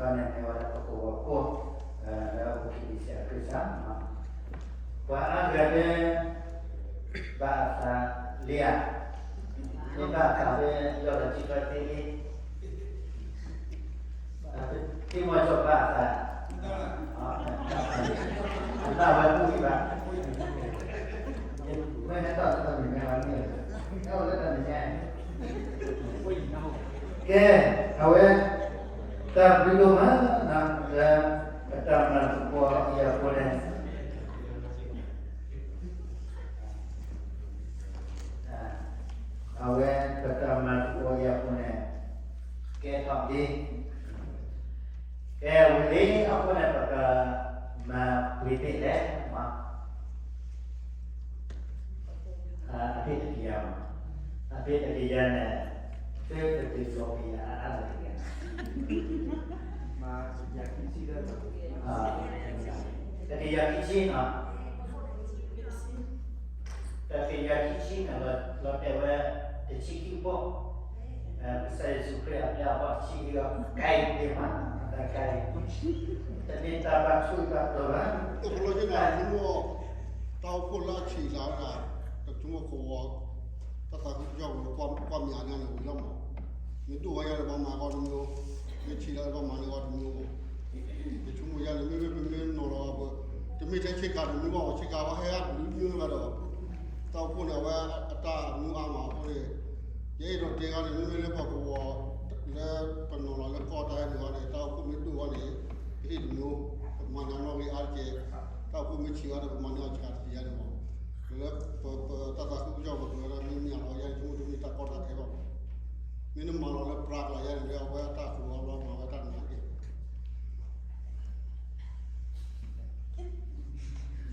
န့ၣ်မ့ၢ်ဝဲဒၣ်ပကဝီၤဖိ လၢအအိၣ်ခံဒံးစဲးခရံာ်စး, ပှၤအါဂၤဒဲး ဘၣ်အသးလံဧါ, မ့ၢ်ဘၣ်အသးလၢ ယီၢ်လီၤစံးထီၣ်သ့လံ, သ့ၣ်မီၢ်ကၠီဘၣ်အသး, ဘၣ်ဝဲပူၤဒံးဘၣ်, မ့ၢ်ဟဲထီၣ်လၢတၢ်မဲာ်ညါဘၣ်န့ၣ်, ဟဲအိၣ်လၢတၢ်မဲာ်ညါ ကဲ, အဝဲ တၢ်ဘျုးဒိၣ်မး လၢ ပတၢ်မၤသကိးအံၤအဃိန့ၣ်, အဝဲ ပတၢ်မၤသကိးအံၤအဃိန့ၣ် ကဲထီၣ်ဒ် ကဲဝံၤလံအဃိန့ၣ် ပကမၤပှဲၤသ့လဲၣ်, အဖဲတကယၤမး, အဖဲတကယၤန့ၣ် သုတဒုးစိာ်ကယၤအါအါလၢတကယၤ, တကယၤခံဆံနီၤ, တကယၤခံဆံန့ၣ် လီၤတဲာ်ဝဲတဆံခံဘီ, ကစၢ်ယ့ၣ်ၡူးခရံာ်အပျဲၢ်အဘီၣ်တဆံခံဂီၢ် ကဲအံၤဒ်မး တၢ်ကဲအံၤ, တမ့ၢ်တၢ်ဘၣ်ဆိၣ်ဂ့ၤဘၣ်ကျိၤဘၣ်, တဘျီက့ၤဘၣ် တၢ်အိၣ်ဖှိၣ်လၢအဆံးလၢဝဲဒၣ် တဆိကမိၣ်ကဝီၤ တၢ်သးခုကစီၣ်ဝဲ ကွၢ်မၤညါန့ၣ်ဝံၤလီၤမး, မ့ၢ်ဒိၣ်ဝဲယၤလၢပှၤမၤဂီၢ်တမံၤ, မ့ၢ်ဆံးလၢပှၤမၤန့ၢ်ဂီၢ်တမံၤမး, ယဆိကမိၣ်ယၤန့ၣ် မ့မ့ၢ်ပမ့ၢ်နီၤလီၤအီၤ တမ့ၢ်ထဲဆ့ကၤတမံၤဘၣ် ဆ့ကၤဝဲဟဲအါဘျုးမ့ၢ်ဝဲဒီး တၢ်အိၣ်ဖှိၣ်န့ၣ် အဝဲအတၢ်မူအါမးအဃိန့ၣ် ယအဲၣ်ဒိးတဲဂီၢ်န့ၣ် မ့မ့ၢ်လၢပှၤကဝီၤ လၢပနီၤလီၤလၢကီၢ်တၢ်ဟဲနုာ်ဂီၢ်န့ၣ် တၢ်အိၣ်ဖှိၣ်မ့ၢ်ဒိၣ်ဂီၢ်န့ၣ် ပဟ့ၣ်တမံၤ, ပမၤန့ၢ်နီၣ်ဂံၢ်အါတက့ၢ်, တၢ်အိၣ်ဖှိၣ်မ့ၢ်ဆံးဂီၢ်န့ၣ် ပမၤန့ၢ်အီၤဆံးဂီၢ်တက့ၢ်ယၤန့ၣ်မး, လၢပတၢ်သးခုကစီၣ်ပကဝဲဒၣ်မ့ၢ်မ့ၢ်အလီၤယၤန့ၣ် ဆိကမိၣ်တမ့ၢ်တၢ်ကီတၢ်ခဲဘၣ်မး, မ့ၢ်နမၤလီၤလၢပြးကျါယၤန့ၣ် အဝဲတၢ်ကဝီၤလီၤမၤဝဲ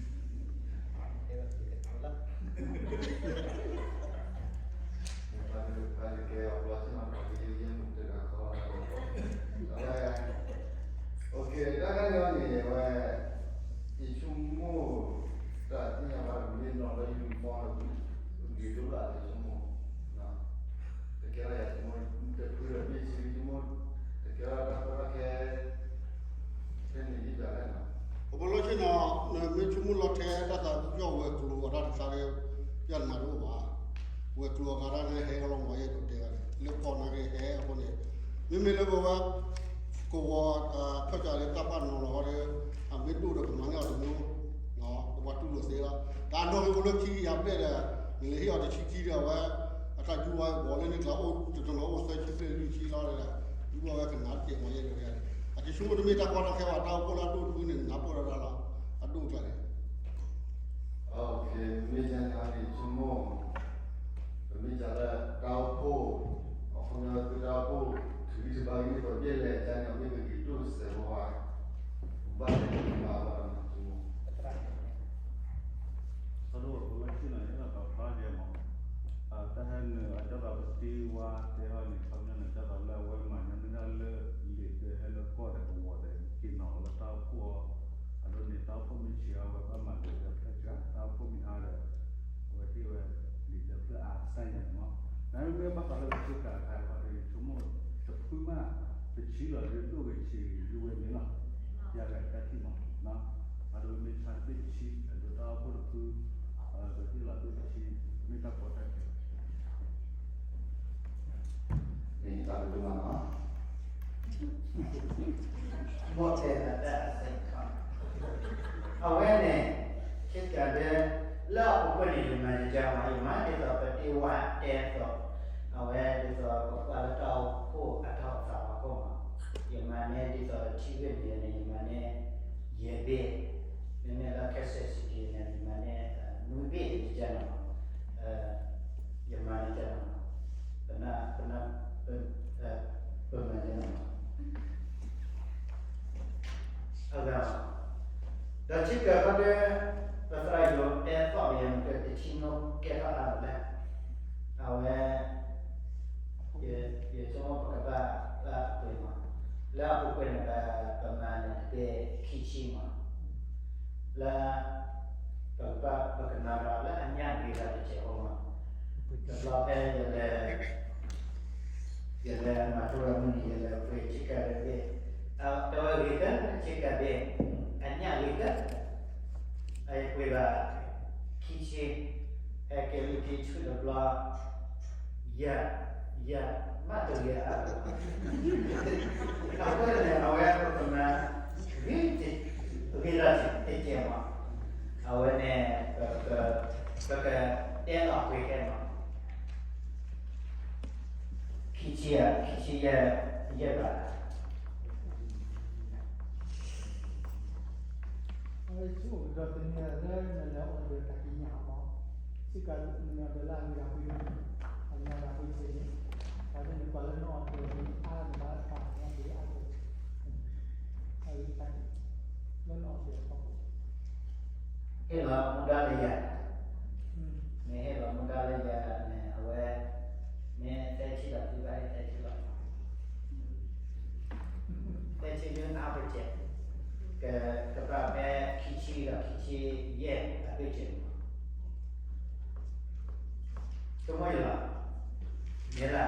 တၢ်နးက့ၢ် တၢ်ကန့ၣ်အံၤန့ၣ် အဝဲ ယဆိကမိၣ် တၢ်သ့ၣ်ညါဘၣ်တမ့ၢ်နီၤလၢ uniform လီၤ ဂ့ၤဒိၣ်လၢယဆိကမိၣ်, တကဲလီၤယၤဆိကမိၣ် တဖုဒီးမ့ၢ်ဆံးယဆိကမိၣ် တကဲလီၤတၢ်ကီတၢ်ခဲ ခဲန့ၣ်ယံၤဒၣ်လဲၣ်နီၤ, အဘၣ်လီၢ်ဆ့ၣ်နီၤ နမ့ၢ်ဆိကမိၣ်လီၤထဲတၢ်သးခုကစီၣ်ဝဲၤကျိၤအတၢ်တခါဒီး ပျၢ်နးတအိၣ်ဘၣ်, ဝဲၤကျိၤအဂၤတၢ်န့ၣ်ဟဲလီၤမး ယအဲၣ်ဒိးတဲဂၤန့ၣ် လၢကီၢ်နာ်က့ဟဲအဃိန့ၣ် မ့မ့ၢ်လၢပဝဲ ကဝီၤ ဖၢၣ်စးလၢတၢ်ပာ်နီၤလီၤဃီဒီး အမ့ၢ်ဒိၣ်ဒီးကမၤန့ၢ်အီၤတမံၤ ပှၤတူၢ်လိာ်သ့လီၤ. တၢ်နီၣ်ဂံၢ်အိၣ်လၢခံကယၤဘျဲၣ်ဒီး နလဲၤဟ့ၣ်အီၤတဆံခံဒီးအဝဲ အတၢ်ယူၤဝဲဘီၣ်လၢန့ၣ်ကျါအိၣ်တနီၤအိၣ်သၢဆံဘျဲၣ်လွံၢ်ဆံလီၤဒီး ယူၤဘၣ်ဝဲကနၣ်တကဲးမး ယဲဒိးယဲန့ၣ် အကဆိကမိၣ်တမ့ၢ်တၢ်ကီတၢ်ခဲဘၣ် တၢ်အိၣ်ဖှိၣ်လၢအဒိၣ်တဖုန့ၣ် နနၢ်ပၢၢ်ဒၣ်တၢ်လီၤ အဒိၣ်ကျါန့ၣ် မ့ၢ်ကန့ၣ်အီၤန့ၣ် ဆိကမိၣ် ပမ့ၢ်စးလၢတၢ်အိၣ်ဖှိၣ် အခီပညီသုတၢ်အိၣ်ဖှိၣ် ထုးဂံၢ်ထုးဘါဂ့ၤ ပဘၣ်လဲၤကန့ၣ် မ့ၢ်ပဂ့ၤဒိၣ်စဲးဖိဘၣ် ဘၣ်လဲၤကန့ၣ်ဘၣ်ဘၣ် တၢ်ဒိၣ်ပလီၢ်ဆ့ၣ်နီၤ ယဲဒၣ်ပာ်ဖျါယဲမး တၢ်ဟဲနုာ်အကၢ်သးပသံဝါတဲအီၤန့ၣ် ခီပညီန့ၣ် ကၢ်သးလၢအဝဲမၤညါမ့ၢ်ဒၣ်လၢ လံာ်ဒၢဟဲလၢကီၢ်ဒီးကဝီၤဒီး က့ၤနီၤလၢတၢ်အိၣ်ဖှိၣ်အီၤ အဒိန့ၣ် တၢ်အိၣ်ဖှိၣ်မ့ၢ်ဆံးအီၤ အဝဲဘၣ်မၤလံာ်ဒၢဖျၢၣ်စှၤ တၢ်အိၣ်ဖှိၣ်မ့ၢ်အါဒီး အဝဲဟ့ၣ်ဝဲ လံာ်ဒၢဖျၢၣ်အါကစၢ်ယဲန့ၣ်မး နမ့မ့ၢ်ဘၣ်ဃးလၢပဆ့ကၤအခါအံၤဒီး ယဆိကမိၣ် တဖုမး ပဆံးလီၤဒ်ဒိၣ်ဂ့ၤဆံးဂ့ၤဒ်ဝဲန့ၣ်လီၤ ယၤဂၤတၢ်ထံၣ်မး အဒိမ့ၢ်ဆါတဘ့ၣ်တဆံ အဒိတၢ်အိၣ်ဖှိၣ်တဖု ပဟ့ၣ်လီၤဘ့ၣ်တဆံ မ့ၢ်တၢ်ကီတၢ်ခဲ မ့ၢ်တၢ်ကတိၤမးနီၤ ဘီၣ်တဲသးတၢ်အစဲးခီ အဝဲန့ၣ် ခ့ကၤဒဲ လၢအပူၤကွံာ်န့ၣ် ယမၤယကမး ယမၤဒ်သိးပတ့ဝါတဲသိး အဝဲဒ်သိးပကွၢ်လၢတၢ်အိၣ်ဖှိၣ်အထီၣ်အသးအဖီခိၣ်မး ယမၤန့ၢ်ဒ်သိးထံဂ့ၢ်န့ၣ်န့ၣ် ယမၤန့ၢ် ယဲၢ်ဘ့ၣ် မ့မ့ၢ်လၢ capacity န့ၣ် ယမၤန့ၢ် နွံဘ့ၣ်ယကန့ၣ်မး ယမၤန့ၢ်ကန့ၣ်မး ပနၢ် ပနၢ် ပ ပမၤန့ၢ်န့ၣ်မး အဂၤ ဒီးထံကၢၢ်ခီဒၢ ပသရၣ်ယိၤတဲသီၣ်ယဲၢ်မး ကတထံနိကဲထီၣ်အါမးလဲၣ် အဝဲ ယဆိကမိၣ်ပကဘၣ်ဘၣ်ပှဲၤမး လၢအပူၤကွံာ်န့ၣ် ပမၤန့ၣ်တဘ့ၣ်ခံဆံမး လၢ ပကဘၣ်ပကနၣ်ဒီးလၢအညၣ်ဂ့ၤလၢတစဲးဖိမး တဘျီဖဲယလဲၤ ယလဲၤမၤထူရၤမုၢ်နံၤ ယလဲၤပှ့ၤထံကၢၢ်တဘ့ၣ် အ ယၤ, ယၤ, မ့ၢ်တဂ့ၤအါ, အဃိန့ၣ် အဝဲပကမၤ ဂ့ၤတ, ဂ့ၤလီၤတကဲးမး, အဝဲန့ၣ် ပက, ပကတဲလီၤပှဲၤခဲမး, ခံဆံယဲၢ်, ခံဆံယဲၢ်, ယဲၢ်ဘၣ် ဆိကမိၣ်ကဒီးတနံၤလၢနလဲၤအီၤဒီးတၢ်ကံးညာ်မး, စ့ၢ်ကီးနလဲၤလၢအမ့ၢ်ဒၣ်ပှၤ, အမ့ၢ်ဒၣ်ပှၤစ့ၢ်ကီး, တၢ်လၢနကွၢ်လၢနအီၣ်တၢ်ဒ်အါနဘၣ်တၢ်နဘၣ်အါ, တၢ်လၢနအီၣ်တၢ်ဖီခိၣ်, ဟ့ၣ်လီၤမူဒါလၢယၤ, မ့ၢ်ဟ့ၣ်လီၤမူဒါလၢယၤန့ၣ် အဝဲ, မ့ၢ်သၢဆံဒီးသုဘၣ်ဟ့ၣ်သၢဆံလီၤ. သၢဆံဒုးနအါပစဲး, က, ကဘၣ်ဖဲခံဆံဒီးခံဆံယဲၢ်အဘ့ၣ်စဲးမး, ဆိကမိၣ်ယလီၤ, မ့ၢ်လၢ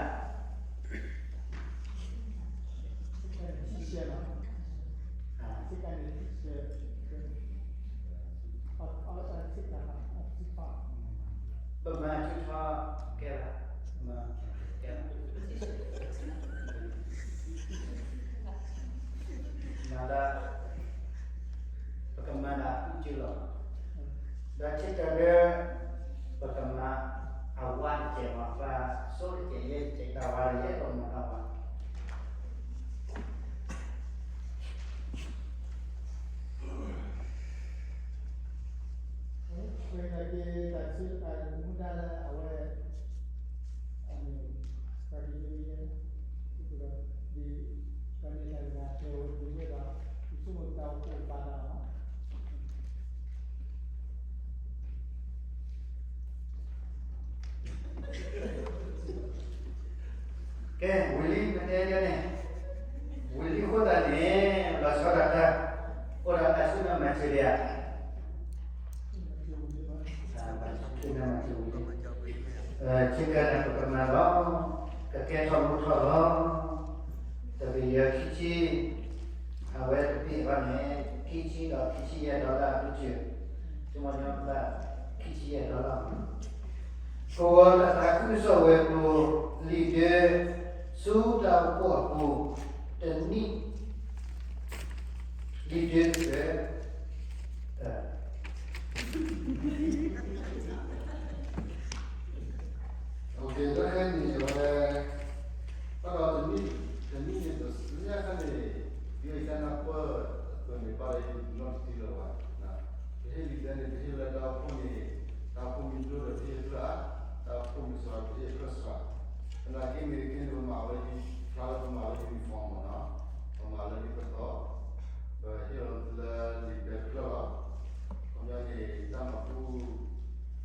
ပမၤထုထီၣ်ကဲလၢ, မၤကဲလၢ, မၤလၢ, ပကမၤလၢအဖုကၠိလီၤ, ဒီးထံၣ်တၢ်လၢ, ပကမၤအဝါတကဲးမး ပှၤစိတကဲးယဲၢ်တကဲး တၢ်ဝါတကဲး ပမၤလၢအဝါ ပက့ၤတၢ်ဆၢတၢ်မူဒါလၢအဝဲ, အမ့ၢ်, ပက့ၤ, ဒ်, ပမ့ၢ်တၢ်ဂ့ၤတၢ်ကျိၤဝဲဒီး, ယဆိကမိၣ်တၢ်အိၣ်ဖှိၣ်ဘၣ်တၢ်လီၤ. ကဲ, ဝံၤလံ ပတဲယဲန့ၣ်, ဝံၤလံအဃိသတးန့ၣ် လီၤဆီဒၣ်တၢ်, အိၣ်ဒီးတၢ်ဆူၣ်မၤဆူၣ်ဒံးဧါ, ဆူၣ်မၤဆူၣ်ဝံၤလံ, ဆူၣ်ကဲန့ၣ်ပကမၤလီၤ, ကကဲထီၣ်လိၣ်ထီၣ်လီၤ, တကယၤခံဆံ အဝဲတဘ့ၣ်ဘၣ်န့ၣ် ခံဆံဒီးခံဆံယဲၢ်ဒီလၣ်အပူၤစၢၤ, ဆိကမိၣ်ညီဘၣ် ခံဆံယဲၢ်ဒီလၣ်, ကဝီၤတၢ်သးခုကစီၣ်ဝဲၤကျိၤ လံာ်ဒၢ ဆူတၢ်အိၣ်ဖှိၣ်အပူၤ, တနံၣ် လံာ်ဒၢတဖျၢၣ် လၢခဲအံၤန့ၣ် အဝဲ, ဘၣ်ဒီးတနံၣ်, တနံၣ်န့ၣ် တနံၣ်အခါန့ၣ် ဒ်အံၤတၢ်နၢ်ပၢၢ်အသိးန့ၣ် ဘၣ်ဒီးယနီၢ်တထံလၢၤဘၣ်, ပဟ့ၣ်လံာ်ဒၢန့ၣ် ပဟ့ၣ်လၢတၢ်အိၣ်ဖှိၣ်န့ၣ်, တၢ်အိၣ်ဖှိၣ်မ့ၢ်ဒိၣ်ဒီးပဟ့ၣ်အဖျၢၣ်ဧါ, တၢ်အိၣ်ဖှိၣ်မ့ၢ်စှၤ ပဟ့ၣ်အဖျၢၣ်စှၤ, သနာ်က့မ့ၢ်တက့န့ၣ် ပမၤဝဲ, ဖျါလၢပမၤဝဲ uniform မ့ၢ်နီၤ, ပမၤလၢဒ်သိး, ပဟ့ၣ်လီၤလၢလံာ်ဒၢတဖျၢၣ်လီၤ, ခီပညီန့ၣ် တၢ်မၤဘူၣ်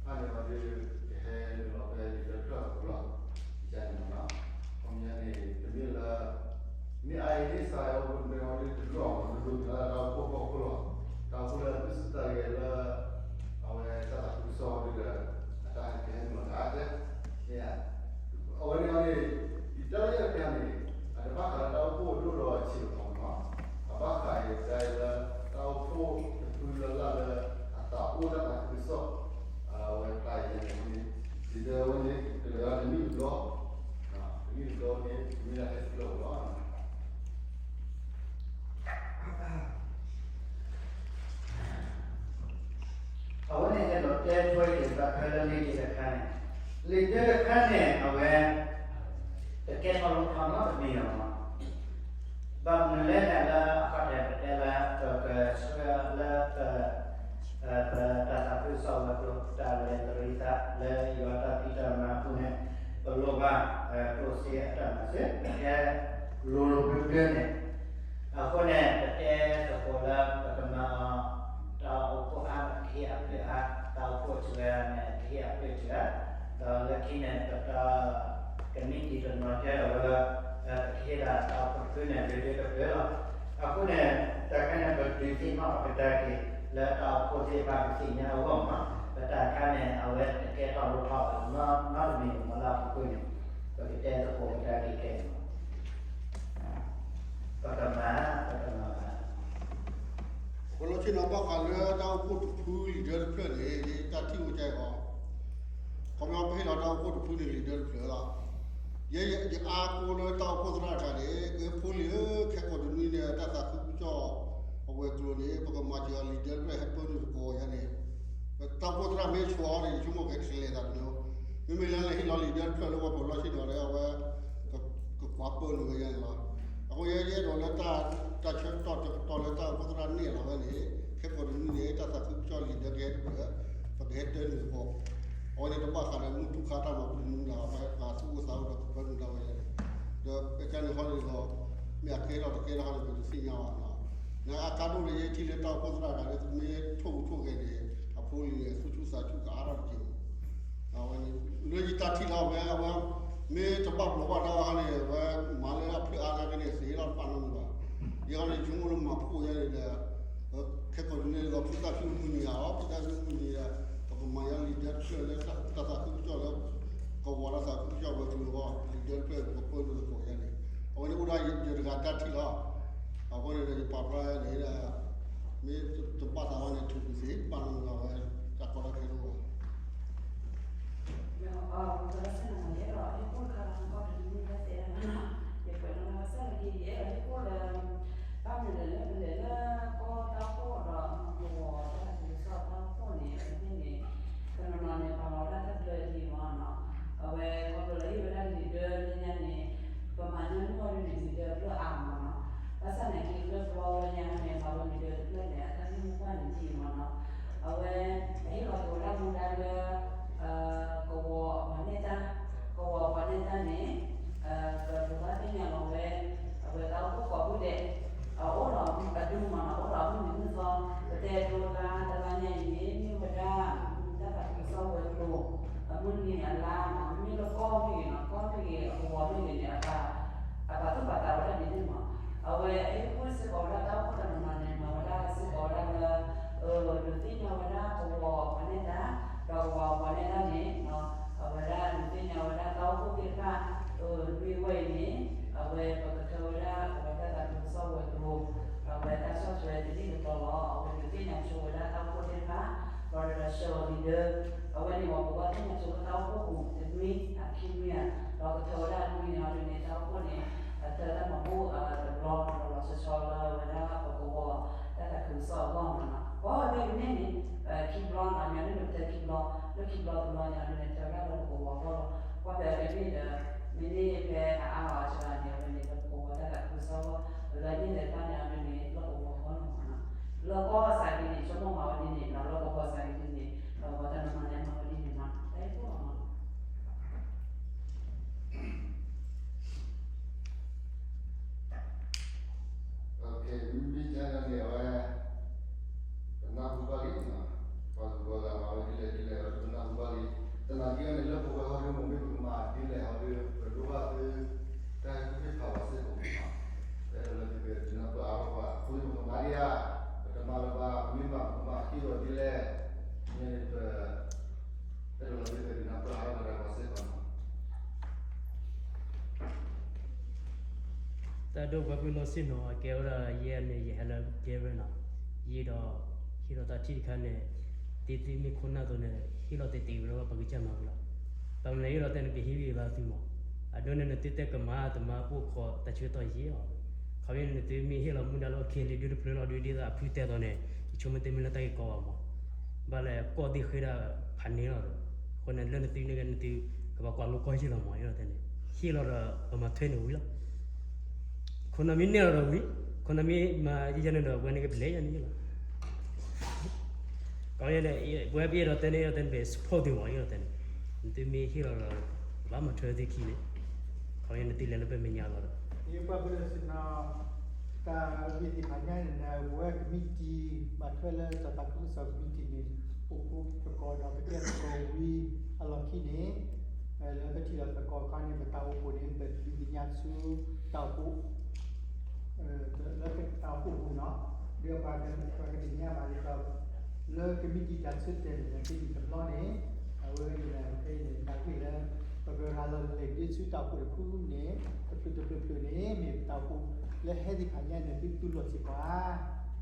ဖၣ်န့ၣ်ဝဲဒီး ကဟဲနုာ်လီၤဖဲလံာ်ဒၢတဖျၢၣ်အပူၤလီၤ, န့ၣ်မ့ၢ်နီၤ, ခီပညီန့ၣ် တမ့ၢ်လၢ, မ့ၢ်အအံၤန့ၣ်စးအီၤပမ့ၢ်ဝဲဒီးတလိၣ်အီၤမ့ၢ် တလိၣ်လၢတၢ်အိၣ်ဖှိၣ်ဖီခိၣ်လီၤ, တၢ်အိၣ်ဖှိၣ်လၢအသူၣ်ဆူၣ်သးဂဲၤလၢ, အဝဲတၢ်သးခုကစီၣ်ဒီး, အတၢ်ဟဲကဟဲနုာ်လီၤတၢ်အါတဲ, အဝဲန့ၣ်အီၤန့ၣ်, ယတၢ်လၢယဲၢ်ကန့ၣ်, အတဘၣ်ဃးလၢတၢ်အိၣ်ဖှိၣ်ဒိၣ်ဒီးဆံးလီၤမ့ၢ်နီၤ, အဘၣ်ဃးအံၤဒ်လၢ, တၢ်အိၣ်ဖှိၣ်တဖုလၢ်လၢ်လၢ, အသးအိၣ်လၢတၢ်သးခုကစီၣ်, အဝဲဖျါအံၤန့ၣ်, ဒ်သိးဝဲန့ၣ် ကလဲၤလၢတနံၣ်တဘျီ, တနံၣ်တဘျီန့ၣ် မ့ၢ်ဒၣ်ဟဲတဖျၢၣ်လီၤ အဝဲန့ၣ်အဲၣ်ဒိးတဲထွဲက့ၤဘၣ်ဖဲလၢလံာ်ဒၢတခါန့ၣ်, လံာ်ဒၢတခါန့ၣ် အဝဲ, တကဲထီၣ်လိၣ်ထီၣ်နီတမံၤလီၤ, ဘၣ်မနုၤလဲၣ်န့ၣ်လၢအခီၣ်ထံးပတဲလၢ ပကဆှၢလၢပ ပတၢ်သးခုကစီၣ်ဝဲၤကျိၤ တၢ်လဲၤတရံးသးလၢယွၤတၢ်ဖံးတၢ်မၤအပူၤန့ၣ်, ပလိၣ်ဘၣ်, ကျိၣ်စ့အတၢ်မၤစၢၤ ပကဲ, လိၤလိၤဘျၢဘျၢန့ၣ်, အဃိန့ၣ် ပတဲသကိးလၢပကမၤအီၤ, တၢ်အိၣ်ဖှိၣ်အါန့ၣ်ကဟ့ၣ်အဖျၢၣ်အါ, တၢ်အိၣ်ဖှိၣ်စှၤန့ၣ်ကဟ့ၣ်အဖျၢၣ်စှၤ, ဒီးလၢခံန့ၣ် ပတၢ်, ကမံးတံာ်တနီၤကဲထီၣ်ဝဲလၢ, ပကဟ့ၣ်ဒၣ်တၢ်အိၣ်ဖှိၣ်တဖုန့ၣ် လၢဒၢတဖျၢၣ်လီၤ, အဃိန့ၣ်, တၢ်ခါန့ၣ် ပဒုးသ့ၣ်နီၣ်အကဒါက့ၤ လၢတၢ်အိၣ်ဖှိၣ်သ့ၣ်တဖၣ်ကသ့ၣ်ညါအဂီၢ်မး, ပတၢ်ခါန့ၣ် အဝဲတကဲထီၣ်လိၣ်ထီၣ်ဘၣ်နီတမံၤမ့ၢ်လၢအပူၤကွံာ်န့ၣ်, ပကတဲသကိးကဒါက့ၤခဲအံၤမး, ပကမၤ, ပကမၤဘၣ် ပလီၢ်ဆ့ၣ်နီၤဘၣ်ဃးလၢတၢ်အိၣ်ဖှိၣ်တဖုလံာ်ဒၢတဖျၢၣ်န့ၣ် တၢ်ထံၣ်အိၣ်ကဲအီၤ, ခီပညီပဟ့ၣ်လီၤတၢ်အိၣ်ဖှိၣ်တဖုန့ၣ်လံာ်ဒၢတဖျၢၣ်လီၤ, ယဲယအါကိလၢတၢ်အိၣ်ဖှိၣ်သရၣ်တဂၤန့ၣ် ကဲဖိလံၤဧၢ, ခဲကိာ်တနွံန့ၣ် တၢ်သးခုကစီၣ်အဝဲၤကျိၤန့ၣ် ပကမၤစၢၤအီၤလံာ်ဒၢတဖျၢၣ် ဟဲပၢနုာ်သကိးယၤန့ၣ်, တၢ်အိၣ်ဖှိၣ်သရၣ်မ့ၢ်ဆိအီၤန့ၣ် ယဆိကမိၣ်ကလဲၤသးတမံၤ, မ့မ့ၢ်လၢလဲၤဟ့ၣ်လီၤလံာ်ဒၢတဖျၢၣ်လၢပှၤပၢၤလီၢ်ဆ့ၣ်နီၤဒီး အဝဲ ကကွၢ်ပၢနုာ်ဝဲယၤန့ၣ်လီၤ. အဃိယဲယအဲၣ်ဒိးလၢ တၢ်ဆၢကတီၢ်တကတီၢ်လၢတၢ်အိၣ်ဖှိၣ်သရၣ်နဲၣ်လီၤဝဲန့ၣ် ခဲကိာ်တနွံန့ၣ် တၢ်သးခုကစီၣ်လံာ်ဒၢကဟဲတဖျၢၣ် ပကဟဲတၢနုာ်သကိး, အဝဲန့ၣ်တဘၣ်ဃးဒီးမုၢ်ထူၣ်ခါတၢ်မၤပူၤမုၢ်နၤ ပှၤသူၣ်အိၣ်သးအိၣ်ဒီးကပၢနုာ်ဒၣ်ဝဲယၤန့ၣ်, ဒီးကန့ၣ်ဃီန့ၣ်ဒီး မ့ၢ်အကဲထီၣ်တကဲထီၣ်ဃီန့ၣ် ပတသ့ၣ်ညါဘၣ်နီၤ. နအါကါဒိၣ်လၢယထံၣ်လၢတၢ်အိၣ်ဖှိၣ်သရၣ်တဂၤလၢမ့ၢ်ထိၣ်ဂူၤထိၣ်ဂဲၤန့ၣ် အဖိလံၤန့ၣ် သူၣ်ဆူၣ်သးဆူၣ်ကအါထီၣ်တက့ၢ်မး. အဝဲန့ၣ် လၢယတၢ်ထံၣ်လီၤဝဲ အဝဲ မ့ၢ်တဘၣ်ဘျီးဘၣ်ဒါဘၣ်န့ၣ် အဝဲမၤလၢအဖျၢၣ်အါနာ်က့န့ၣ် သ့လီၤတဖၣ်နီတမံၤဘၣ်. ယဲဃီန့ၣ် ယဆိကမိၣ်လၢမၤဖှိၣ်ယဲန့ၣ်ဒီး ခဲကိာ်ဒ်န့ၣ်ဒီး ဖုသၣ်ဖၠူၣ်မုၢ်နံၤဧါ, ဖုသၣ်ဖၠူၣ်မုၢ်နံၤဒီး ပကမၤယါလံာ်ဒၢတဖျၢၣ်လၢတၢ်သးခုကစီၣ်လၢ ကဝီၤတၢ်သးခုကစီၣ်ဝဲၤကျိၤအဂီၢ် လံာ်ဒၢတဖျၢၣ်ပကပၢနုာ်သကိးယဲန့ၣ်, အဝဲန့ၣ်အိၣ်ဒၣ်ယတဂၤတၢ်ထံၣ်လီၤ. အဃိန့ၣ်ဒီးယပာ်ဖျါယဲန့ၣ်ဒီး မ့ၢ်တဘၣ်သးဘၣ်န့ၣ် ထုးကွံာ်သ့ ဘၣ်နီတမံၤဘၣ်ဝဲ တၢ်ကီတၢ်ခဲတအိၣ်ဘၣ်. ဒီး အဝဲသရၣ်စဲၣ်နီၤ ယအဲၣ်ဒိးဟ့ၣ်ခိၣ်တခါလၢ ကီၢ်တနွံဖဲသဲဒၣ်မးနီၤ, ယပှဲၤလီၤလၢကစၢ်လၢက့ ယအဲၣ်ဒိးဟ့ၣ်ခိၣ်လၢ ဘၣ်မနုၤလဲၣ်လၢပလဲၤလၢကီၢ်တၢ်အိၣ်ဖှိၣ်ဒီး ကဝီၤတၢ်သးခုကစီၣ်တၢ်အိၣ်ဖှိၣ်န့ၣ် အဝဲသ့ၣ်န့ၣ် တနီၤနီၤန့ၣ် ပာ်လီၤဝဲဒၣ်တၢ်ဘျၢလံမးနီၤ, အဝဲခီဖျိလၢဟ့ၣ်ဝဲဒၣ်လံာ်ဒၢလၢညါန့ၣ် ပမၤညီနုၢ်အီၤဒ်န့ၣ် လံာ်ဒၢတဖျၢၣ်အါမးနီၤ, ဘၣ်ဆၣ်နာ်က့လၢပျီလၢညါန့ၣ် မၤဝဲလံာ်ဒၢတဖျၢၣ်န့ၣ် အတၢ်ဟ့ၣ်မူပှၢ်န့ၣ်ဒ်အံၤမးနီၤ, အဝဲ အဟ့ၣ်လီၤက့ၤဝဲဒၣ်မူဒါလၢ ကဝီၤအပှၤနဲၣ်တၢ်, ကဝီၤအပှၤနဲၣ်တၢ်န့ၣ် ပဘၣ်သ့ၣ်ညါလီၤဝဲ အဝဲတၢ်အိၣ်ဖှိၣ်ကိးဖုဒဲး အအိၣ်ဒီးအဒူမးနီၤ, အိၣ်ဒီးအမုၢ်နံၤမုၢ်သီ, ပတဲဒိလါတလါညါအံၤန့ၣ် မ့ၢ်ဝဲဒၣ် တၢ်သးခုကစီၣ်ဝဲၤကျိၤ အမုၢ်နံၤအလါနီၤ, မ့ၢ်လၢကီၢ်မ့ၢ်ဂ့ၤနီၤ, ကီၢ်မ့ၢ်ဂ့ၤ အကဝီၤမ့ၢ်ဂ့ၤန့ၣ် အပာ်သူၣ်ပာ်သးဝဲဒၣ်ဒ်န့ၣ်မး, အဝဲအဟ့ၣ်ကူၣ်စ့ၢ်ကီးဝဲဒၣ်တၢ်အိၣ်ဖှိၣ်တနီၤနီၤန့ၣ် မၤဝဲဒၣ်စ့ၢ်ကီးဝဲဒၣ်လၢ ဒုးသ့ၣ်ညါဝဲဒၣ်ကဝီၤအပှၤနဲၣ်တၢ်, ဒီးကဝီၤအပှၤနဲၣ်တၢ်န့ၣ် အဝဲဒၣ်ဒုးသ့ၣ်ညါဝဲဒၣ်တၢ်အိၣ်ဖှိၣ်သ့ၣ်တဖၣ် နွံဝဲအံၤန့ၣ် အဝဲပကထၢဝဲဒၣ်အဝဲတၢ်သးခုကစီၣ်ဝဲၤကျိၤ, အဝဲတၢ်ဆီၣ်ထွဲတနံၣ်တတီၤလီၤ. အဝဲဒုးသ့ၣ်ညါဆိဝဲဒၣ်တၢ်အိၣ်ဖှိၣ်သ့ၣ်တဖၣ် ဒီးဒီးဆှၢလီၤလံာ်ဒၢ, အဝဲန့ၣ် ပှၤကဘၣ်သ့ၣ်ညါဆိလၢတၢ်အိၣ်ဖှိၣ်ပူၤတနွံ အခံနွံဧါ, ဒီးကထၢဝဲဒၣ်နွံန့ၣ်အီၤဒ်န့ၣ် တၢ်အိၣ်ဖှိၣ်န့ၣ် အတၢ်တၢ်မၤဘူၣ်တဘျီ လီၤလီၤဆီဆီလၢဝဲဒၣ်ပကဝီၤတၢ်သးခုကစီၣ်အဂီၢ်မးနီၤ. ပှၤမ့ၢ်ကန့ၢ်န့ၣ် ခံဘျီနီၤ, မ့ၢ်ဒ်န့ၣ် ပတၢခံဘျီ, လၢခံဘျီတဘျီန့ၣ်အီၤဒ်န့ၣ် ထၢဝဲဒၣ်လၢပကဝီၤအဂီၢ်လီၤ. ပှၤဖဲကန့ၢ်ဒီး မ့ၢ်န့ၢ်ဖဲအအါအီၤအစှၤန့ၣ် အဝဲန့ၣ်လၢပကဝီၤတၢ်သးခုကစီၣ်အဂီၢ်, လၢန့ၢ်လဲၤတဖၣ်န့ၣ်အီၤဒ်န့ၣ် လၢပကဝီၤအဂီၢ်လီၤမးနီၤ. လၢကီၢ်စးက့န့ၣ် ဆိကမိၣ်မၤဝဲဒ်န့ၣ်နီၤ, လၢကဝီၤစးက့ဒ်န့ၣ် ဒီးပှၤတနီၤနီၤန့ၣ်မၤဝဲဒ်န့ၣ်နီၤ, တၢ်ဟ့ၣ်ခိၣ်လီၤမးနီၤ. မ့မ့ၢ်ကန့ၣ်အဝဲ ပနၢ်ဟူဘၣ်လံနီၤ, ပှၤသူၣ်ကီၢ်သးမၤဝဲဒ်လဲၣ်ဒ်လဲၣ်အီၤဒ်ပနၢ်ဟူဘၣ်လံ, သနာ်က့န့ၣ် လၢပဝဲဟီဒ်မ့ၢ်မ့ၢ်ပကမၤဒ်လဲၣ်အီၤဒ် ပဒိဘၣ်သု တၢ်ဟဲခူၣ်ဖးဝဲစ့ၢ်ကီးမးနီၤ, အဲၣ်ဒိးလၢသုကနၢ်ပၢၢ်အါထီၣ်ပှၤ အဃိန့ၣ်ပကမၤဒ်ဧါ, ပတမၤလၢၤဘၣ်, ပမ့ၢ်မၤပကမၤအခံဒီးဒ်လဲၣ်, န့ၣ်ပ အဲၣ်ဒိးလၢသုကနၢ်ပၢၢ်အါထီၣ်ကဒါပှၤစ့ၢ်ကီးနီၤ. တၢ်ဒိၣ်ပှၤဖုလီၤဆ့ၣ်နီၤ အကဲဝဲဒၣ်ယဲန့ၣ် ယဟဲလၢ Gavin နီၤ, ယဒီး ဟ့ၣ်ဒီးတၢ်ထံၣ်တခါန့ၣ် တ့သုမ့ၢ်ခိၣ်နၢ်သိးန့ၣ် ဟ့ၣ်လီၤတဲာ်တဲာ်ဝဲဒၣ်ပကစၢ်မၤဝံၤလီၤ. ဘၣ်မနုၤဟ့ၣ်လီၤတဲာ်န့ၣ် ကဟ့ၣ်ဂံၢ်ဘါသုမး, အဒိန့ၣ်နသုတဲကမၤတမၤပိာ်ခွါတၢ်ဆၢကတီၢ်ယံာ်အီၤ, ခီဖျိန့ၣ် နသုမ့ၢ်ဟ့ၣ်လီၤမူဒါလၢအခဲလံၤဒုတဖျၢၣ်လီၤဒု ဒ်သိးအဖုတဲသိးန့ၣ် ယဆိကမိၣ်တမ့ၢ်လၢတၢ်ဂ့ၢ်ကီဘၣ်မး, ဘၣ်လဲၣ်ကီၢ်သ့ၣ်ဃ့ဒၣ်ဖးန့ၣ်လီၤဒီး, အဃိန့ၣ် လၢနသုန့ၣ်က့ နသုကဘၣ်ကွၢ်လိကီၢ်ယံာ်လီၤမး, ယတဲန့ၣ် ဟ့ၣ်လီၤဒီးပမၤထွဲန့ၣ်ဝံၤလီၤ. ခိၣ်နၢ်မ့ၢ်နဲၣ်လီၤဒီးဝံၤ, ခိၣ်နၢ်မ့ၢ်မၤယံာ်ယံာ်န့ၣ်ဒီး ပဝဲန့ၣ်ကပလဲၤယံာ်န့ၣ်လီၤ. ကီန့ၣ် ပဝဲပအဲၣ်ဒိးတဲန့ၣ် ယတဲန့ၣ် ပ support သုမး, ယတဲန့ၣ် နသုမ့ၢ်ဟ့ၣ်လီၤဒီး ဘၣ်မၤထွဲသုခံန့ၣ်, ခီန့ၣ် နသုလဲၤလၢပမဲာ်ညါလီၤဒီး ယပှၤပဒိၣ်စ့ၢ်နီၤ, တၢ်ဂ့ၢ်သ့ၣ်တဖၣ်ညါန့ၣ် ပဝဲကမံးတံာ် ဘၣ်ထွဲလၢတၢ်သးခုကစီၣ်ကမံးတံာ်န့ၣ် အိၣ်ဖှိၣ်သကိးဒီးပတဲသကိးဝံၤအလီၢ်ခံန့ၣ်, လၢပထံၣ်လိာ်သကိးခီန့ၣ် ပတၢ်အိၣ်ဖှိၣ်န့ၣ် ပဒုးသ့ၣ်ညါဆူတၢ်အိၣ်ဖှိၣ် လၢတၢ်အိၣ်ဖှိၣ်ပူၤနီၤ, ဒီးပှၤကသ့ၣ်ညါဘၣ်ဒ်သိး လၢကမံးတံာ်တၢ်ဆၢတဲာ်န့ၣ် လၢခံနံၣ်တဘျီန့ၣ်, အဝဲန့ၣ် ဖဲအံၤန့ၣ် တၢ်ဂ့ၢ်လၢ ပကရၤလီၤလဲၤဒ့ဆူတၢ်အိၣ်ဖှိၣ်တဖုန့ၣ် တဖျၢၣ်တဖျၢၣ်ဖျၢၣ်န့ၣ် မ့ၢ်ပတၢ်အိၣ်ဖှိၣ်လၢဟဲသ့ၣ်တဖၣ်ညါန့ၣ် သုတူၢ်လိာ်စ့ၢ်ကီးဧါ,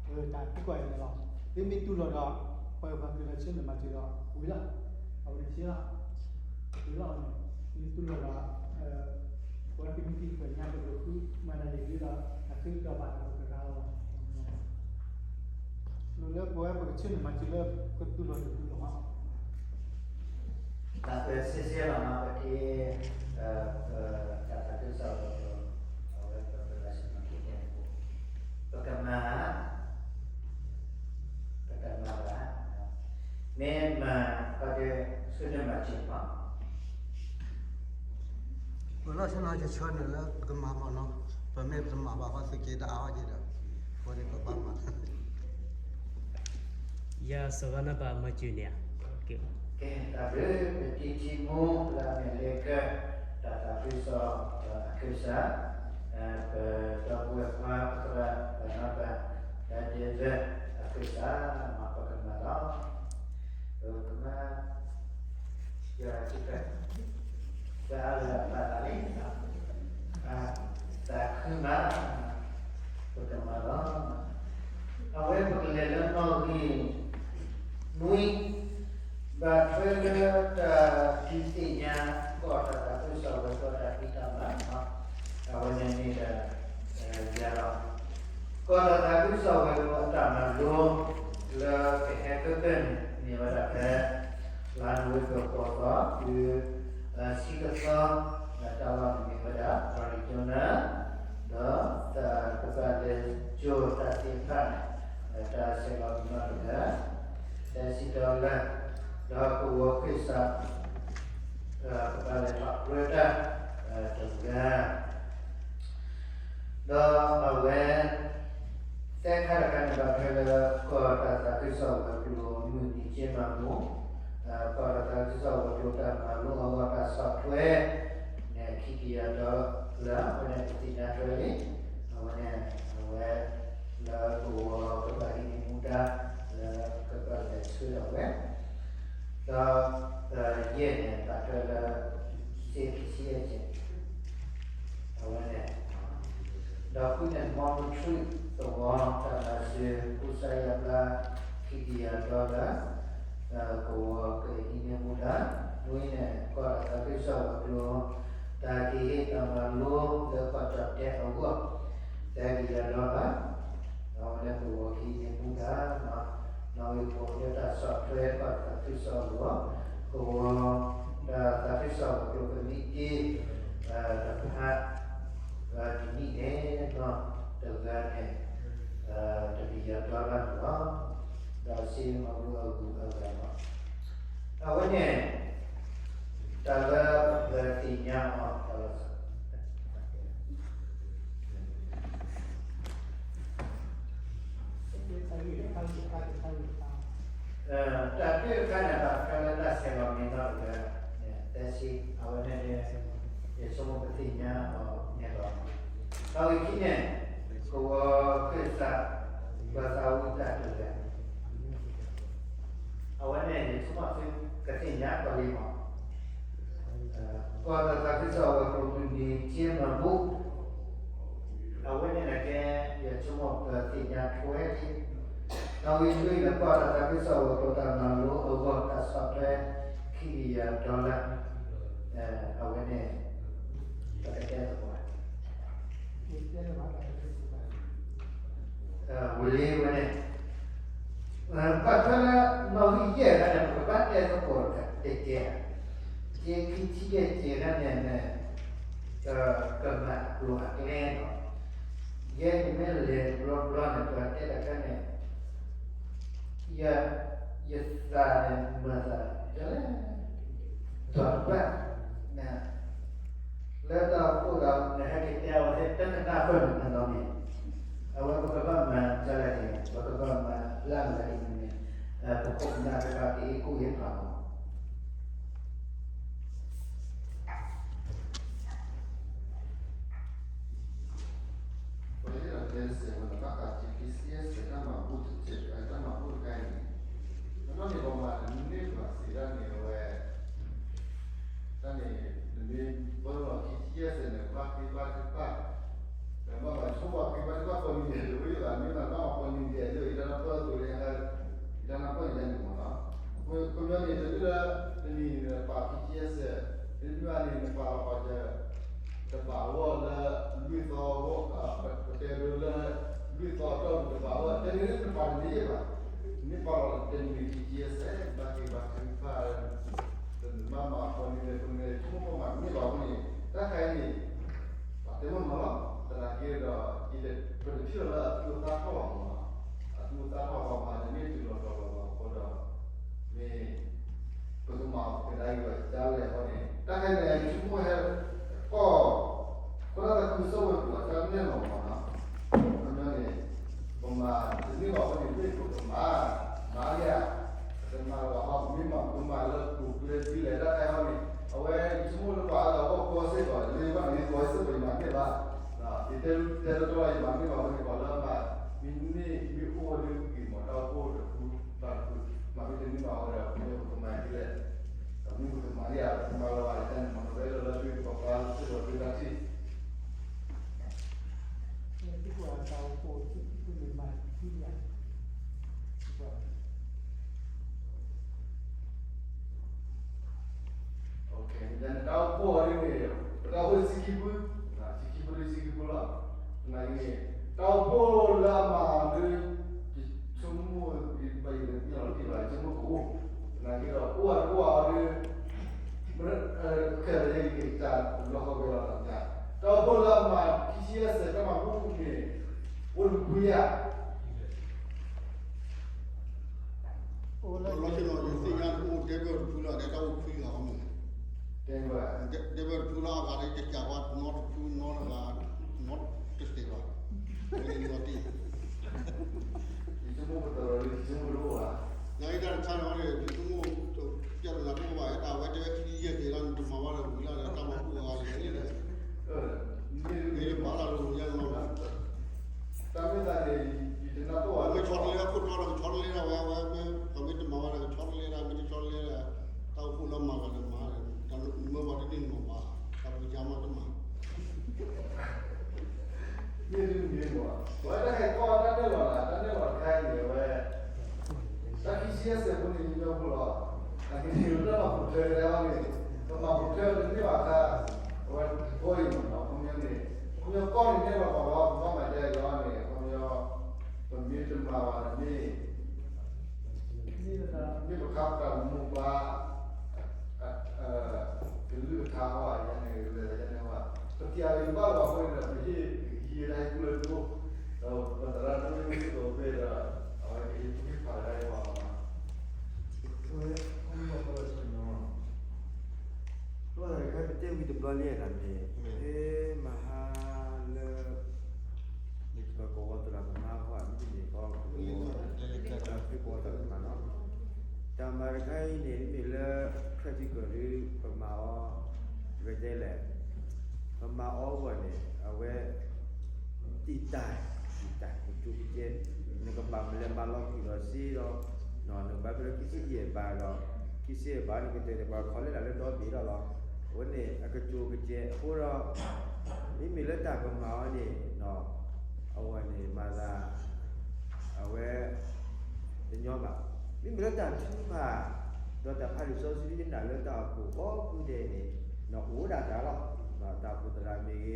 တၢ်သံကွၢ်အံၤန့ၣ်လီၤ. သုမ့ၢ်တူၢ်လိာ်ဒီး ပှၤပှၤကလုာ်လၢဆၢန့ၣ်မၤစၢၤဒီးဝံၤလီၤ, အဝဲန့ၣ်စ့လီၤ, ဝံၤလီၤန့ၣ် သုတူၢ်လိာ်ဒီး အ ပဝဲကမံးတံာ်ပညါပကဃုမၤနၤယ့ၣ်ဒ်သိး အသုတတီၤဘၣ်ဒီးပကရၤလီၤ. လိၤလၢပဝဲပကဆ့ၣ်နီၤမၤစၢၤလၢကတူၢ်လိာ်တတူၢ်လိာ်မး တၢ်ပၢဆှၢဆှၢလီၤမး ပက့ၤ တၢ်သးခုကစီၣ်ဝဲၤကျိၤ အဝဲပကလၢဆ့ၣ်နီၤခံတဲပူၤ ပကမၤ ပတမၤဘၣ် မ့ၢ်မၤ ပကဆှၢတၢ်မၤစၢၤမး ပလီၢ်ဆ့ၣ်နီၤကဆှၢန့ၣ်လၢပကမၤမးနီၤ, ပမ့ၢ်ပတမၤဘၣ်ဃီသုးက့တအါအီၤက့ဒီး အဃိန့ၣ်ပဘၣ်မၤ ယၤစီၤဂၤနဘၣ်မၤစၢၤန့ၣ်ဧါ. ကဲ တၢ်ဘျုး ပတံထံမူ လၢအမ့ၢ်လ့ကၢၢ် တၢ်သးခုကစီၣ် အခၢၣ်စး ပဒီပုၢ်ဝဲၢ်ခွါပသရၣ် ပနီၢ်ပၢ် လၢဒဲးဘၢ အခၢၣ်စး မၤပကမၤလီၤ. ပကမၤ ယွၤထံၣ်ဖျါ ပအါလၢအဘၣ်သးလံ သးခုမး ပကမၤလီၤ. အဝဲပကလဲၤလၢနီၣ်ဂံၢ်နွံ ဘၣ်ထွဲလၢတၢ်ဒုးသ့ၣ်ညါ ကီၢ်တၢ်သးခုကစီၣ်ဝဲၤကျိၤတၢ်ဖံးတၢ်မၤ အဝဲန့ၣ်မ့ၢ်ဒၣ် ယၤလီၤ. ကီၢ်တၢ်သးခုကစီၣ်ဝဲၤကျိၤအတၢ်မၤလိ လၢကဟဲခဲကၢၢ်န့ၣ် မ့ၢ်ဝဲဒၣ်ဖဲ လါနိၣ်ဝ့ဘၢၣ်ဃိးသီ တုၤ ဆံကသီ တၢ်လီၢ်န့ၣ်မ့ၢ်ဝဲဒၣ် Arizona ဒီးတၢ်ကဘၣ်လဲၤကၠိတၢ်သ့ၣ်တဖၣ်န့ၣ် တၢ်ဆဲးလီၤပနီၣ်တဂၤ တဆံ dollar ဒီးကဝီၤခၢၣ်စး ကဘၣ်လဲၤထီၣ်ပြၢတၢ် တဂၤ ဒီးအဝဲ သဲခါတခါန့ၣ် ဘၣ်ထွဲလၢကီၢ်တၢ်သးခုကစီၣ်ဝဲၤကျိၤမုၢ်နံၤက့မၤမူ ကီၢ်တၢ်သးခုကစီၣ်ဝဲၤကျိၤတၢ်မၤလိအဂီၢ်တၢ်ဆီၣ်ထွဲ န့ၣ် ခံကယၤဒီလၢ အဝဲန့ၣ်ပသ့ၣ်ညါထွဲလံ အဝဲန့ၣ် အဝဲ လၢကဝီၤကဘၣ်ဟံးန့ၢ်မူဒါ လၢကဘၣ်လဲၤဆှၢဒၣ်ဝဲ ဒီး ယဲၢ်န့ၣ် ဘၣ်ထွဲလၢ စ့ခံဆံယဲၢ်ကဲး အဝဲန့ၣ် ဒီးဃုန့ၣ် မီမုၢ်ထူၣ်သဝီ တၢ်မၤစၢၤ ကူစါယါဘျါ ခံကယၤဒီလၢ ကဝီၤကဟံးန့ၢ်မူဒါ နွံန့ၣ် ကီၢ်တၢ်သးခုကစီၣ်ဝဲၤကျိၤ တၢ်ကဟ့ၣ်တၢ်မၤလိလၢကီၢ်ကၠီၣ်တဲၣ်အဂီၢ် သၢကယၤဒီလၢ အဝဲန့ၣ်ကဝီၤကဟံးန့ၢ်မူဒါ နီၣ်ဂံၢ်ဃိးလၢတၢ်ဆီၣ်ထွဲကီၢ်တၢ်သးခုကစီၣ်အဂီၢ် ကဝီၤ တၢ်သးခုကစီၣ်ဝဲၤကျိၤကမံးတံာ် တဖၣ် တနံၣ်န့ၣ် တဂၤန့ၣ် တကယၤဒီလၢန့ၣ်လီၤ. ဒီးစ့မၤဘူၣ်အဂုၤအဂၤလီၤ. အဝဲန့ၣ် တၢ်လၢပသ့ၣ်ညါအီၤ တၢ်လၢ တၢ်တၢ်တခါန့ၣ် ဘၣ်ထွဲလၢတၢ်ဆဲးလီၤမ့ၢ်နီၢ်တဂၤ သၢဆံ အဝဲန့ၣ် ယဆိကမိၣ်ပသ့ၣ်ညါအီၤန့ၣ်လီၤ. အဝဲခံန့ၣ် ကဝီၤခၢၣ်စး ပှၤသးဝံၣ်တၢ်တဂၤ အဝဲန့ၣ် ယဆိကမိၣ်သုကသ့ၣ်ညါကီးလံမး ကီၢ်တၢ်သးခုကစီၣ်ဝဲၤကျိၤမုၢ်နံၤက့မၤဘူၣ် အဝဲန့ၣ်န့ၣ်ကဲ ယဆိကမိၣ်ပသ့ၣ်ညါထွဲလံ. နီၣ်ဂံၢ်လွံၢ်န့ၣ် ကီၢ်တၢ်သးခုကစီၣ်ဝဲၤကျိၤတၢ်မၤလိအဂီၢ်တၢ်ဆီၣ်ထွဲ ခံကယၤဒီလၢ အဝဲန့ၣ် ပကတဲသကိး ဝံၤလံဝဲန့ၣ် ဘၣ်ထွဲလၢနီၣ်ဂံၢ်ယဲၢ်ခါန့ၣ် ပကဘၣ်တဲသကိးတကဲး, က့ခံဆံယဲၢ်ကဲးခါန့ၣ်န့ၣ် ကမၤအကျိၤအကျဲလီၤ. ယဲန့ၣ်မ့ၢ်လဲၤတဘျီဘျီန့ၣ် ပှၤတဲတခါန့ၣ် ယ ယသးန့ၣ်မၤသး ကလဲၤ တီၢ်တဘၣ် လၢတၢ်အိၣ်ဖှိၣ်ဒီး နဟဲက့ၤတဲအဝဲသ့ၣ်တကနၣ်ဃၢၤန့ၣ်နီတမံၤ, အဝဲပကဘၣ်မၤဒ်လဲၣ်န့ၣ် ပကဘၣ်မၤလၢအမၤဒ်န့ၣ်န့ၣ် ပခိၣ်ပနၢ်တဖၣ်က့ၤကူၣ်က့ၤဖးမး ပှၤလၢတဲစဲးဝဲလၢဘၣ်ဃးက့ၤ က့ၤစံးစဲးတၢ်မၤဘူၣ်တကဲး တၢ်မၤဘူၣ်တခါအံၤန့ၣ် တနီၤန့ၣ်ပှၤမၤတန့ၢ်ဘၣ်စံးဒၣ်န့ၣ်ဝဲ တၢ်န့ၣ် နမ့ၢ်ပၢလီၤခံဆံယဲၢ်စဲးန့ၣ် ဘၣ်ဃ့ဘါထုကဖၣ်, ဒီးဘၣ်မၤဆိပှၤဃ့ဘါထုကဖၣ်ကိးနံၤဒဲး လၢဝဲယသးမ့ၢ်မၤဘၣ်မၤကိးနံၤဒဲး လၢယတၢ်နၢ်ပၢၢ်အသိးလၢ ယတၢ်နၢ်ပၢၢ်န့ၣ်ယၤန့ၣ်မးနီၤ, ခီပညီန့ၣ် ပှၤတန့ၢ်ဘၣ်, မ့ၢ်ပှၤလီၤတနံၤခံဆံယဲၢ်ဆဲး ဘၣ်က့ၤဘၣ်ထုကဖၣ် တမၤမၤအဃိန့ၣ် လၢပန့ၣ် ဆိကမိၣ်ပှၤမၤတန့ၢ်ဘၣ်အဃိန့ၣ် တၢ်ခါအံၤန့ၣ် ပှၤတဲမ့ၢ်မၤလီၤ သနာ်က့ဒီး ပတထံၣ်လီၤလၢအသူအသၣ်ထီၣ်ဘၣ်မး, အသူအသၣ်ထီၣ်ဘၣ်မး တမ့ၢ်တုၤလီၤတီၤလီၤဘၣ်အဃိဒီး မ့ၢ် ပကမၤကဒါက့ၤဘၣ်ဒ်လဲၣ်အဃိန့ၣ် တၢ်ခါအံၤန့ၣ် ဆိကမိၣ်ဟဲ ကီၢ် ခိၣ်နၢ်သးခုကစီၣ်ဝဲပှၤတၢ်နဲၣ်လီၤမးနီၤ, ခီပညီန့ၣ် ပမၤတန့ၢ်ဘၣ်အဃိန့ၣ် မ့ၢ်ပကမၤ မၤဧါ, ပတမၤဘၣ်ဟီ ပမ့ၢ်မၤပကမၤလၢပူၤကျဲဒ်လဲၣ် တၢ်ခါအံၤန့ၣ် အဝဲဆိကမိၣ်လၢပှၤအါဂၤအဂီၢ်ကီစ့ၢ်ကီး လၢယဘၣ်န့ၣ်ကီစ့ၢ်ကီး ယမၤန့ၢ်ဘၣ်, ယတဲတဲတတီၢ်လၢယမၤန့ၢ်ဘၣ်အဃိန့ၣ် ပှၤလၢအမၤ မ့ၢ်န့ၢ်မ့ၢ်အိၣ်ဝဲဒၣ်ဂ့ၤမး တၢ်အိၣ်ဖှိၣ်တဖုဘၣ်တဖု မၤမ့ၢ်တန့ၢ်ဘၣ်အဃိဒီး ပမ့ၢ်ပကမၤဒ်လဲၣ် ဒီးမ့ၢ်ပကမၤဒ်လဲၣ် ပကမၤလီၤဘၣ်တၢ်န့ၣ်မး ဒီးဝဲလၢလၢပပှၤစ့ၢ်ကီးဒုးတၢ်ထံၣ် တၢ်အိၣ်ဖှိၣ်ဒ်န့ၣ် ပတၢ်အိၣ်ဖှိၣ်ဆံခံဖု, ဆံခံဖုဒ်ဆံခံဖုလီၤ. သနာ်က့န့ၣ် တၢ်အိၣ်ဖှိၣ်လၢအမၤအီၤဒ် ယဆိကမိၣ်ဘၣ်ယၤန့ၣ် ယဆိကမိၣ်ကအိၣ်, သနာ်က့ဒီး အိၣ်အဒိၣ်အီၤဒ် ခဲလၢာ်ယက့ၤတၢ်လီၢ်ဃီဝဲလီၤတၢ်, တၢ်အိၣ်ဖှိၣ်လၢအမၤခံဆံယဲၢ်ဆဲးတၢ်မၤဘူၣ်န့ၣ် အိၣ်တဖုဧါ လီၤတံၢ်လီၤ ယသ့ၣ်ညါအိၣ်ဒဲဘၢၣ်တဖုလီၤ ဒဲတၢ်အိၣ်ခွံဂၤအီၤမ့ၢ်, ဒဲဘၢၣ်တဖုလီၤ အဂၤဒ်တကးဝါ နီတဖုနီတဂၤ နီတစဲးဘၣ်, လီၤတံၢ် ယဆိကမိၣ်ပတၢ်လီၤလံ ယဆိကမိၣ်တအိၣ်ဘၣ်, နအံၤတၢ်တခါန့ၣ် ယဆိကမိၣ် ပြဿနာတအိၣ်ဘၣ် တၢ်ဝဲတဲဝဲခံဆံယဲၢ်ဆဲးလီၤ နတမၤဘၣ်ဒီးဝံၤလီၤ တၢ်မၤဘူၣ်အဂၤန့ၣ် မ့ၢ်ဘၣ်လၢယၤလီၤ တၢ်မ့ၢ်သးန့ၣ် ယတနၢ်ပၢၢ်ဘၣ် မ့ၢ်ဆီတလဲအခိၣ်တီဒီး ကဆီတလဲဒၣ်ဝဲ ဝဲမ့ၢ် ပမ့ၢ်တမၤဘၣ်ဒီး ကဆီတလဲဒၣ် မ့ၢ်တဆီတလဲဒၣ် တၢ်အိၣ်ဖှိၣ်လၢမၤဂၤဒီးမၤ တၢ်မၢဘၣ်တန့ၢ်မၤဘၣ် တၢ်ပူၤကါမးတမၤ မ့ၢ်ဒ်မ့ၢ်ဘၣ် ဝဲတၢ်ဟဲကီၢ်တၢ်နဲၣ်လီၤလၢ တၢ်နဲၣ်လီၤတခါအံၤန့ၣ် အဝဲ တၢ်ခံဆံယဲၢ်ဆဲးဖိန့ၣ် ညီညီဖိလီၤ အက့ၤလၢမၤပူၤထွဲကဒါဝဲန့ၣ် ပမၤပူၤထွဲတန့ၢ်ဘၣ်အခါ အဝဲတကီၢ်အံၤမ့ၢ်နီၤ ခီပညီန့ၣ် ခီပညီကီၢ်န့ၣ်နဲၣ်လီၤပှၤလီၤ ပဘၣ်မၤဒ်အံၤလီၤန့ၣ် ခီပညီ ပမ့ၢ်တမၤဘၣ်န့ၣ် မ့ၢ်ပခါပတၢ်မူပှၤ ကလုၢ်ကထါဟီယၤန့ၣ် လၢယၤန့ၣ်ဟီ ပကၤလၢဘၣ်လီၤအဃိန့ၣ်ဒီး ပဟ့ၣ်ဟံးဒၣ်ဟံးကူၣ်လၢတဘိ ဒီးပသရၣ်ဒိၣ်မ့ၢ်စ့ၢ်ကီးဖဲဒီး အဝဲကဟ့ၣ်ကူၣ်ဟ့ၣ်ဖးဒၣ်ယၤဘၣ် လီၤသးတခါပတဲဝံၤတဘျီလံဒၣ်န့ၣ် ဖဲမဟါလၢ ပကဝီၤသရၣ်သမါဟီ မ့တမ့ၢ်ဃီ ပကဝီၤသရၣ်သမါနီၤ တၢ်မၤတခါအံၤန့ၣ် မ့မ့ၢ်လၢ practical ဒ် ပမၤအီၤ ပကတဲလဲၣ် ပမၤအီၤအဂီၢ်န့ၣ် အဝဲ တံာ်တာ် တံာ်တာ် ကစူၤကစဲ နကဘၣ်မၤလဲၤမၤလီၤကွံာ်ဒီးစ့ဒီး နကဘၣ်ဖဲလၢခံဆံယဲၢ်ဘးဒီး ခံဆံယဲၢ်ဘး နကတဲာ်န့ၣ် ပှၤခီလဲၣ်ဒၣ်လၢဒီဘ့ၣ်ဒီးလီၤ. အဝဲန့ၣ် အကစူၤကစဲ အဃိဒီး မ့မ့ၢ်လၢတၢ်ကမၤအီၤန့ၣ် အဝဲန့ၣ်မၤသး အဝဲ တညီဘၣ်. မ့မ့ၢ်လၢတၢ်ထုကဖၣ် ဒီးတၢ်ဖးလံာ်စီဆှံဒ်ယနာ်လၢတၢ်အိၣ်ဖှိၣ်ကိးဖုဒဲးန့ၣ် အိၣ်ဒၣ်တၢ်လီၤ. တၢ်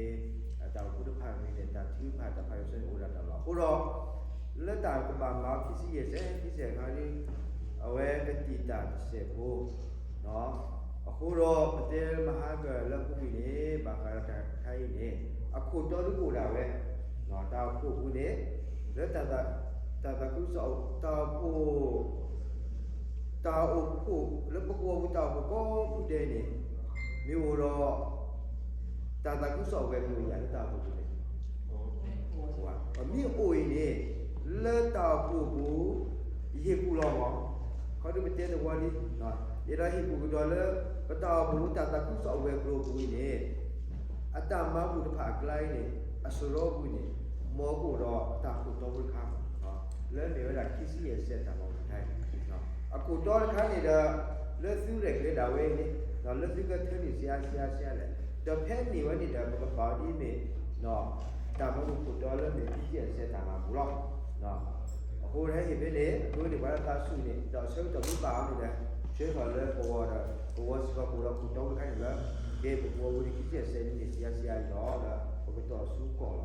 အိၣ်ဖှိၣ်သရၣ်မ့ၢ်ဂ့ၤ တၢ်အိၣ်ဖှိၣ်တဖၣ်မ့ၢ်ဂ့ၤန့ၣ် တၢ်ထုကဖၣ်တၢ်ဖးလံာ်စီဆှံန့ၣ်အိၣ်ဒၣ်တၢ်လီၤ. အဃိဒီး လၢတၢ်ကဘၣ်မၤအီၤခံဆံယဲၢ်ဆဲး ခံဆံယဲၢ်ခါဒ် အဝဲကတံာ်တာ်တစဲးဖိ အဃိဒီး ပတဲမဟါကလၢပူၤကွံာ်န့ၣ် ဘၣ်ဃးဒီးတၢ်ခါအံၤန့ၣ် အခိၣ်တီဒ်အိၣ်ဒၣ်ဝဲ တၢ်အိၣ်ဖှိၣ်အပူၤန့ၣ် လၢ တၢ်သးခုကစီၣ် တၢ်အိၣ်ဖှိၣ် တၢ်အိၣ်ဖှိၣ် လၢပကဝီၤပူၤတၢ်အိၣ်ဖှိၣ်ကိးဖုဒဲးန့ၣ် မ့ၢ်အိၣ်ဒီး တၢ်သးခုကစီၣ်အဝဲၤကျိၤယၤလၢတၢ်အိၣ်ဖှိၣ်ပူၤန့ၣ် မ့ၢ်အိၣ်အံၤန့ၣ် လၢတၢ်အိၣ်ဖှိၣ်ပူၤ ယဟ့ၣ်ကူၣ်လီၤမး ခီဒုပတဲသဝီလံ ယအဲၣ်ဒိးဟ့ၣ်ကူၣ်ကဒီးလၢ ပတၢ်အိၣ်ဖှိၣ်တၢ်သးခုကစီၣ်အဝဲၤကျိၤအပူၤအံၤန့ၣ် အတၢ်မၤဘူၣ်တဖၣ်အကျါအံၤန့ၣ် အစရီပူၤန့ၣ် မ်ကအိၣ်ဒီးတၢ်ခိၣ်တီဖိတခါ လၢမ့ၢ်ဝဲဒၣ်ခံဆံယဲၢ်ဆဲးတၢ်မၤဘူၣ်တခါအံၤ အခိၣ်တီတခါန့ၣ်ဒီး လၢသုရဲၣ်ကျဲၤဒၣ်ဝဲအံၤန့ၣ် လၢသုကထၢနုာ်စှၤစှၤစှၤလဲၣ် ဒီးဖဲန့ၣ်ဝဲန့ၣ်ဒီး ပကပာ်အီၤဒ်မ့ၢ် တၢ်မၤဘူၣ်ခိၣ်တီလၢမ့ၢ်ခံဆံယဲၢ်ဆဲးတၢ်မၤဘူၣ်လီၤ. အဃိဟဲဟ့ၣ်ဖဲန့ၣ် အဃိန့ၣ်ပှၤလၢသးဆူၣ်န့ၣ် ဒီးဆၢကတီၢ်မ့ၢ်ဘၣ်အီၤန့ၣ်ဒီး ဆှၢထီၣ်လၢပဝီၤဒီး ပဝီၤစ့ၢ်ကီးပအိၣ်ဒီးခိၣ်တီဖိတခါန့ၣ်လၢ ကဲပကဝီၤပူၤန့ၣ်ခံဆံယဲၢ်ဆဲးန့ၣ် စှၤစှၤအံၤလီၤ ဒီးပကတီၢ်ဆူကီၢ်လီ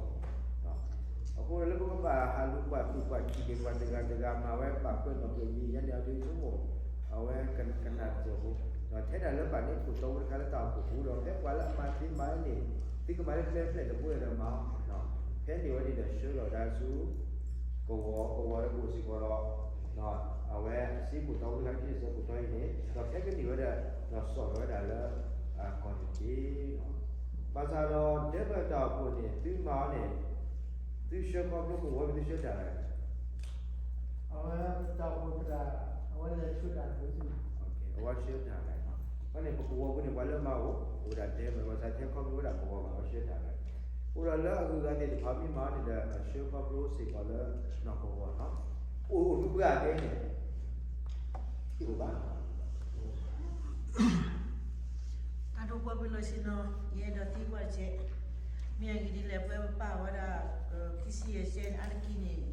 ၤ. အဃိဒီးလၢပကဘၣ်ဟးလူၤကွၢ်သူၣ်ကွၢ်ခံးန့ၣ် ပှၤတဂၤတဂၤမၤဝဲဘၣ်ကွဲးနီၣ်ကွဲးမံၤ ယၤန့ၣ်အဒုးဆိကမိၣ် အဝဲကနၣ်တစိၢ်ဖိ ဒီးထဲဒၣ်လၢဘၣ်န့ၣ်ခိၣ်တီဝဲတခါလၢတၢ်အိၣ်ဖှိၣ်ပူၤဒီး ဖဲပှၤလၢအမၤသ့မၤဝဲန့ၣ် သုကမၤလၢကျဲဖျဲၣ်တဘိဒီးမၤအီၤ ဖဲန့ၣ်ဝဲန့ၣ်ဒီးဆှၢလီၤဒၣ်ဆူ ကဝီၤ ကဝီၤဒီးကအိၣ်စ့ၢ်ကီးဒီး အဝဲစ့ခိၣ်တီဝဲတခါလၢခံန့ၣ် စ့ခိၣ်တီအံၤန့ၣ် ဒီးဖဲကန့ၢ်ဝဲဒၣ် ဒီးစိာ်ထီၣ်ဝဲဒၣ်လၢ ကီၢ်န့ၣ်တက့ၢ်. ဘၣ်ဆၣ်ဒီးဒဲးဘၢတၢ်အိၣ်ဖှိၣ်န့ၣ် သုမၤအီၤန့ၣ် သုဆှၢခီဖျိကဝီၤ သုဆှၢတၢ်လဲၣ် အဝဲတၢ်အိၣ်ဖှိၣ်တဂၤ အဝဲလဲၤဆှၢတၢ်လဲၣ် အဝဲဆှၢတၢ်လဲၣ်. အဃိန့ၣ် ပကဝီၤပူၤန့ၣ် ပှၤလၢမၤအိၣ် အိၣ်ဝဲဒၣ်ဒဲးဘၢ ဘၣ်ဆၣ်ထဲခီဖျိဝဲဒၣ်ကဝီၤဘၣ် အဝဲဆှၢတၢ်လဲၣ်. အိၣ်ဒီးလၢအဂုၤအဂၤသ့ၣ်တဖၣ်မ့ၢ်မၤအီၤန့ၣ်ဒီး အဆှၢခီဖျိစ့ၢ်ကီးလၢနီၢ်ကဝီၤနီၤ. အိၣ်အိၣ်မုၢ်ပှၢ်ကဲန့ၣ် အိၣ်ဘၣ် တၢ်ဒိၣ်ပှၤပလီၢ်ဆ့နီၤ ယအဲၣ်ဒိးသံကွၢ်တက့ၢ်. မ့ၢ်အဂ့ၢ်ဒ်လဲၣ် ပဝဲပပာ်ဝဲဒၣ် ခံဆံယဲၢ်စဲန့ၣ် အါတက့ၢ်န့ၣ်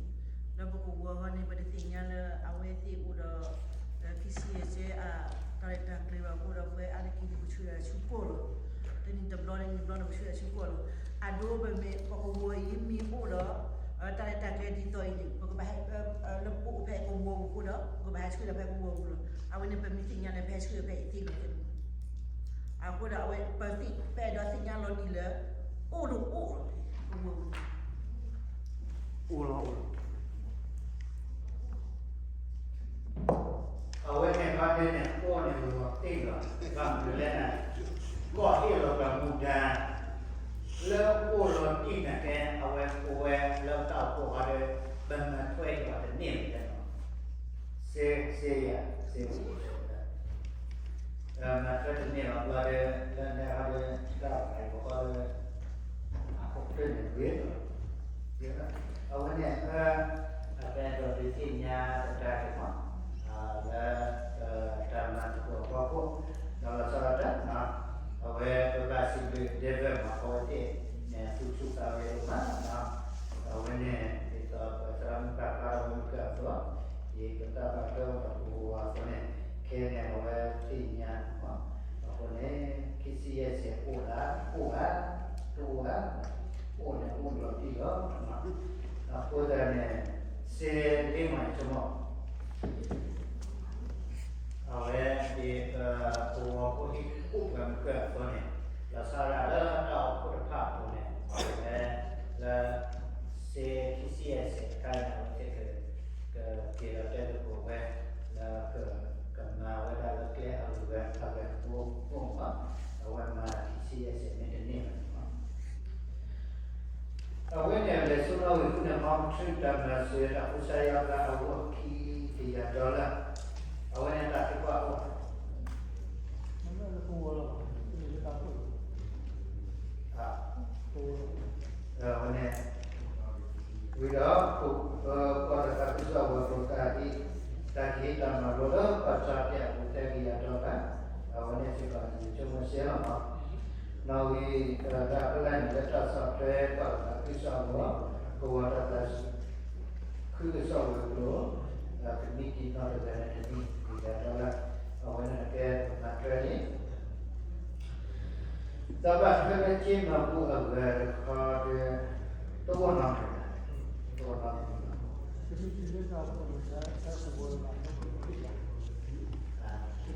လၢပကဝီၤဃီန့ၣ် ပတသ့ၣ်ညါလၢအဝဲသ့ၣ်အိၣ်ဒီး ခံဆံယဲၢ်စဲအတၢ်ရဲၣ်တၢ်ကျဲၤဘၣ်အဃိဒီး ပဝဲအါတက့ၢ်န့ၣ်ပဆှၢတၢ်ဆူကီၢ်လီၤ. တနံၤတဘျီတနံၤတဘျီန့ၣ် ပဆှၢတၢ်ဆူကီၢ်လီၤ. အဒိပမ့ၢ်ပကဝီၤအံၤမ့ၢ်အိၣ်ဒီး တၢ်ရဲၣ်တၢ်ကျဲၤဒ်သိးအံၤန့ၣ် ပကဘၣ်ဟဲ လၢပအိၣ်ဖဲကဝီၤပူၤအဃိဒီး ပကဘၣ်ဟဲဆှၢတၢ်ဖဲကဝီၤပူၤလီၤ. အဝဲန့ၣ်ပမ့ၢ်သ့ၣ်ညါန့ၣ် ပဟဲဆှၢဖဲအံၤသ့လီၤ. အဃိဒီးအဝဲပသ့ၣ် ပအဲၣ်ဒိးသ့ၣ်ညါလီၤတံၢ်လၢ အိၣ်တအိၣ်လီၤ ကဝီၤပူၤ အိၣ်လီၤအိၣ်လီၤ. အဝဲန့ၣ်ခီဒဲးန့ၣ် အိၣ်န့ၣ်လီၤတံၢ်လီၤ ဘၣ်မနုၤလဲၣ်န့ၣ် ကီၢ်ဟ့ၣ်လီၤပှၤမူဒါ လၢအိၣ်လီၤတံၢ်န့ၣ်ကဲ အဝဲပဝဲလၢတၢ်အိၣ်ဖှိၣ်ဃီဒီး ပမၤထွဲအီၤတန့ၢ်လၢၤဘၣ်. စ့ စ့ယၤ စ့ မၤထွဲတန့ၢ်လီၤဘျီဒီး လၢန့ၣ်ဃီဒီး တၢ်ဘၣ်ပဃီဒီး အခိၣ်ချၢန့ၣ်ဂ့ၤလီၤ. အဝဲန့ၣ် အကဲဒီးဒုးသ့ၣ်ညါတၢ်က့ၤမး လၢ တၢ်မၤသကိးအဖီခိၣ် ဒီးလီၤဆီဒၣ်တၢ် အဝဲပဘၣ်စံးဘျုး David မး အဝဲသ့ၣ်န့ၣ် သူၣ်ဆူၣ်သးဂဲၤဒိၣ်မး အဝဲန့ၣ် ဒ်သိးပသရၣ်မုၣ်ပာ်ဖျါထီၣ်ဝဲမုၢ်ကၢအသိး ယကတၢ်ဘၣ်ထွဲဝဲဒီးပကဝီၤအသိးန့ၣ် ခဲန့ၣ် အဝဲသ့ၣ်ညါ အဃိန့ၣ် ခံဆံယဲၢ်စဲးအိၣ်ဒၣ် အိၣ်ဘၣ် တအိၣ်ဘၣ် အိၣ်န့ၣ်အိၣ်လီၤတံၢ်လီၤ. အဃိသတးန့ၣ် စ့လ့မၤဆိကမိၣ် အဝဲဒ်ပကဝီၤဖိဟံၣ်ဖိဃီဖိ မုၢ်ကၢအသိးန့ၣ် လီၤဆီဒၣ်တၢ်လၢတၢ်အိၣ်ဖှိၣ်တဖၣ်အပူၤန့ၣ် အဝဲလၢ စ့ခံဆံယဲၢ်စဲးတခါန့ၣ် အဝဲသ့ၣ်က ကက့ၤလီၤတဲသကိးဝဲ လၢက ကမၤဝဲဒၣ်လၢကျဲအဂုၤအဂၤအဂၤတဘိဘိမး အဝဲမၤခံဆံယဲၢ်စဲးမ့ၢ်တန့ၢ်ဘၣ်န့ၣ် အဝဲန့ၣ်လဲၤဆူနီၣ်ဂံၢ်ဃုန့ၣ် မီမထူတၢ်မၤစၢၤတၢ်ကူစါယါဘျါအဂီၢ်ခံကယၤဒီလၣ် အဝဲန့ၣ်တၢ်သံကွၢ်အိၣ် အဝဲန့ၣ် ဝံၤဒီး ပ ပှၤတၢ်သးခုကစီၣ်ဝဲၤကျိၤတၢ်ဟ့ၣ် တၢ်ကဟ့ၣ်တၢ်မၤလိလၢပှၤကၠီပျဲအပူၤသၢကယၤဒီလၣ် အဝဲန့ၣ်စ့ၢ်ကီး ယဆိကမိၣ်စ့ၢ်လီၤမး နီၣ်ဂံၢ်တၢ်ဖဲလဲၣ်န့ၣ် လၢတၢ်ဆီၣ်ထွဲပှၤတၢ်သးခုကစီၣ်အဂီၢ် ကဝီၤတၢ်သးခုကစီၣ်ဝဲၤကျိၤ ကမံးတံာ်နီၣ်တဂၤန့ၣ် တနံၣ်တကယၤဒီလၣ် အဝဲန့ၣ်ကဲပမၤထွဲန့ၣ် တၢ်ဘၣ်ထွဲလၢက့မၤဘူၣ်အဂၤတခီဒီး တအိၣ်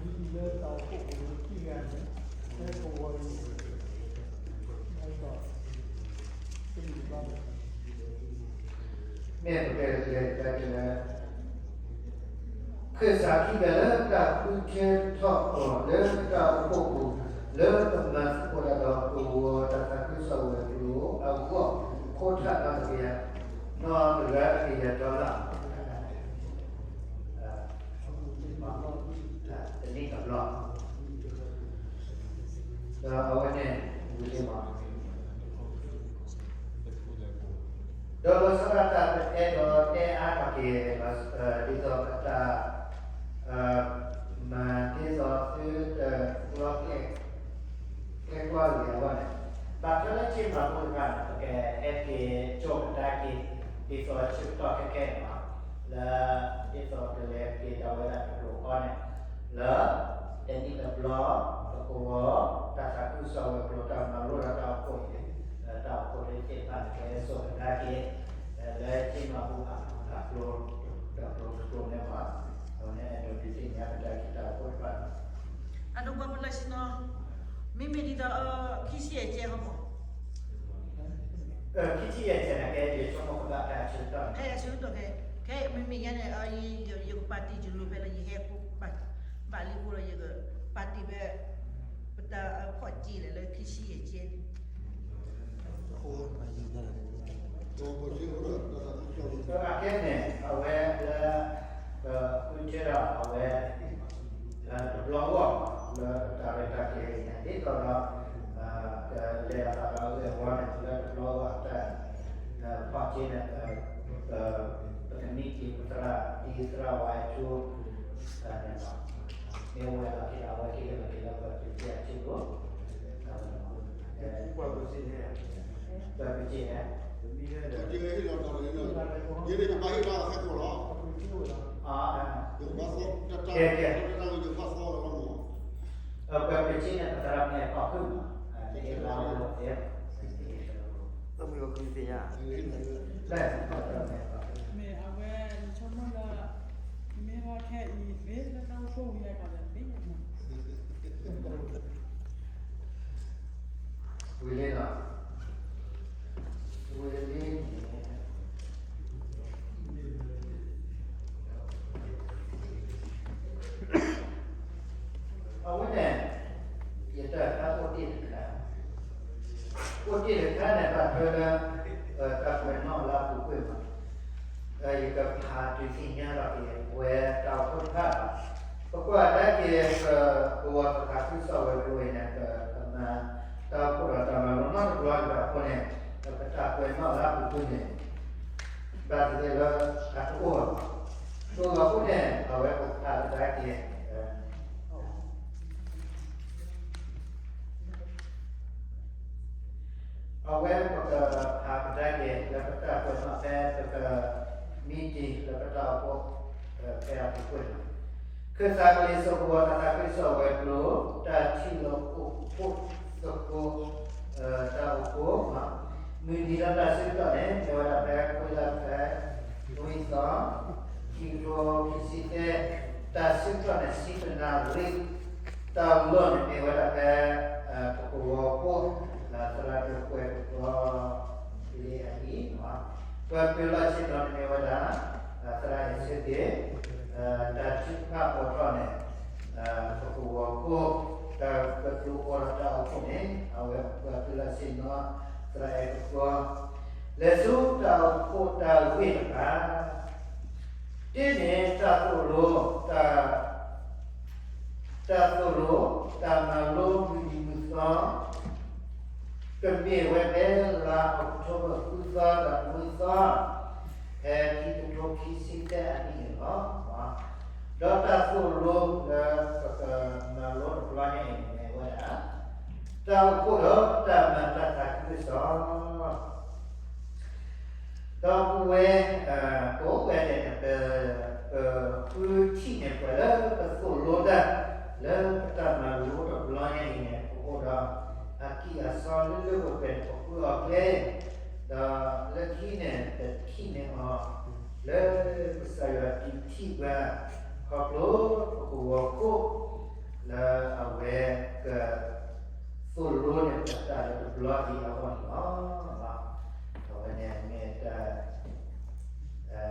နီတဂၤ တအိၣ်နီတဂၤ မ့ၢ်ပကလဲၤတၢ်ကလဲၤ ခၢၣ်စးခံဂၤလၢတၢ်ဃုထၢထီၣ်အီၤလၢတၢ်အိၣ်ဖှိၣ်ပူၤ လၢပမၤသကိးတၢ်ဒီးကဝီၤတၢ်သးခုကစီၣ်ဝဲၤကျိၤအဂီၢ် ခိထၣ်နီၣ်တကယၤ နီၣ်တဂၤတကယၤဒီလၣ် တနံၣ်တဘျီ ဒီးအဝဲန့ၣ် ဝံၤလံမး ဒီးလီၤဆီဒၣ်တၢ်ပအဲၣ်ဒိးတဲအါထီၣ်က့ၤ ဒ်သိးပတၢ် မၤဒ်သိးသုတကျီကျဲ ကျဲကွၢ်လံအဂီၢ်န့ၣ် ဘၣ်ထွဲလၢက့မၤဘူၣ်တဖၣ်န့ၣ် ပကဟဲက့ၤကၠိကဒါက့ၤ ဒ်သိးဆၢကတီၢ်ခဲကဲန့ၣ်လီၤ. လၢဒ်သိးကလဲၤက့ၤဒၣ်ဝဲဒၣ်တကျိၤဃီန့ၣ် လၢ တနံၣ်တဘျီ ပကဝီၤ တၢ်သးခုကစီၣ်ဝဲၤကျိၤတၢ်မၤလိဒီးတၢ်အိၣ်ဖှိၣ်အံၤ တၢ်အိၣ်ဖှိၣ်သ့ၣ်တဖၣ်န့ၣ် ကဟဲစိာ်ကဒါက့ၤ လၢက့ၤမၤဟူဘၣ်အကျိ ဒီးကျိတကျိန့ၣ်ဘၣ်, အဝဲန့ၣ်အဲၣ်ဒိးဒုးသ့ၣ်ညါပတၢ်က့ၤတၢ်အိၣ်ဖှိၣ်တဖၣ်န့ၣ်, အဒိပှၤပလၢဆ့နီၤ, မ့မ့ၢ်ဒ်သိး ခံဆံယဲၢ်ကဲဟီမး, ခံဆံယဲၢ်ကဲန့ၣ် ကဲယဆိကမိၣ်ကဘၣ်ဖဲအဆၢကတီၢ်န့ၣ်, ဖဲအဆၢကတီၢ်ဖဲ, ခဲမ့မ့ၢ်ညါန့ၣ် ယကပာ်တ့ၢ်ယလိၤဖဲလၢယဟဲ ဘၣ်လံအဃိဒီး ယကပာ်တ့ၢ်ဖဲ ပတၢ်ဖီၣ်က့ၤလဲၣ်လၢခံဆံယဲၢ်ကဲန့ၣ် အခဲန့ၣ် အဝဲလၢ ပဃုထၢဒီးအဝဲ တဘျီဂီၢ် လၢတၢ်ရဲၣ်တၢ်ကျဲၤအံၤန့ၣ် ဒ်သိးဒီး ကလဲၤအသးဒီးအဂ့ၢ်အဝီန့ၣ် လၢတဘျီဂီၢ်အတၢ် ဖီၣ်က့ၤန့ၣ် ပကမံတ့ၢ်ပသရၣ် ဒ်သရၣ်ဝါအထူ န့ၣ်လီၤ. မ့ၢ်ဝဲလီၤက့ၤအဝဲက့ၤလီၤက့ၤလၢပကစၢ်အထံဘိ ပှၤပစံးန့ၣ် ယဲဒၣ်ယဘၣ်ဟ့ၣ်လီၤအသးလီၤ, ယကဘၣ်သီတၢ် ကဲကဲ ယကဘၣ်သီလီၤမး, ပှၤပစံးန့ၣ် ပသရၣ်မ့ၢ်အဖီခိၣ်မး, မ့ၢ်အဝဲ နဆိကမိၣ်လၢ နမ့ၢ်ဟဲခဲအံၤ သ့လၢတၢ်အိၣ်ဖှိၣ်ဝံၤအကီၢ်ဒီးသ့ ဝံၤလံလီၤ, ဝံၤလံန့ၣ် အဝဲန့ၣ် ယတၢ်အိၣ်တ့ၢ်တခါ, အိၣ်တ့ၢ်တခါန့ၣ် ဘၣ်ထွဲလၢ တၢ်ကွဲးနီၣ်လၢအပူၤကွံာ်မး, ယကဖးဒုးသ့ၣ်ညါထီၣ်က့ၤဝဲတၢ်အိၣ်ဖှိၣ်တဖၣ်ဘၣ်. ပကွၢ်ကဒါက့ၤ ပကဝီၤသခးခုကစီၣ်ဝဲၤကျိၤအံၤန့ၣ် ပမၤတၢ်အိၣ်ဖှိၣ်ဒီးတၢ်မၤလိနီတဘျီဘၣ်အဃိန့ၣ် ပတၢ်ကွဲးနီၣ်လၢအပူၤကွံာ်န့ၣ် ဘၣ်သ့ၣ်သ့ၣ်လၢအတအိၣ်ဘၣ်. အဃိန့ၣ် အဝဲပကဖးကဒါက့ၤ အဝဲပကဖးကဒါက့ၤလၢပတၢ်ကွဲးနီၣ်ဖဲပကမံတ့ၢ်လၢပတၢ်အိၣ်ဖှိၣ် ဖဲအပူၤကွံာ်လီၤ. ခၢၣ်သးကလံၤစိးကဝီၤသခးခုကစီၣ်ဝဲၤကျိၤ တၢ်ထံၣ်လိာ်အိၣ်ဖှိၣ်သကိး တၢ်အိၣ်ဖှိၣ် မုၢ်နံၤဒီးတၢ်ဆၢကတီၢ်န့ၣ် မ့ၢ်ဝဲဒၣ်ဖဲခွံလါဖဲ နွံသီ ခံကထိခံဆံသၢ, တၢ်ဆၢကတီၢ်န့ၣ် ဆံတနၣ်ရံၣ်, တၢ်လီၢ်န့ၣ်မ့ၢ်ဝဲဒၣ်ဖဲ ပကဝီၤခိၣ် သရၣ်ဒိၣ်ကွဲးကပီၤလံအဟံၣ်, ပှၤပၢၤလီၢ်ဆ့ၣ်နီၤန့ၣ်မ့ၢ်ဝဲဒၣ် သရၣ်အဲၣ်ဆၢက့ၤ, တၢ်ထုကဖၣ်ပိာ်ထီၣ်န့ၣ် ပကဝီၤခိၣ် တၢ်ကတိၤအိၣ်ဒီးတၢ်အိၣ်ဖှိၣ်န့ၣ် အဝဲပှၤပၢၤလီၢ်ဆ့ၣ်နီၤ သရၣ်အဲၣ်ကပီၤ, လဲၤဆူတၢ်အိၣ်ဖှိၣ်တၢ်ဂ့ၢ်တဖၣ် တ့န့ၣ် တၢ်သိၣ်လိ တၢ်သိၣ်လိ တၢ်မၤလိမုၢ်နံၤမုၢ်သီ ကမ့ၢ်ဝဲဖဲလါအီးကထိဘၢၣ် ဃုသီဒီးနွံသီ ဖဲခံကထိခံဆံသၢအနံၣ်န့ၣ်လီၤ. ဒီးတၢ်သိၣ်လိလၢပကမၤလိတဘျီညါအံၤန့ၣ်မ့ၢ်ဝဲဒၣ် တၢ်အိၣ်ဖှိၣ်ဒီးတၢ်မၤတၢ်သးခုကစီၣ် ဒီပုၢ်ဝဲၢ် ကိးဝဲဒဲးန့ၣ် ပ ပဃုထံၣ်န့ၣ် ပှၤလၢပသိၣ်လိတၢ် လၢပတၢ်မၤလိတဘျီညါအံၤန့ၣ် ပအိၣ်ဒီးအကံၢ်အစီလၢလၢပှဲၤပှဲၤန့ၣ် ပဃုအီၤကျဲ ဒီးလၢခံန့ၣ် ပထံၣ်န့ၢ်အီၤ လၢကစၢ်ယွၤဒုးထံၣ်ပှၤ ခီဖျိပကဝီၤခိၣ် လၢအဝဲက သိၣ်လိန့ၣ် ပတၢ်လၢတဘျီအံၤအဂီၢ်န့ၣ်လီၤ. အဝဲန့ၣ်မ့ၢ်တၢ်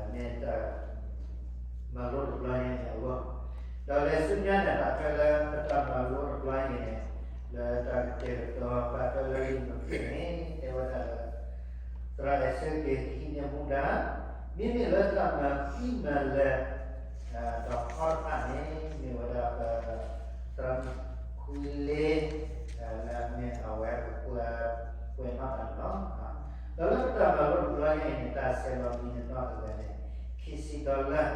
မ့ၢ်တၢ် မၤလိတဘျီညါအံၤအဂီၢ်, ဒီးလၢဆူညါန့ၣ် ဘၣ်ထွဲလၢပတၢ်မၤလိတဘျီညါအံၤန့ၣ် လၢတၢ်ကတဲာ်ကတီၤ ဘၣ်ထွဲလၢလံာ်မုၢ်က့န့ၣ် တဲဝဲဒၣ်လၢ သရၣ်အဲၣ်ဆၢက့ၤကဟံးန့ၢ်မူဒါ မ့မ့ၢ်လၢတၢ်မၤဃံမၤလၤ ဒီးခီတဖၣ်န့ၣ် မ့ၢ်ဝဲဒၣ်ပ သရၣ်မုၣ်ခွံလ့ လၢအမ့ၢ်အဝဲပှၤကွဲးနီၣ်တၢ်န့ၣ်လီၤ. ဒီးလၢပတၢ်မၤလိတဘျီညါအံၤန့ၣ် တၢ်ဆဲးလီၤမံၤန့ၣ်နီၣ်တဂၤန့ၣ် ခံဆံဒီလၢ ဒီးဘၣ်ထွဲ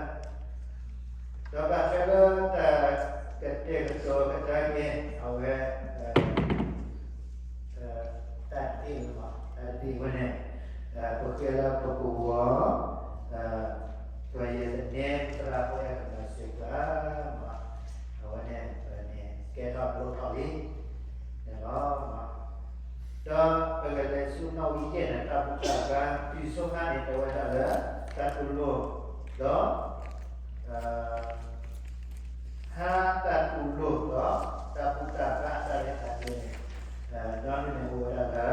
လၢတၢ်ကတဲာ်ကတီၤကဒါက့ၤ အဝဲ တၢ်တဘ့ၣ်လၢ တၢ်တဘ့ၣ်ဝဲန့ၣ် ပဃ့လၢပကဝီၤ ပယဲၢ်သန့ သရၣ်ဖိအဲၣ်ကမၤစၢၤပှၤ အဝဲန့ၣ် ပန့ၣ်ကဲထီၣ်လိၣ်ထီၣ်လံန့ၣ်လီၤ. ဒီးပကလဲၤဆူနီၣ်ဝံယဲၢ်န့ၣ် တၢ်ဘူၣ်တၢ်ဘါတုၤ လံာ်စီဆှံန့ၣ် တဲဝဲဒၣ်လၢ တၢ်တူၢ်လိာ် ဒီး ဟါတၢ်တူၢ်လိာ်ဒီး တၢ်ဘူၣ်တၢ်ဘါအတၢ်ရဲၣ်တၢ်ကျဲၤန့ၣ် ဒီးန့ၣ်န့ၣ်အိၣ်ဝဲဒၣ်လၢ တၢ်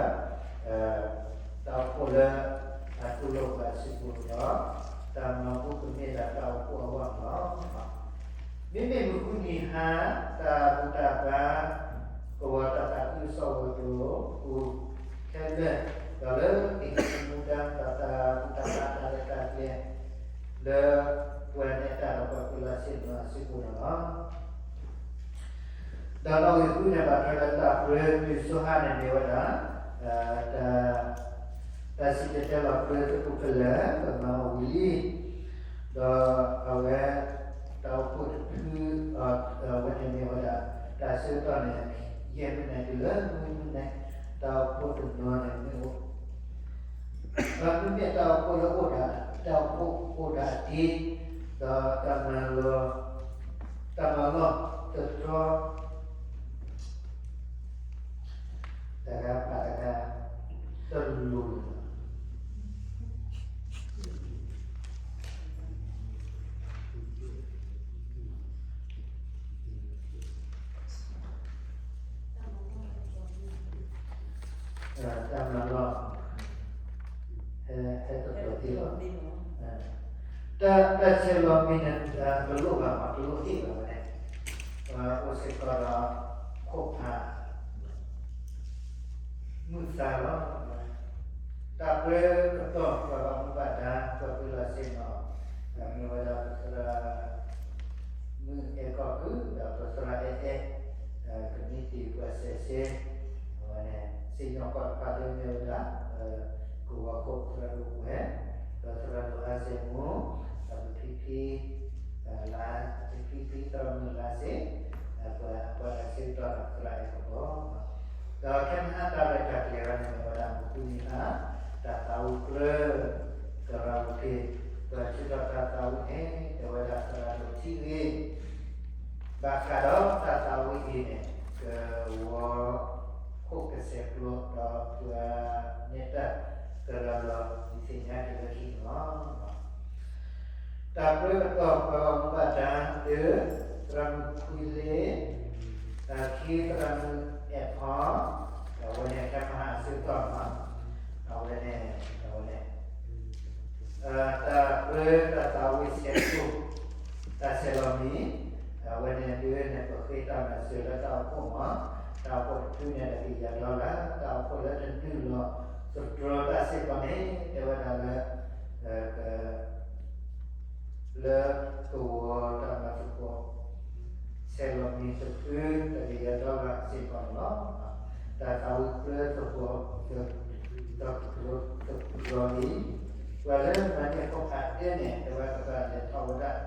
အိၣ်ဖှိၣ်လၢ အတူၢ်လိာ်ပှၤစုပူၤဒီး တၢ်မၤဘူၣ်ကမ့ၢ်ဒၣ်တၢ်အိၣ်ဖှိၣ်အဂီၢ်န့ၣ်လီၤ. မ့မ့ၢ်မုၢ်ဃုနံၤဟါ တၢ်ဘူၣ်တၢ်ဘါ ကဝီၤတၢ်သးခုကစီၣ်ဝဲၤကျိၤ ပူၤခဲလၢာ် ဒီးလၢကဟံးမူဒါ ဒီးတၢ်ဘူၣ်တၢ်ဘါတၢ်ရဲၣ်တၢ်ကျဲၤ လၢပှၤနဲၣ်တၢ်ဒီးပှၤဖုလီၤဆ့ၣ်နီၤအစုပူၤန့ၣ်လီၤ. ဒီးနီၣ်ဂံၢ်ဃုန့ၣ် ဘၣ်ထွဲလၢတၢ်ပြၢတုၤစိဟါန့ၣ်မ့ၢ်ဝဲဒၣ် တၢ် တၢ်စံၣ်တဲၤတဲလီၤပြၢသကိးဖဲလဲၣ် ပမၤအီၤဝံၤလံ ဒီးအဝဲ တၢ်အိၣ်ဖှိၣ်တဖု အဝဲန့ၣ်မ့ၢ်ဝဲဒၣ် တၢ်ဆၢကတီၢ်န့ၣ် ယဲၢ်မံးနံးတုၤလၢနွံမံးနံး တၢ်အိၣ်ဖှိၣ်တနီၤန့ၣ်မ့ၢ်အိၣ် ဒီးမ့မ့ၢ်တၢ်အိၣ်ဖှိၣ်လၢအိၣ်ဒၣ် တၢ်အိၣ်ဖှိၣ်အိၣ်ဒၣ်အတ့ ဒီးတၢ်မၤလီၤ တၢ်မၤလီၢ်တတြီ တဂၤပာ်တဂၤ တလိၤန့ၣ်လီၤ. တၢ်မၤလီၢ် ဟဲတတီၤသ့လီၤ. တၢ်ဆဲးလီၤမံၤန့ၣ် တလိၣ်ဘၣ်မး တလိၣ်ဟ့ၣ်ဘၣ်ဝဲန့ၣ် အိၣ်စ့ၢ်ကီးဒီး ခိၣ်ဖး မုာ်သးလီၤ. တၢ်ပြၢကတီၢ် ပှၤဘၣ်မူဘၣ်ဒါ ပှၤဖုလီၤဆ့ၣ်နီၤ မ့ၢ်ဝဲဒၣ်ပသရၣ် မုၢ်အဲၣ်ကီၢ်ကုၢ် ဒီးပသရၣ်အဲၣ်အဲၣ် ကမံးတံာ်ပှၤစဲးစ့ အဝဲန့ၣ် စံၣ်ညီၣ်ကွီၢ်တဖၣ်လၢမ့ၢ်ဝဲဒၣ် ကဝီၤခိၣ်သရၣ်ဒိၣ်ပှဲၤ ဒီးသရၣ်ဒိၣ်အါစဲးမူ ဒီးပဖံဖံ လါ ပဖံဖံသရၣ်မုၣ်လါစ့ ပှၤ ပှၤတၢ်ဆၢကတီၢ်ဒီးသရၣ်အဲၣ်ကပီၤ ဒီးခဲမုၢ်ဟါတၢ်ရဲၣ်တၢ်ကျဲၤဝဲန့ၣ် မ့ၢ်ဝဲဒၣ်မုၢ်ဃုနံၤဟါ တၢ်သးဝံၣ်ပြၢ ကရၢဝံၤက့ၤ ပှၤထုးထီၣ်တၢ်သးဝံၣ်န့ၣ် တဲဝဲဒၣ်သရၣ်ဒိၣ်ထံဂ့ၤ ဘၣ်ဃးဒီးတၢ်သးဝံၣ်အံၤန့ၣ် ကဝီၤခိၣ်ကစဲးကျိး ဒီးပှၤနဲၣ်တၢ်ကရၢလီၤ ဒုးသ့ၣ်ညါက့ၤလၢခံန့ၣ်လီၤ. တၢ်ပြၢကတီၢ် ပှၤဘၣ်မူဘၣ်ဒါ တၢ သရၣ်မုၣ်ခွံလ့ ခံ သရၣ်မုၣ်အဲၣ်ဖီ အဝဲန့ၣ် ခဲမုၢ်ဟါအဆၢကတီၢ်န့ၣ် အဝဲန့ၣ် အဝဲန့ၣ် တၢ်ပြၢတၢ်သးဝံၣ်ဆဲးကျိး တၢ်ဆဲးလီၤမံၤ အဝဲန့ၣ်ဒုးန့ၣ် ပဃ့တၢ်မၤစၢၤလၢတၢ်အိၣ်ဖှိၣ်မး တၢ်အိၣ်ဖှိၣ်တဖုန့ၣ် တကယၤဒီလၢ တၢ်အိၣ်ဖှိၣ်လၢတနုာ်လီၤသတြီၤတၢ်စ့ၢ်ကီးန့ၣ် တဲဝဲဒၣ်လၢ လၢကဝီၤတၢ်မၤသကိး ဆဲးလီၤမံၤတဖု တကယၤဒီလၢစ့ၢ်ကီးန့ၣ်လီၤ. တၢ်သးဝံၣ်ပြၢသကိး တကလီလံ ပှၤလၢမၤန့ၢ်ခိၣ်ဖးဒဲးန့ၣ် တဲဝဲကဘၣ်လဲၤထီၣ်ဝဲဒၣ်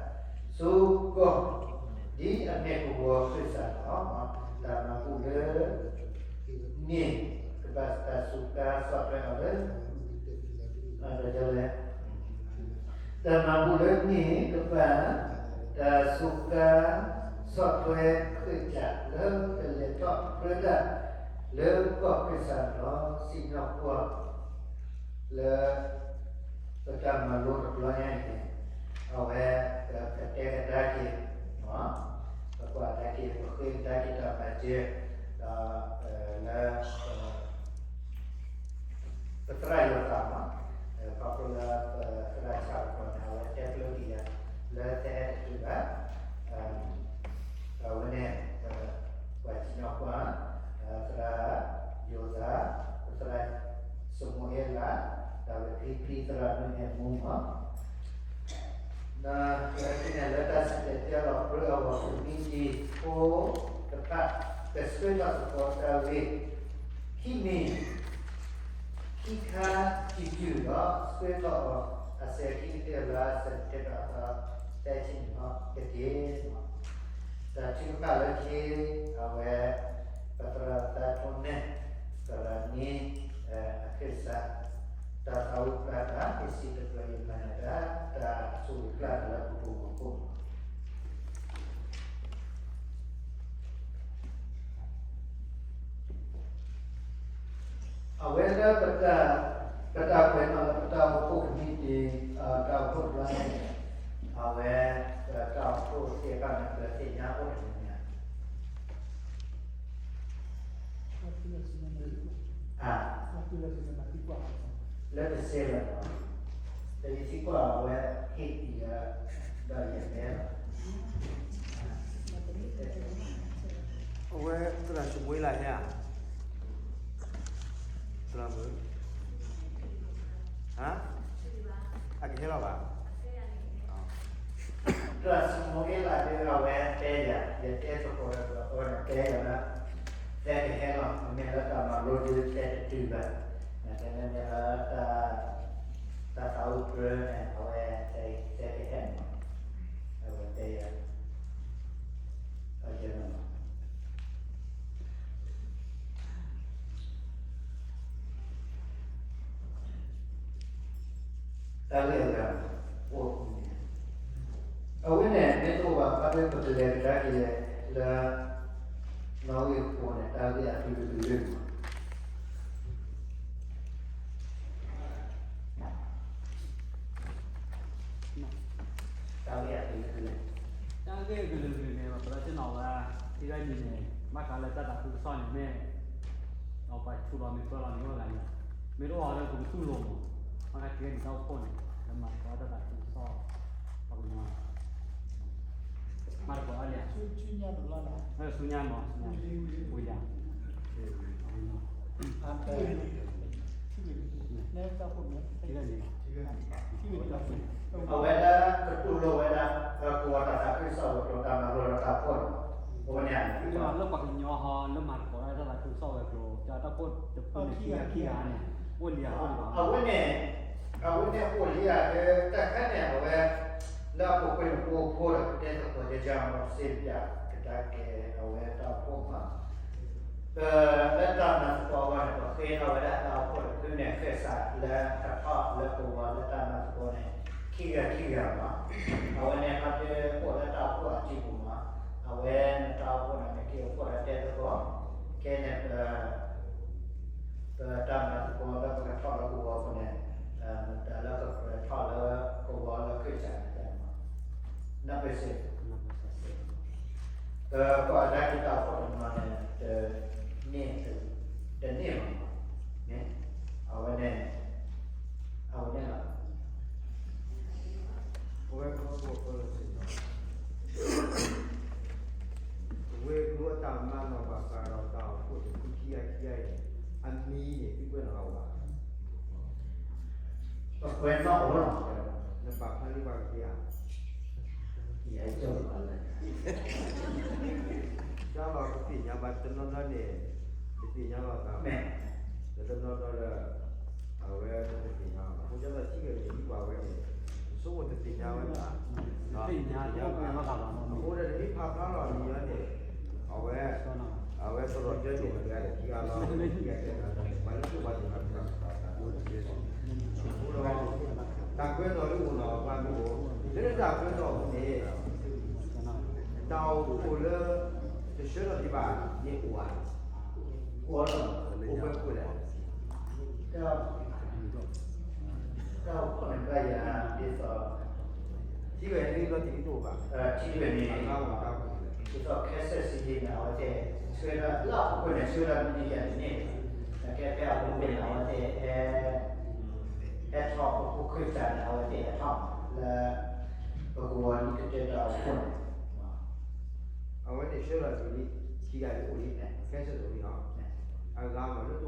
စိကီၢ် ဒ်အမ့ၢ်ကဝီၤခၢၣ်စးန့ၣ်လီၤ. တၢ်မၤဘူၣ်လၢ န့ၣ် ကဘၣ်တၢ်စူးကါဆီၣ်ထွဲအီၤလၢ ဒီးလဲၣ် တၢ်မၤဘူၣ်လၢန့ၣ် ကဘၣ်တၢ်စူးကါဆီၣ်ထွဲခၢၣ်စးလၢ ကလဲၤထီၣ်ပြၢတၢ်လၢကီၢ်ခၢၣ်စးန့ၣ်လီၤ. စံၣ်ညီၣ်ကွီၢ် လၢ ပတၢ်မၤလိတဘျီညါအံၤန့ၣ် အဝဲကတဲကဒါက့ၤ ပကွၢ်ကဒါက့ၤ ပဃ့ကဒါက့ၤတၢ်မၤစၢၤ ဒီး လၢ ပသရၣ်ယိၤသးမး ခီဖျိလၢပသရၣ်ဆၣ်ကပီၤန့ၣ် အဝဲတဲကျၢၤက့ၤယၤ လၢတဟဲတတုၤဘၣ် အဝဲန့ၣ် ပှၤစံၣ်ညီၣ်ကွီၢ် သရၣ်ယိၤသး ပသရၣ်စမူၤအ့လး ဒီးပဖံဖံသရၣ်မုၣ်အဲၣ်မူမး လၢခံန့ၣ် လၢတၢ်စံၣ်တဲၤတဲလီၤပြၢအဂီၢ် ပမ့ၢ်တံၤဖိတဖၣ် ကဆှၢထီၣ်သကိးတၢ်ဂ့ၢ် ခံမံၤ ခံခါတတုၤဒီး ဆှၢထီၣ်အီၤ အစဲးခံကတၢၢ်လၢအစဲးတကတၢၢ်အသီ သၢဆံန့ၣ်လီၤ. တက့ၢ် တၢ်ထုကဖၣ်လၢခံ အဝဲ ပသရၣ်သးထိန့ၣ် သရၣ်နံ အခၢၣ်စး တၢ်သးဝံၣ်ကျါတၢ် ပစံးတကြၢးယမၤနၢၤတၢ် တၢ်ဆိၣ်ဂ့ၤကျါတၢ်လၢပပူၤမူခိၣ် အဝဲလၢပတၢ် ပတၢ်ကွဲးနီၣ်လၢပတၢ်အိၣ်ဖှိၣ်ကမံးတံာ် တၢ်အိၣ်ဖှိၣ်တဖၣ်န့ၣ် အဝဲ ပတၢ်အိၣ်ဖှိၣ်သ့ၣ်တဖၣ်န့ၣ် ပသ့ၣ်ညါအိၣ်တမံၤမံၤ လၢတစဲးလၢ ပယသံကွၢ်အဝဲဟ့ၣ်တံၢ်လၢ ဒီးယတဲလီၤ အဝဲသရၣ်ၡမူၤအ့လးဟဲဧါ, သရၣ်မုၣ်, ဟါ, အကဟဲလီၤဘၣ်, သရၣ်ၡမူၤအ့လးဒ်အဝဲတဲယၤ ယတဲသကိးဒီး အဝဲန့ၣ်တဲယၤလၢ သဲကဟဲလီၤ မ့ၢ်လၢတၢ်မၤလိဒ်သဲတတုၤဘၣ်, နတဲန့ၣ်လၢ တၢ်သးအိၣ်ပြၢန့ၣ် အဝဲသဲကဟဲန့ၣ် အဝဲတဲယၤ အကဲန့ၣ်လီၤ တၢ်ဂ့ၢ်အဂၤ အိၣ်န့ၣ် အဝဲန့ၣ် မ့ၢ်တအိၣ်ဘၣ် ဘၣ်သ့ၣ်ပကလဲၤကဒါက့ၤလၢ နီၣ်ဂံၢ်အပူၤန့ၣ် တၢ်ဂ့ၢ်အကလုာ်ကလုာ်မး တၢ်ဂ့ၢ်အကလုာ်ကလုာ် တၢ်ဂ့ၢ်အကလုာ်ကလုာ်န့ၣ် ပသ့ၣ်နီၣ်ဝဲ ထံဂၤနံၤန့ၣ် ဘၣ်ဃးလၢတၢ်သးခုကစီၣ်န့ၣ်မ့ၢ် ဒီးပှၤဆူးလီၤမ့ၢ်ပၢလီၤမ့ၢ်အိၣ်ဂၤန့ၣ် မ့ၢ်တအိၣ်ဒီးပကတူၢ်လိာ်မး ဘၣ်ဃးထံဂၤနံၤတၢ်အိၣ်ဖှိၣ်န့ၣ် လၢမၤသကိးတၢ်သးခုကစီၣ် ပှၤကညီ မၤသကိးဒ်လဲၣ် ဆူညါမး ဆူညါမး ဝံၤယၤ ထံဂၤနံၤ အဝဲဒၣ်ကတူၢ်လိာ်ဝဲဒၣ် ကဝီၤတၢ်သးခုကစီၣ်ဝဲၤကျိၤ တၢ်မၤလိဒီးတၢ်အိၣ်ဖှိၣ်န့ၣ် အဝဲန့ၣ် လၢပှၤကညီဟီ လၢမၤသကိးတၢ်သးခုကစီၣ်ဝဲၤကျိၤ တၢ်အိၣ်ဖှိၣ်တဖုန့ၣ် ခံဂၤခံဂၤန့ၣ် အိၣ်လံဧါ အဝဲန့ၣ် အဝဲန့ၣ်အိၣ်လံဧါ တၢ်ခါန့ၣ် အဝဲ လၢအပူၤကွံာ်န့ၣ် ပအိၣ်ဖှိၣ်ဒီး ပတဲသကိးကၠၢမီၤစ့ပၠး ကဒါက့ၤ အဝဲတၢ်အိၣ်ဖှိၣ်မး ပ လၢတၢ်မၤသကိးအဂီၢ်န့ၣ် ပဃ့ထီၣ်ဝဲဒၣ်တၢ်အိၣ်ဖှိၣ်တဖုန့ၣ် ဃဲၣ်စးလၢကထီၣ်လၢပဝီၤလၢတၢ်မၤသကိးန့ၣ် ခံဂၤခံဂၤမး အဝဲန့ၣ် ခီဖျိအိၣ်လၢတၢ်အိၣ်ဖှိၣ်အစုပူၤမး အဝဲန့ၣ်တၢ်အိၣ်ဖှိၣ်န့ၣ် နက့ၤအိၣ်ဖှိၣ်ဒီးတဲသကိး ခဲန့ၣ် ပ ပတၢ်မၤသကိးလၢပကထီၣ်လၢကဝီၤပူၤန့ၣ် မတၤလၢကကြၢးထီၣ်လၢကဝီၤလၢခရံာ်စးန့ၣ် နၢ်ပၢၢ်စ့ၢ် ပကွၢ်ကဒါက့ၤတၢ်အိၣ်ဖှိၣ်တနီၤန့ၣ် တန့ၢ် တန့ၢ်ဘၣ်မး မ့ၢ် အဝဲန့ၣ် အဝဲန့ၣ်လီၤ ပဝဲကျိအတၢ်မၤနီၣ်ဘၣ်ဃးဒီးတၢ်အိၣ်ဖှိၣ်တဖုခံဂၤခံဂၤအံၤန့ၣ် အမံၤန့ၣ် သုကွဲးနီၣ်လီၤဝဲ ပကွဲးနီၣ်အီၤလီၤ နပာ်ဖျါလံပှၤကသ့ဧါ ယဲၢ်ကၠီလီၤ တၢ်လီၤကသ့ၣ်ညါဘၣ်တနီၤနီၤန့ၣ် တသ့ၣ်ညါလီၤသး မ့ၢ် တနီၤနီၤဒီး အဝဲတသ့ၣ်ညါဘၣ် အဃိသတးဒီးထံဂၤန့ၣ် ဟံးပှၤဝဲန့ၣ် ဆိကမိၣ်တသ့ၣ်ညါဝဲဘၣ် တသ့ၣ်ညါဘၣ် အဃိဒီးတမ့ၢ်ဖးဖျါလီၤအမံၤလီၤန့ၣ် အဝဲ အဝဲတရီၣ်တဲန့ၣ် အဝဲခံဂၤလီၤ ခံဂၤတဲ ပှၤလၢသူၣ်ပှၤသး အဃိဒီး တၢ်ကွဲးနီၣ်လၢအိၣ်နီၣ်ပှၤမ့ၢ်အိၣ် လၢတၢ်ကွဲးနီၣ်အပူၤန့ၣ် တၢ်အိၣ်ဖှိၣ်လၢ တဆှၢထီၣ်ဒံးဘၣ်န့ၣ်အိၣ်ဧါ အိၣ်လီၤ အိၣ်ဝဲခိၣ်လဲၣ် တၢ်အိၣ်ဖှိၣ်န့ၣ်ဘၣ်ယၤ ဒ်သိး ထံဝဲန့ၣ်လီၤတံၢ်တအိၣ်ဘၣ် ထံဝဲန့ၣ် ဒ်သိး Kansas City န့ၣ် အဝဲသ့ၣ် ဆှၢလၢ လၢအပူၤကွံာ်န့ၣ် ဆှၢလၢမံၤန့ၣ်ယၤတန့ၢ် ကဲဖဲအပူၤကွံာ်န့ၣ် အဝဲသ့ၣ် ဟဲထီၣ်ပခိၣ်ခၢၣ်စးန့ၣ် အဝဲသ့ၣ်ဟဲထီၣ်လၢ ပကဝီၤနံၣ်ကတၢၢ်တၢ်အိၣ်ဖှိၣ်န့ၣ် အဝဲသ့ၣ်ဆှၢလီၤလံ ထံ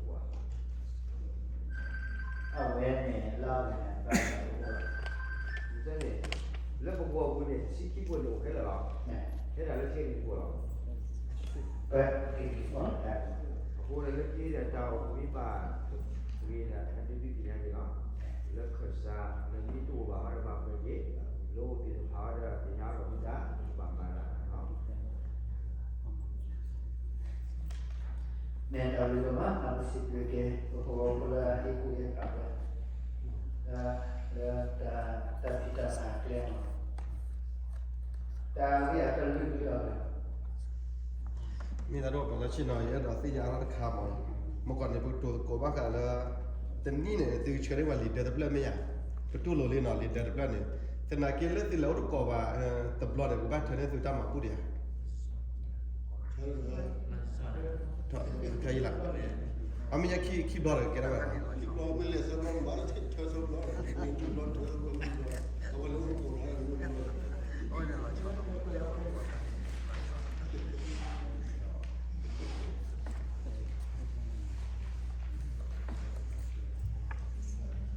ဂၤန့ၣ်အိၣ်လံ Kansas အိၣ်လံနီၤ အဂၤမ့ၢ်လၢတအိၣ်ဘၣ်န့ၣ် အဝဲန့ၣ်လၢအဂၤန့ၣ် ဘၣ်န့ၣ်အိၣ်လီၤ န့ၣ် လၢပဂီၢ်ပူၤန့ၣ် ဆံခံဖိန့ၣ်အိၣ်ခဲလၢာ်လီၤ ဟဲဒၣ်လၢဆံခံဖိလီၤ ပက့ၤက့ၤဖီၣ်တၢ် အဃိန့ၣ်လၢက့ဒီးတၢ်အိၣ်မံဘၣ် ဂ့ၤဒၣ်ဟဲဒုးဒုးသ့ၣ်ညါန့ၣ်လီၤ လၢခၢၣ်စး လၢမ့ၢ်တအိၣ်ဘၣ်ဟီဒီးဘၣ်ပှဲၤက့ၤ လၢအိၣ်သ့ၣ်တဖၣ်ဟီဒီးသ့ၣ်ညါလီၤမ့ၢ်ဒၣ် ဘၣ်မၤဒၣ် မ့ၢ်တၢ်လၢကမၤ ပစံးဘျုးက့ၤ ပဖိပလၢဟ့ၣ်ကူၣ်ဟ့ၣ်ဖးဝဲ လၢတၢ်ဖံးတၢ်မၤအကျဲမး တၢ်ဂ့ၢ်အကလုာ်ကလုာ်လီၤ မ့ၢ်တၢ်ဒိၣ်ပလၢဆ့ၣ်နီၤ ယအဲၣ်ဒိးသ့ၣ်ညါအါထီၣ်တခါမး မ့ၢ်ကီးန့ၣ် ပကတိၤသကိးဘၣ်ဃးလၢ တနံၣ်န့ၣ် သုကဆှၢန့ၢ်ပှၤလံာ်ဒၢတဖျၢၣ်မ့ၢ်ဧါ, ပတူၢ်လိာ်လံနီၤ လံာ်ဒၢတဖျၢၣ်န့ၣ်, သနာ်က့လၢသုလဲၤအိၣ်တကိးဘၣ်, တဘျီန့ၣ် ပဘၣ်ထၢန့ၢ်သုတၢ်မၤဘူၣ်ဒံးဧါ. ထၢအံၤလီၤ, အမ့ၢ်ယဲခံဘျီဒီးကဲဒၣ်ဘၣ်. တၢ်ခါန့ၣ် အဝဲ လၢ ဒ်သိးမံၤခီန့ၣ်လၢအဝဲဒံပူအံၤ, ဒံပူဘၣ်, ပှၤကနၣ်တၢ်ဖိအံၤမ့ၢ်နီၤ အဝဲဘၣ်မနုၤအဃိလဲၣ်န့ၣ်, တနံၣ်တ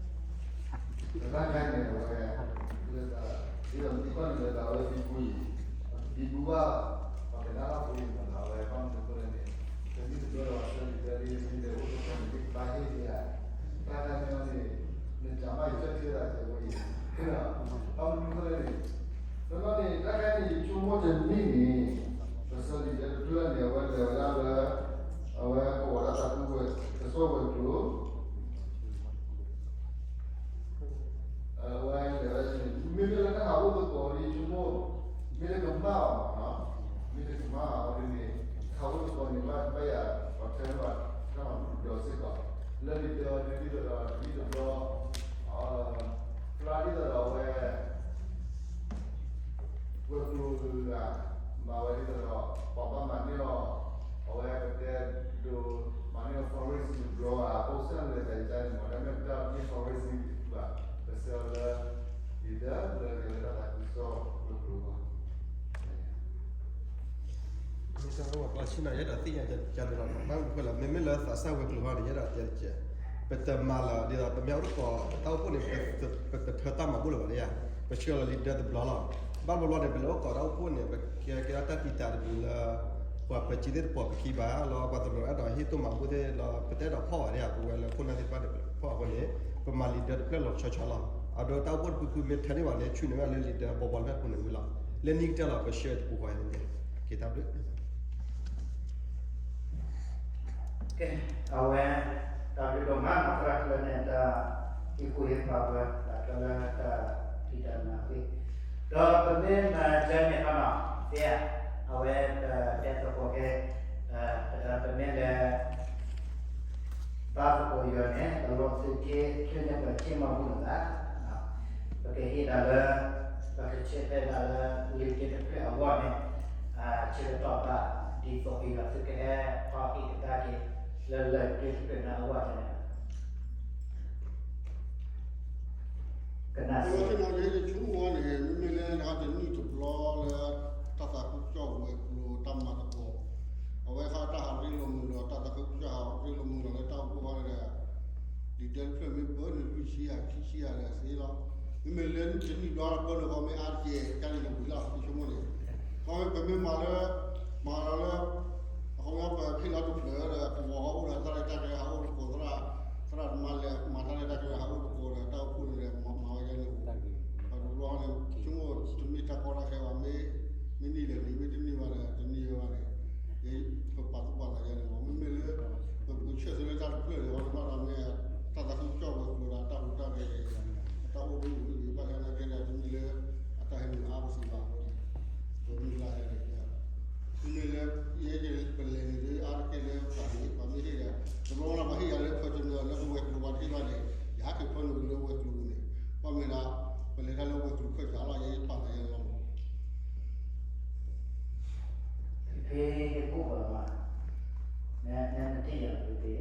ဘျီဒီးပှၤဆှၢလံာ်ဒၢလံ မ့ၢ်လဲၤအိၣ်တကိးန့ၣ် မ့ၢ်ကဘၣ်ဟ့ၣ်ဒံးဧါ, တၢ်ခါန့ၣ်န့ၣ် နကမၣ်ယဆၢထၢၣ်ဒၣ်ကဲဝဲအံၤ, ဘၣ်မနုၤအဃိလဲၣ်န့ၣ်, တဘျီန့ၣ် တၢ်ခါန့ၣ် ယဆိကမိၣ်တနံၣ်န့ၣ် ပဆှၢလံာ်ဒၢတဖျၢၣ်န့ၣ် အဝဲလဲၤဝဲဒၣ်လၢ အဝဲကဝီၤတၢ်သးခုဝဲ ကစီၣ်ဝဲၤကျိၤ အဝဲလဲၤဝဲန့ၣ် မ့မ့ၢ်လၢတၢ်ဟးအိၣ်သကိးဒ်ဆိကမိၣ် မ့ၢ်တကမၣ်ဘၣ်မးနီၤ, မ့ၢ်တကမၣ်ဘၣ်အီၤဒ်န့ၣ် တၢ်ဟးအိၣ်သကိးန့ၣ် ဘၣ်ဘၣ်ယၤ ပှၤထၢဘၣ်တၢ်မၤဘူၣ်ဒီးစ့ၢ်ကီး လၢလံာ်ဒၢအီၤဒ်သိးဒီး တနံၣ်တဘျီ ဖျါဒ်သိးဒီးအဝဲ ဝဲၤကျိၤတဂၤ မၤဝဲဒ်သိးဒီး ပှၤဘၣ်မၤန့ၢ်အီၤ, အဝဲကတဲဒိးမၤန့ၢ်အီၤ fundraising တဘျီဧါ, အကစၢ်လဲၤသးယါန့ၣ်မး တၢ်မ့ၢ်ပတၢ်မ့ၢ် fundraising တဘျီဘၣ်, ကဆှၢအီၤလၢ လံာ်ဒၢလၢကလဲၤတၢ်သးခုကစီၣ်ဝဲၤကျိၤဘၣ်. မ့ၢ်တၢ်အိၣ်ပှၤဆ့ၣ်နီၤ ယအဲၣ်ဒိးသ့ၣ်ညါကန့ၣ်လီၤ, ဘၣ်မနုၤဃိလဲၣ် မ့မ့ၢ်လၢသးစၢ်ဝဲၤကျိၤဟီန့ၣ် ယအဲၣ်ဒိးတဲတကဲး, ပတမၤလၢၤဒ်သိး ပမ့ၢ်အိၣ်တကိးတၢ်အိၣ်ဖှိၣ်န့ၣ် ပတထၢတၢ်မၤဘူၣ်လၢၤဘၣ်ဧါ, ပဆှၢလီၤလံာ်ဒၢတဘျီလီၤ. ဘၣ်တဘျီဘျီန့ၣ် ပလဲၤအိၣ်ကိးတၢ်အိၣ်ဖှိၣ်န့ၣ် ပကဲကဲထီၣ်တၢ်တံာ်တာ်တမံၤလၢ ပှၤပၢၤစ့သ့ၣ်တဖၣ်ပခံဘၣ်လီၤ, ပှၤတနီၤအဲၣ်ဒိးဟ့ၣ်တိၢ်မၤဘူၣ်သ့ၣ်လီၤ, ပတအဲၣ်ဒိးဖီၣ်ဘၣ်ဒံးဧါ, ပဝဲလၢခိၣ်နၢ်သ့ၣ်တဖၣ်န့ၣ် ပဖီၣ်အဃိန့ၣ် ပမၤလံာ်ဒၢတဖျၢၣ်လီၤဆီဆီလီၤ. အဒိတၢ်အိၣ်ဖှိၣ်တဖုဖုမ့ၢ်ထၢန့ၢ်ဘၣ်န့ၣ် ဆူၣ်န့ၢ်ဝဲလၢလံာ်ဒၢဘီဘီတဖျၢၣ်ပူၤန့ၣ်ဝံၤလီၤ. လၢနံၣ်ကတၢၢ်လီၤ ပဆှၢတပူၤဃီန့ၣ် က့ၤတၢ်ဘျုး ကဲ, အဝဲ တၢ်ဘျုးဒိၣ်မး သရၣ်ကျၢၤန့ၣ် တၢ်ဟ့ၣ်ကူၣ်ဟ့ၣ်ဖးဝဲ ဘၣ်ထွဲလၢတၢ်ဖံးတၢ်မၤအဂ့ၢ်, ဒီးပမ့ၢ်မၤဒ်န့ၣ်ခီနီၤ သ့ဧါ, အဝဲပတဲသကိးက့ၤ ပမ့ၢ်လဲၤ ဘၣ်သကိးယွၤန့ၣ် တလိၣ်သုးက့ချ့န့ၢ်ပှၤက့မၤဘူၣ်လၢၤဘၣ်. ပကဟ့ၣ်ဒၣ်လၢ ပကဆဲးဖဲဒၣ်လၢ လံာ်က့တဖျၢၣ်အဂီၢ်န့ၣ် ဆၢကတီၢ်ဘၣ် ဒ်သိးအံၤဒီး သုကဟဲထီၣ်ဟ့ၣ်ကဒါက့ၤ လၢလံာ်က့တဖျၢၣ်န့ၣ်အဂီၢ်န့ၣ် ကနၣ်စ့ၢ်ကီး ယဆိကမိၣ်န့ၣ် မ့မ့ၢ်လၢတနံၣ်တဘျီလၢ တၢ်သးခုကစီၣ်ဝဲၤကျိၤတၢ်မၤသကိး, အဝဲခါတၢ်ဟးရ့လိာ်မုာ်ဒီး တၢ်သးခုကစီၣ်ဟးရ့လိာ်မုာ်ဒီးလၢတၢ်အိၣ်ဖှိၣ်ခါဒီး လံာ်ဒၢတဖျၢၣ်မ့ၢ်ပၢနုာ်လွံၢ်ဆံယၤ ခံဆံယၤဒီးစ့လီၤ. မ့မ့ၢ်လၢတနံၣ်ဘျီတဘျီန့ၣ် ခီမ့ၢ်အါတက့ၢ် ကန့ၣ်လၢဝံၤလီၤ ယဆိကမိၣ်န့ၣ်, ခီမ့ၢ်ပမ့ၢ်မၤလၢ မၤလီၤလၢ အခီပညီပဟ့ၣ်လီၤတဖျၢၣ်ဒီး ပဝီၤဟးအိၣ်ဒီး တၢ်ရဲၣ်တၢ်ကျဲၤဟးအိၣ်တကိးသရၣ်, သရၣ်မၤလဲၤမၤတၢ်ရဲၣ်တၢ်ကျဲၤဟးအိၣ်တကိးဒီး တၢ်အိၣ်ဖှိၣ်န့ၣ်ဒီး မၤဝဲယဲန့ၣ်, ပှၤတဘျီန့ၣ် ဆိကမိၣ်တမ့ၢ်တၢ်ကီတၢ်ခဲဘၣ်, မ့ၢ် မ့ၢ်န့ၢ်လဲၣ်န့ၣ် မ့ၢ်တန့ၢ်ဘၣ်ဒီး တန့ၢ်ဝဲဘၣ်န့ၣ်, ယပာ်သူၣ်ပာ်သးယဲန့ၣ်လီၤ. မ့မ့ၢ်လၢ ပကဆၢၣ်ဆၢလၢတၢ်တဖျၢၣ်န့ၣ် အဝဲဘၣ်ဒီးမ့ၢ် တၢ်သးခုကစီၣ်ဝဲၤကျိၤဒီး တၢ်ဟူးတၢ်ဂဲၤန့ၣ် အတၢ်အိၣ်ဒ်အိၣ်ဒ်ဘၣ်ဆၣ်နာ်က့ဒီး တမ့ၢ်လၢ အတၢ်ဟဲနုာ်အါပစံးဘၣ်အဃိန့ၣ် ပမုၢ်လၢ်ယဲန့ၣ် မ့မ့ၢ်လၢ ယဲယပလဲၤန့ၣ်ဒ်အါတက့ၢ်လၢပှၤန့ၣ် ပှၤမ့ၢ်ဟ့ၣ်ဒီး တဘျီဘျီပှၤဟ့ၣ်ယၤလၢ personal လၢပဝဲၤကျိၤပှၤတဟ့ၣ်ဘၣ်န့ၣ် ယဟးက့ၤဖၢနုာ်လၢဝဲၤကျိၤန့ၣ် ဘၣ်မနုၤဒီး ပလဲၤတၢ်လၢဝဲၤကျိၤခၢၣ်စးလီၤ ယဲယဖးသးယဲန့ၣ်လီၤ. ဖဲယကိးပှၤမး နနထံၣ်ယၤဖဲဖဲ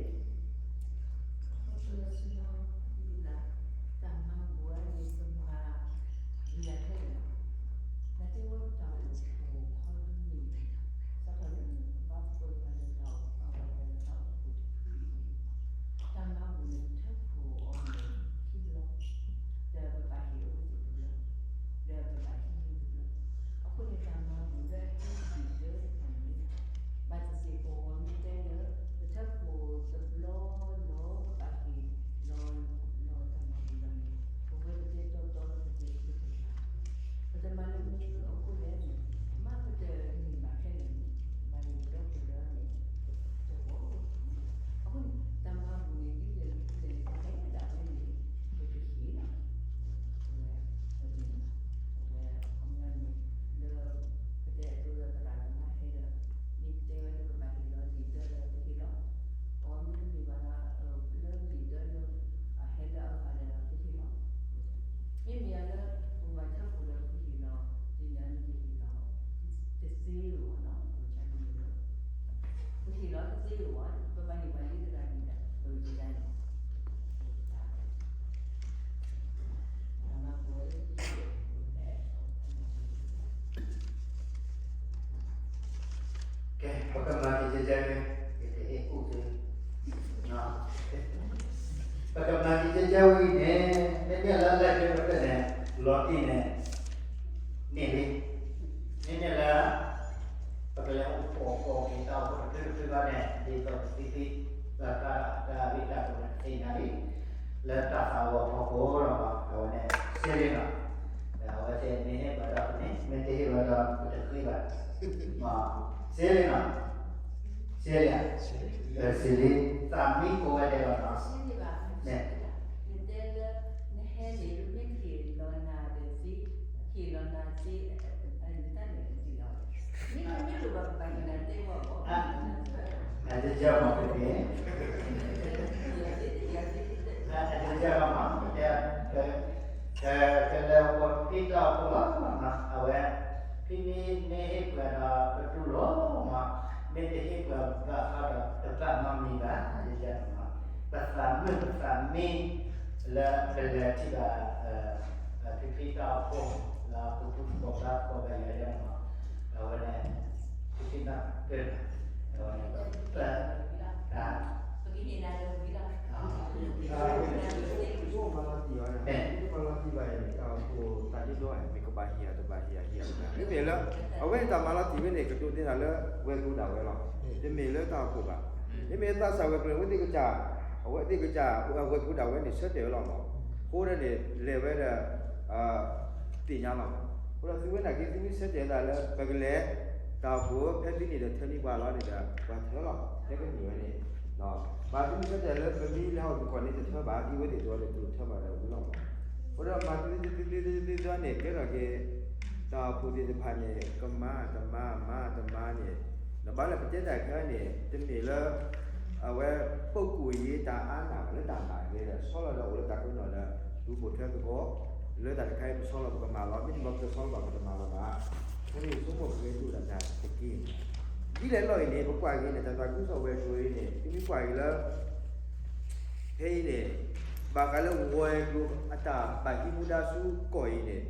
ကဲဝဲအံၤန့ၣ် မ့မ့ၢ်လၢလၢခံကတၢၢ်န့ၣ် လီၤတံၢ်န့ၣ် န့ၢ်လံ, မ့မ့ၢ်လၢ ပကလဲၤအိၣ်ဖှိၣ်ကီၢ်က့ၤတၢ်အိၣ်ဖှိၣ်တဖျၢၣ်တဖျၢၣ်ဘၣ်န့ၣ် ဒ်သိးပသံသ့ ဘၣ်ဃးတၢ်ဂ့ၢ်တၢ်ကျိၤန့ၣ် သ့ၣ်ညါလံ, လၢတၢ်သးဝီဖီခိၣ်လီၤ. အဝဲန့ၣ် စ့လံနီၤ, အဝဲသ့ၣ်မ့ၢ်ဟ့ၣ်ပှၤဒီးန့ၣ် မ့ၢ်တဟ့ၣ်ပှၤဒီးပတဃ့ဘၣ်, စ့လံနီၤ, စ့လံ, စ့လံ, သးမံကိးဂၤဒဲးလီၤနီၤ, အတကဲမ့ၢ်, အတကဲမ့ၢ်, ကလဲၤအိၣ်ဖှိၣ်တၢ်အိၣ်ဖှိၣ်လီၤ, အဝဲ ဖဲမ့ၢ်မ့ၢ်ဟ့ၣ်ပှၤဒီးပတူၢ်လိာ်မး, မ့ၢ်တဟ့ၣ်ပှၤဘၣ်ဃးဒီးတဘၣ်နီတမံၤဘၣ်, ယဲန့ၣ်မး, ပသးမုာ်ပသးမံ လၢပလဲၤထံၣ်ဘၣ် ဖံဖံတၢ်အိၣ်ဖှိၣ် လၢပတူၢ်သကိးဘါသကိးဘၣ်ယၤယဲန့ၣ်မး, အဝဲန့ၣ် ဖံဖံနီၢ်ကၢၢ်န့ၣ် အဝဲန့ၣ် ပ ပကဟ့ၣ်နၤဒီးဝံၤလီၤ. မ့ၢ်မၤလီၤတံၢ်ဘၣ်န့ၣ် တၢ်အိၣ်ဖှိၣ်သးဒ့ဒီ မ့ၢ်ကဘၣ်ဟ့ၣ်ဧါ တဘၣ်ဟ့ၣ်ဧါ, ဟ့ၣ်ဧါတဘၣ်ဟ့ၣ်ဧါ, မ့မ့ၢ်လၢ အဝဲန့ၣ်တၢ်မၤလီၤတံၢ်ဝဲန့ၣ် ကဒိးန့ၢ်တၢ်လၢဝဲၤကျိၤဒၣ်ဝဲလီၤ. တမ့ၢ်လၢတၢ်အိၣ်ဖှိၣ်ဘၣ်. မ့မ့ၢ်သးစၢ်ဝဲၤကျိၤန့ၣ် အဝဲသ့ၣ်ကစၢ်, အဝဲသ့ၣ်ကစၢ် ဝဲၤကျိၤဒၣ်ဝဲန့ၣ် ဆၢတဲာ်ဝဲလီၤမး. အဃိန့ၣ် လဲၤဝဲဒီး သ့ၣ်ညါလီၤ. အဃိဒီးသုဝဲနာ်က့ သုမ့ၢ်ဆၢတဲာ်သးလၢ ပကလဲၤ တၢ်အိၣ်ဖှိၣ်ဖဲသုန့ၣ်ဒီးထၢန့ၢ်ပှၤလီၤန့ၣ်ဒီး ပှၤထၢလီၤ ဖဲကန့ၢ်ဝဲန့ၣ်, ဘၣ်သုမ့ၢ်ဆၢတဲာ်လၢ ပမ့ၢ်လဲၤဟီၣ်ခိၣ်ကီၢ်န့ၣ်တထၢဘၣ်, ဒ်ဝဲသ့ၣ်တဝီန့ၣ် တထၢဘၣ်ဒီးဝံၤလီၤမး. အဃိဒီးမၤသုသုသုသုသုသုန့ၣ် ကဲထီၣ်က့ၤ တၢ်အိၣ်ဖှိၣ်သ့ၣ်တဖၣ်န့ၣ် ကမၤတမၤ မၤတမၤန့ၣ်, နဘၣ်လၢပတဲတၢ်ခဲအံၤန့ၣ် တမ့ၢ်လၢ အဝဲ ပုၢ်ကိၣ်ယ့တၢ်အါနၢ်ဘၣ်လၢတၢ်မၤဂ့ၤဒီး ဆီလီၤဒီးအိၣ်လၢတၢ်ကနီၤဒီး ဒူပိာ်ထွဲသကိး, လၢတၢ်တခါအံၤပဆီလီၤပကမၤလီၤ, မ့တမ့ၢ်ပတဆီလီၤဘၣ်ပတမၤလီၤဘၣ်. အဃိန့ၣ်ဆိကမိၣ်ပကဂဲၤဒိၣ်ဒၣ်တၢ်တက့ၢ်. ဒ်လဲၣ်လီၤအံၤန့ၣ် ပကွၢ်က့ၤန့ၣ် တၢ်သးခုကစီၣ်ဝဲၤကျိၤအံၤန့ၣ် သုမ့ၢ်ကွၢ်က့ၤလၢ ဖဲအံၤန့ၣ် ဘၣ်ဃးလၢဝဲၤကျိၤအတၢ်ဘၣ်ဟံးမူဒါဆူကီၢ်အံၤန့ၣ်,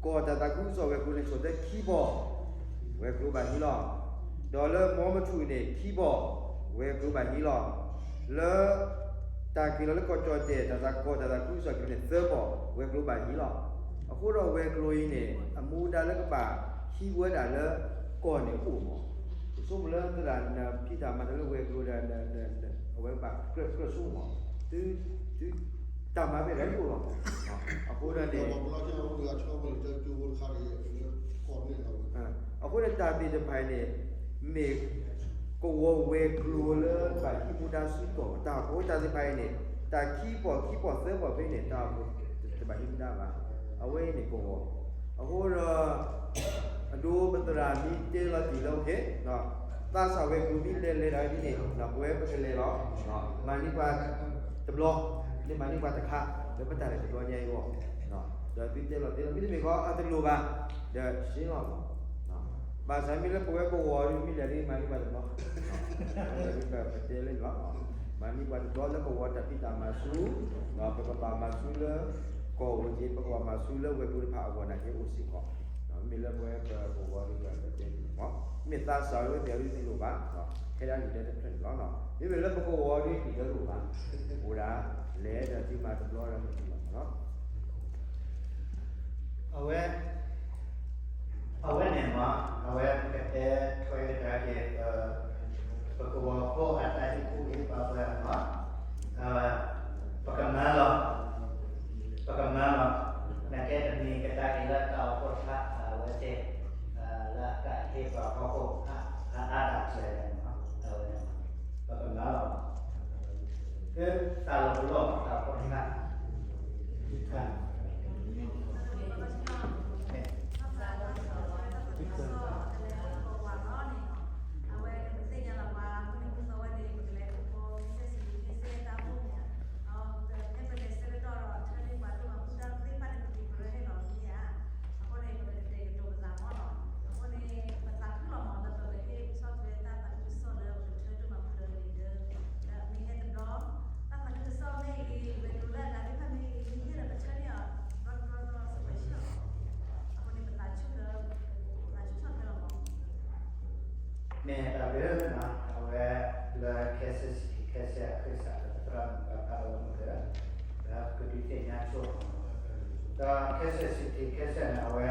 ကီၢ်တၢ်သးခုကစီၣ်ဝဲၤကျိၤန့ၣ် ဆိၣ်သၢခံဘီၣ်, ဝဲၤကျိၤဘၣ်ဟံးလီၤ. ဒီးလၢမီမထူၣ်န့ၣ် ခံဘီၣ်, ဝဲၤကျိၤဘၣ်ဟံးလီၤ. လၢ တၢ်က့ၤလီၤလၢကီၢ်ကၠီၣ်တဲၣ် တၢ်သးကီၢ်တၢ်သးခုကစီၣ်က့ၤန့ၣ် သၢဘီၣ်, ဝဲၤကျိၤဘၣ်ဟံးလီၤ. အဃိဒီးဝဲၤကျိၤအံၤန့ၣ် အမူဒါလၢကဘၣ်ဟံးဝဲဒၣ်လၢကီၢ်န့ၣ်အိၣ်မး. ပဆိကမိၣ်လၢသရၣ်နဖံးတၢ်မၤတၢ်လၢဝဲၤကျိၤဒီး အဝဲဘၣ်ကြၢးဆိကမိၣ်, သု သု တၢ်မၤမ့ၢ်ဒၣ်တအိၣ်လီၤမး. အဃိဒီးန့ၣ် အဃိန့ၣ်တၢ်သ့ၣ်တဖၣ်အံၤန့ၣ် မ့ၢ်ကဝီၤဝဲၤကျိၤလၢဘၣ်ဟံးမူဒါဆူကီၢ်, တၢ်ကဝီၤတၢ်သ့ၣ်တဖၣ်အံၤန့ၣ် တၢ်ခံဘီၣ်ခံဘီၣ်သၢဘီၣ်ဖဲန့ၣ် တၢ်အိၣ်ဖှိၣ်တဘၣ်ဟံးမူဒါဘၣ်. အဝဲအံၤန့ၣ်ကဝီၤ. အဃိဒီး အဒိပသရၣ်မ့ၢ်တဲလီၤတံၢ်လၢ သးစၢ်ဝဲၤကျိၤမ့ၢ်လဲၤလဲၤဒၣ်ဒ်န့ၣ် ပဝဲပကလဲၤလီၤ. မၤန့ၢ်ပှၤတဘျီ, လၢမၤန့ၢ်ပှၤတခါ, လၢပတၢ်လဲၤတဘျီညါအံၤအဂီၢ်, ဒီးသုတဲလီၤတဲလီၤ မ့တမ့ၢ်ဃီ အတလိၣ်ဘၣ်, ဒီးရှင်းလီၤမး. ဘၣ်ဆၣ်မ့ၢ်လၢပဝဲကဝီၤဒ်မ့ၢ်လဲၤဒ်မၤန့ၢ်ပှၤတဘျီ, ပတဲလၢန့ၣ်လီၤ. မၤန့ၢ်ပှၤတဘျီလၢကဝီၤတၢ်ဖံးတၢ်မၤဆူ, ပကဘၣ်မၤဆူလၢ ကီၢ်အိၣ်က့ၤ ပကဘၣ်မၤဆူလၢဝဲၤကျိၤတဖၣ်အဂီၢ်နာ်က့အိၣ်စ့ၢ်ကီး, မ့မ့ၢ်လၢပဝဲပကဝီၤဒ်ပတဲန့ၣ်လီၤ. မ့ၢ်သးစၢ်ဝဲပျးဒ်တလိၣ်ဘၣ်, ထဲဒၣ်နံၣ်ဒဲးတဖျၢၣ်န့ၣ်လီၤ. မ့မ့ၢ်လၢပကဝီၤဒ်နံၣ်ဒဲးတလိၣ်ဘၣ်, အိၣ်ဒၣ်လဲၤဒီးသုမၤတဘျီဒီးမၤတဘျီလီၤ. အဝဲ အဝဲန့ၣ်မး အဝဲပကတဲထွဲကဒါက့ၤ ပကဝီၤဖိအတၢ်ဟ့ၣ်ကူၣ်ဟ့ၣ်ဖးပှၤမး, ပကမၤလီၤ, ပကမၤလီၤ, နကဲတမံၤကဒါက့ၤလၢတၢ်အိၣ်ဖှိၣ်တဖၣ် အဝဲသ့ၣ် လၢအတၢ်ဟ့ၣ်ပှၤဖီခိၣ် အအါတၢ်ကျဲၤန့ၣ်မး အဝဲန့ၣ် ပကမၤလီၤ ကသးလီၤပလီၢ်တၢ်ဖိတခါ အဃိန့ၣ် ပသးခုလီၤမးလၢပကဟ့ၣ်ကစီၣ်ထွဲတၢ်သးခုကစီၣ်လၢပကထ�23မၤဖုလၢန့ၣ်ဒီး လၢအမ့ၢ်ဟဲတဘျီ တၢ်သးခုကစီၣ်မ့ၢ်ဂ့ၤ ဝဲၤကျိၤလၢအဂၤသ့ၣ်တဖၣ်မ့ၢ်ဂ့ၤ မ့ၢ်ဟဲဒီးပထၢန့ၢ်အီၤ တဘျီတဘျီတဘျီစ့ၢ်ကီးဆံၣ်လီၤ. အဃိန့ၣ် ပသးဆူၣ်လၢ ပသးဆူၣ်ဆီၣ်ထွဲလီၤမး မ့ၢ်တၢ်ဘျုးမး အဝဲလၢခဲစ့ၣ် ခဲစ့ၣ်အခၢၣ်စးလၢပသရၣ်မုၣ်ပှၤဖးလီၤမုၢ်ဒီး ဒုးသ့ၣ်ညါဆိ, ဒီးခဲစဲး စံးထံးခဲစဲးန့ၣ် အဝဲ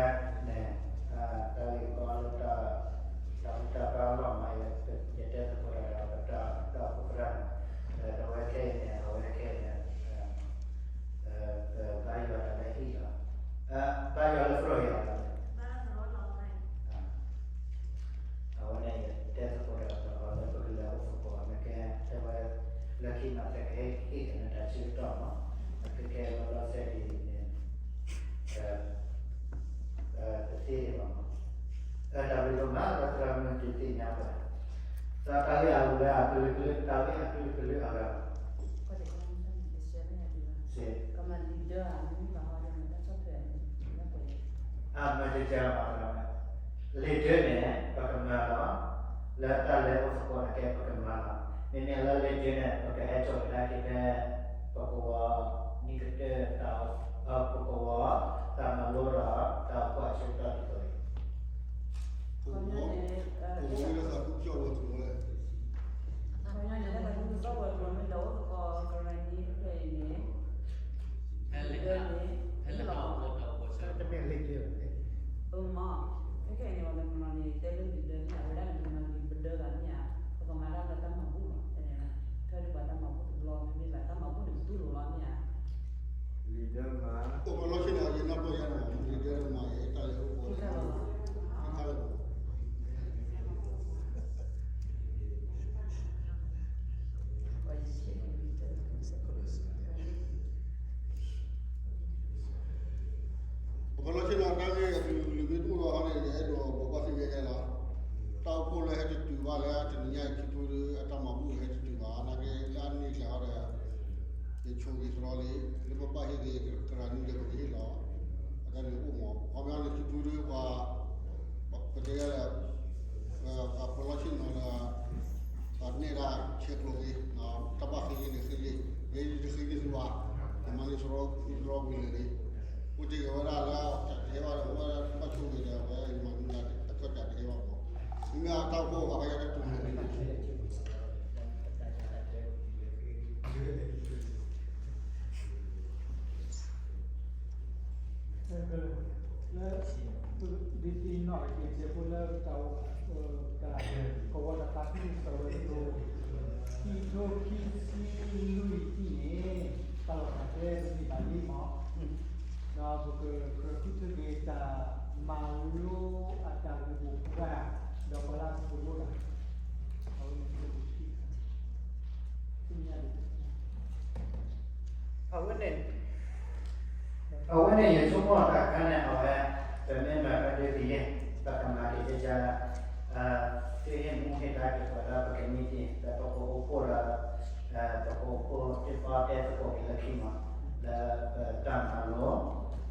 န့ၣ် တၢ်ဂ့ၢ်ကီလၢတၢ် တၢ်ဘူၣ်တၢ်ဘါလီၢ်မး ယတဲသကိးတၢ်ဒီး ပတၢ် ပတၢ်အိၣ်ဖှိၣ်သရၣ်န့ၣ် ဒီးအဝဲခဲအံၤန့ၣ် အဝဲခဲအံၤန့ၣ် ပဘါယွၤတၢ်လၢဟံၣ်လီၤ. ဘါယွၤလၢသရိာ်ယၤလီၤ. အဝဲန့ၣ် ယတဲသကိးတၢ်ဒီး လၢပကလဲၤအိၣ်သကိးန့ၣ်ကဲ တဲဝဲ လၢခံမး သကဟ့ၣ်က့ၤနတၢ်ဆၢကတီၢ်မး အကကဲလီၤလီၤဆဲးဒ်န့ၣ် တသ့ဒံးဘၣ်မး. တၢ်ဘျုးဒိၣ်မး ဒီးသရၣ်မုၣ်ဒုးသ့ၣ်ညါပှၤ ဒီးတၢ်ဂ့ၢ်အဂုၤလၢအကလုာ်ကလုာ် တၢ်ဂ့ၢ်အကလုာ်ကလုာ်အဂၤ ကမၤလံာ်ဒၢ မ့မ့ၢ်ဘၣ်ဟီဒီး မတၢ်ဆီၣ်ထွဲ အမၤတကဲ လံာ်ဒၢန့ၣ် ပကမၤလီၤ, လၢတၢ်လဲၤအိၣ်သကိးန့ၣ်ကဲ ပကမၤလီၤ. မ့မ့ၢ်လၢလံာ်ဒၢန့ၣ် ပကဟဲစိာ်ကဒါက့ၤဖဲ ပကဝီၤ နံၣ်ကတၢၢ်တၢ် ပကဝီၤ တၢ်မၤလိဒီး တၢ်အိၣ်ဖှိၣ်အဆၢကတီၢ်ဒ်သိးအံၤ ခီပညီန့ၣ် ခီပညီန့ၣ် တၢ်သးခုကစီၣ်ဝဲၤကျိၤမ့ၢ်လဲၤအိၣ်သကိးကရၢနံၤဖဲအံၤန့ၣ် ဖဲလၢ ဖဲလၢဟးအိၣ်ဒီး တမ့ၢ်လံာ်က့ၤလီၤန့ၣ် အမ့ၢ် ခဲခဲအံၤန့ၣ် ပှၤတနီၤနီၤန့ၣ် တဲလၢလံာ်ဒၢန့ၣ် အဝဲဒၣ်န့ၣ် ပမၤလံာ်ပဒၢသးမ့ၢ်ဧါ, ပကမၤတၢ်လၢတၢ်မၤဘူၣ်လီၤ. ဖဲန့ၣ် ထၢလၢပှၤတၢ်မၤဘူၣ်တဘျီ မ့မ့ၢ်ဘၣ်တၢ်မၤဘူၣ်န့ၣ် ပတူၢ်လိာ်လီၤမ့ၢ်ဧါ. လံာ်ဒၢမၤ အိၣ်မၤလီၤဆ့ၣ်နီၤ ယနၢ်ပၢၢ်ယါန့ၣ် လံာ်ဒၢမၤ ယတၢ်လဲၤအိၣ်ဖှိၣ် ခံခါလၢာ် ပကလီၤဆ့ၣ်နီၤ တၢ်ဂ့ၢ်အကလုာ်ကလုာ် မ့ၢ်တအိၣ်လီၤဟီန့ၣ် ယအဲၣ်ဒိးဘိးဘၣ်သ့ၣ်ညါညါလီၤ. တၢ်အိၣ်ဖှိၣ်လၢဟဲတတုၤဘၣ်လၢတနံၤညါအံၤ ခံထူဒု အတၢ်မၤဘူၣ်ဟဲတတုၤဘၣ် နာ်က့လၢအန့ၣ်ကျဲဟီဒီး ယဆိၣ်ဂ့ၤသရီလံ လၢပဘၣ်ဟ့ၣ်ဂ့ၤကရၢနံၤဒီးပကဟ့ၣ်လီၤ. အတၢ်န့ၣ်အိၣ်မး ခီပညီန့ၣ် ခံထူဒုပှၤ ပတဲယၤလၢ ပှၤလီၤဆ့ၣ်နီၤဒီး ပှၤနဲၣ်ဒၣ်ဆဲးကျိးက့ၤ တၢ်ဘၣ်ဃ့န့ၣ်ဃ့လံ ယတဃ့န့ၢ်သုဘၣ် ယမၤန့ၢ်သရီဝံၤလၢာ်လံ အိၣ်တ့ၢ်က့ၤဝဲဒၣ်လၢ တၢ်တဟဲဘၣ်ဒီး အဝဲဘၣ်ဆိၣ်ဂ့ၤဒီး အဝဲယမၤန့ၢ်ဒၣ်အခၢၣ်တၢ်တဟဲဘၣ်မး မ့မ့ၢ်အတၢ်အိၣ်ဖှိၣ်အဂၤ ပယါတၢ်တူၢ်လိာ် လၢ ဒ်သိးနီၢ်က့ၤစဲးဖိလၢတၢ် တၢ် ကဝီၤတၢ်သးခုကစီၣ်ဝဲၤကျိၤ ခံကထိခံဆံလွံၢ်အံၤန့ၣ် တၢ်လီၢ်တၢ်ကျဲတမ့ၢ်ဘၣ်လံမး ဒီးပကကြၢးဃုထၢက့ၤတၢ်မၤလိအတၢ်ဂ့ၢ်မိၢ်ပှၢ် ဒီးပှၤလၢအသိၣ်လိတၢ် အဝဲန့ၣ် အဝဲန့ၣ် အဝဲန့ၣ် ယဆိကမိၣ်တၢ်ခါန့ၣ် အဝဲ ပမ့ၢ်မၤဖဲဒုးကယဲၢ် ပကမၤက့ၤကကါလၢ သုဟ့ၣ်မူဟ့ၣ်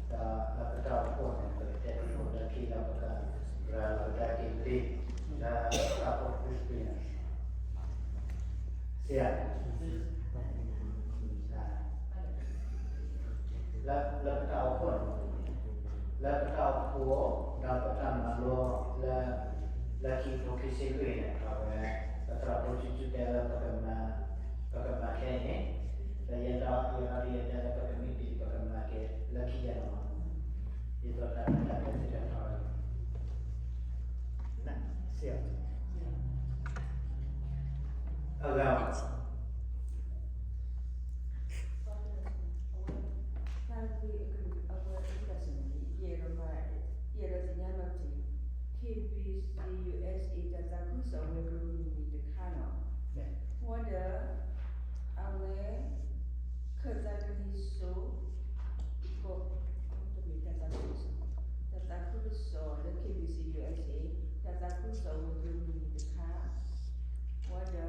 ဒါက့ၤပှၤလၢပကမံး ဒ် လၢပကအိၣ်ဖှိၣ်ဒီး ပကအိၣ်ဖှိၣ်သ့ၣ်တဖၣ်တဲသကိးက့ၤလၢခံမး လၢပတၢ်မၤလိ ဒီးလၢပတၢ်အိၣ်ဖှိၣ်န့ၣ် ပကတဲသကိးလၢခံလၢပကရၤလီၤကဒါက့ၤလံ လၢတၢ်အိၣ်ဖှိၣ် experience စံး လၢ လၢပတၢ်အိၣ်ဖှိၣ်န့ၣ် လၢပတၢ်အိၣ်ဖှိၣ် ဒီးပတၢ်မၤလိလၢ လၢခံကထိခံဆံလွံၢ်န့ၣ် အဝဲ ပသရၣ်ဖိဆူၣ်ဆူၣ်တဲလၢပကမၤ ပကမၤခဲအံၤန့ၣ် ဒီးယဲဒၣ်ယဲဒၣ်ယဲဒၣ်လၢပကမံးဒံး ပကမၤက့ၤလၢခံယဲၢ်န့ၣ်မး ဒ်သိးတၢ်လၢတၢ်ကျဲသ့ၣ်တဖၣ် စံး အဂၤ တၢ်ဂ့ၢ်အကလုာ်အဝဲအံၤတၢ်စံးန့ၣ် ယအဲၣ်ဒိးမၤ ယအဲၣ်ဒိးသ့ၣ်ညါလီၤတ့ၢ် KBC USA တၢ်သးခုကစီၣ်ဝဲၤကျိၤမုၢ်နံၤတခါနီၤ ဝဲဒီး အဝဲ ခၢၣ်သးကလံၤစိး ကီး တမ့ၢ်တၢ်သးခုကစီၣ် တၢ်သးခုကစီၣ်လၢ KBC USA တၢ်သးခုကစီၣ်ဝဲၤကျိၤမုၢ်နံၤတခါ ဝဲဒီး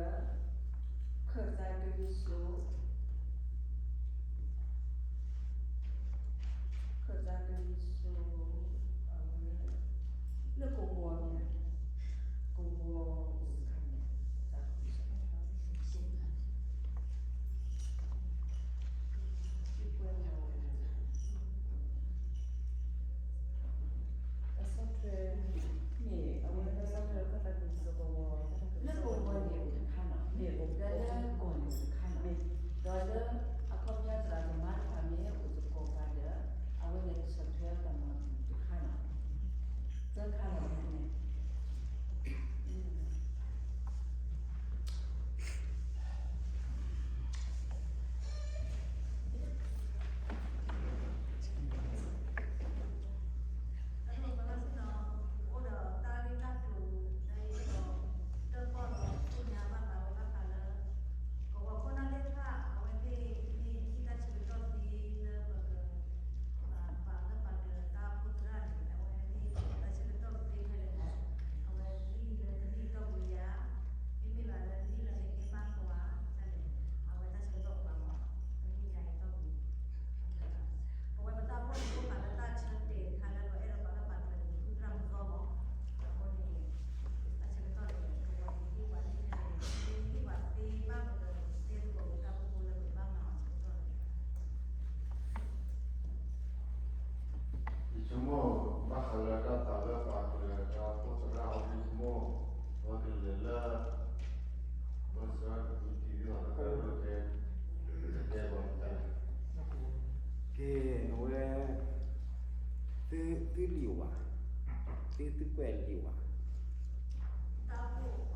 လံာ်ဝါ, မၤ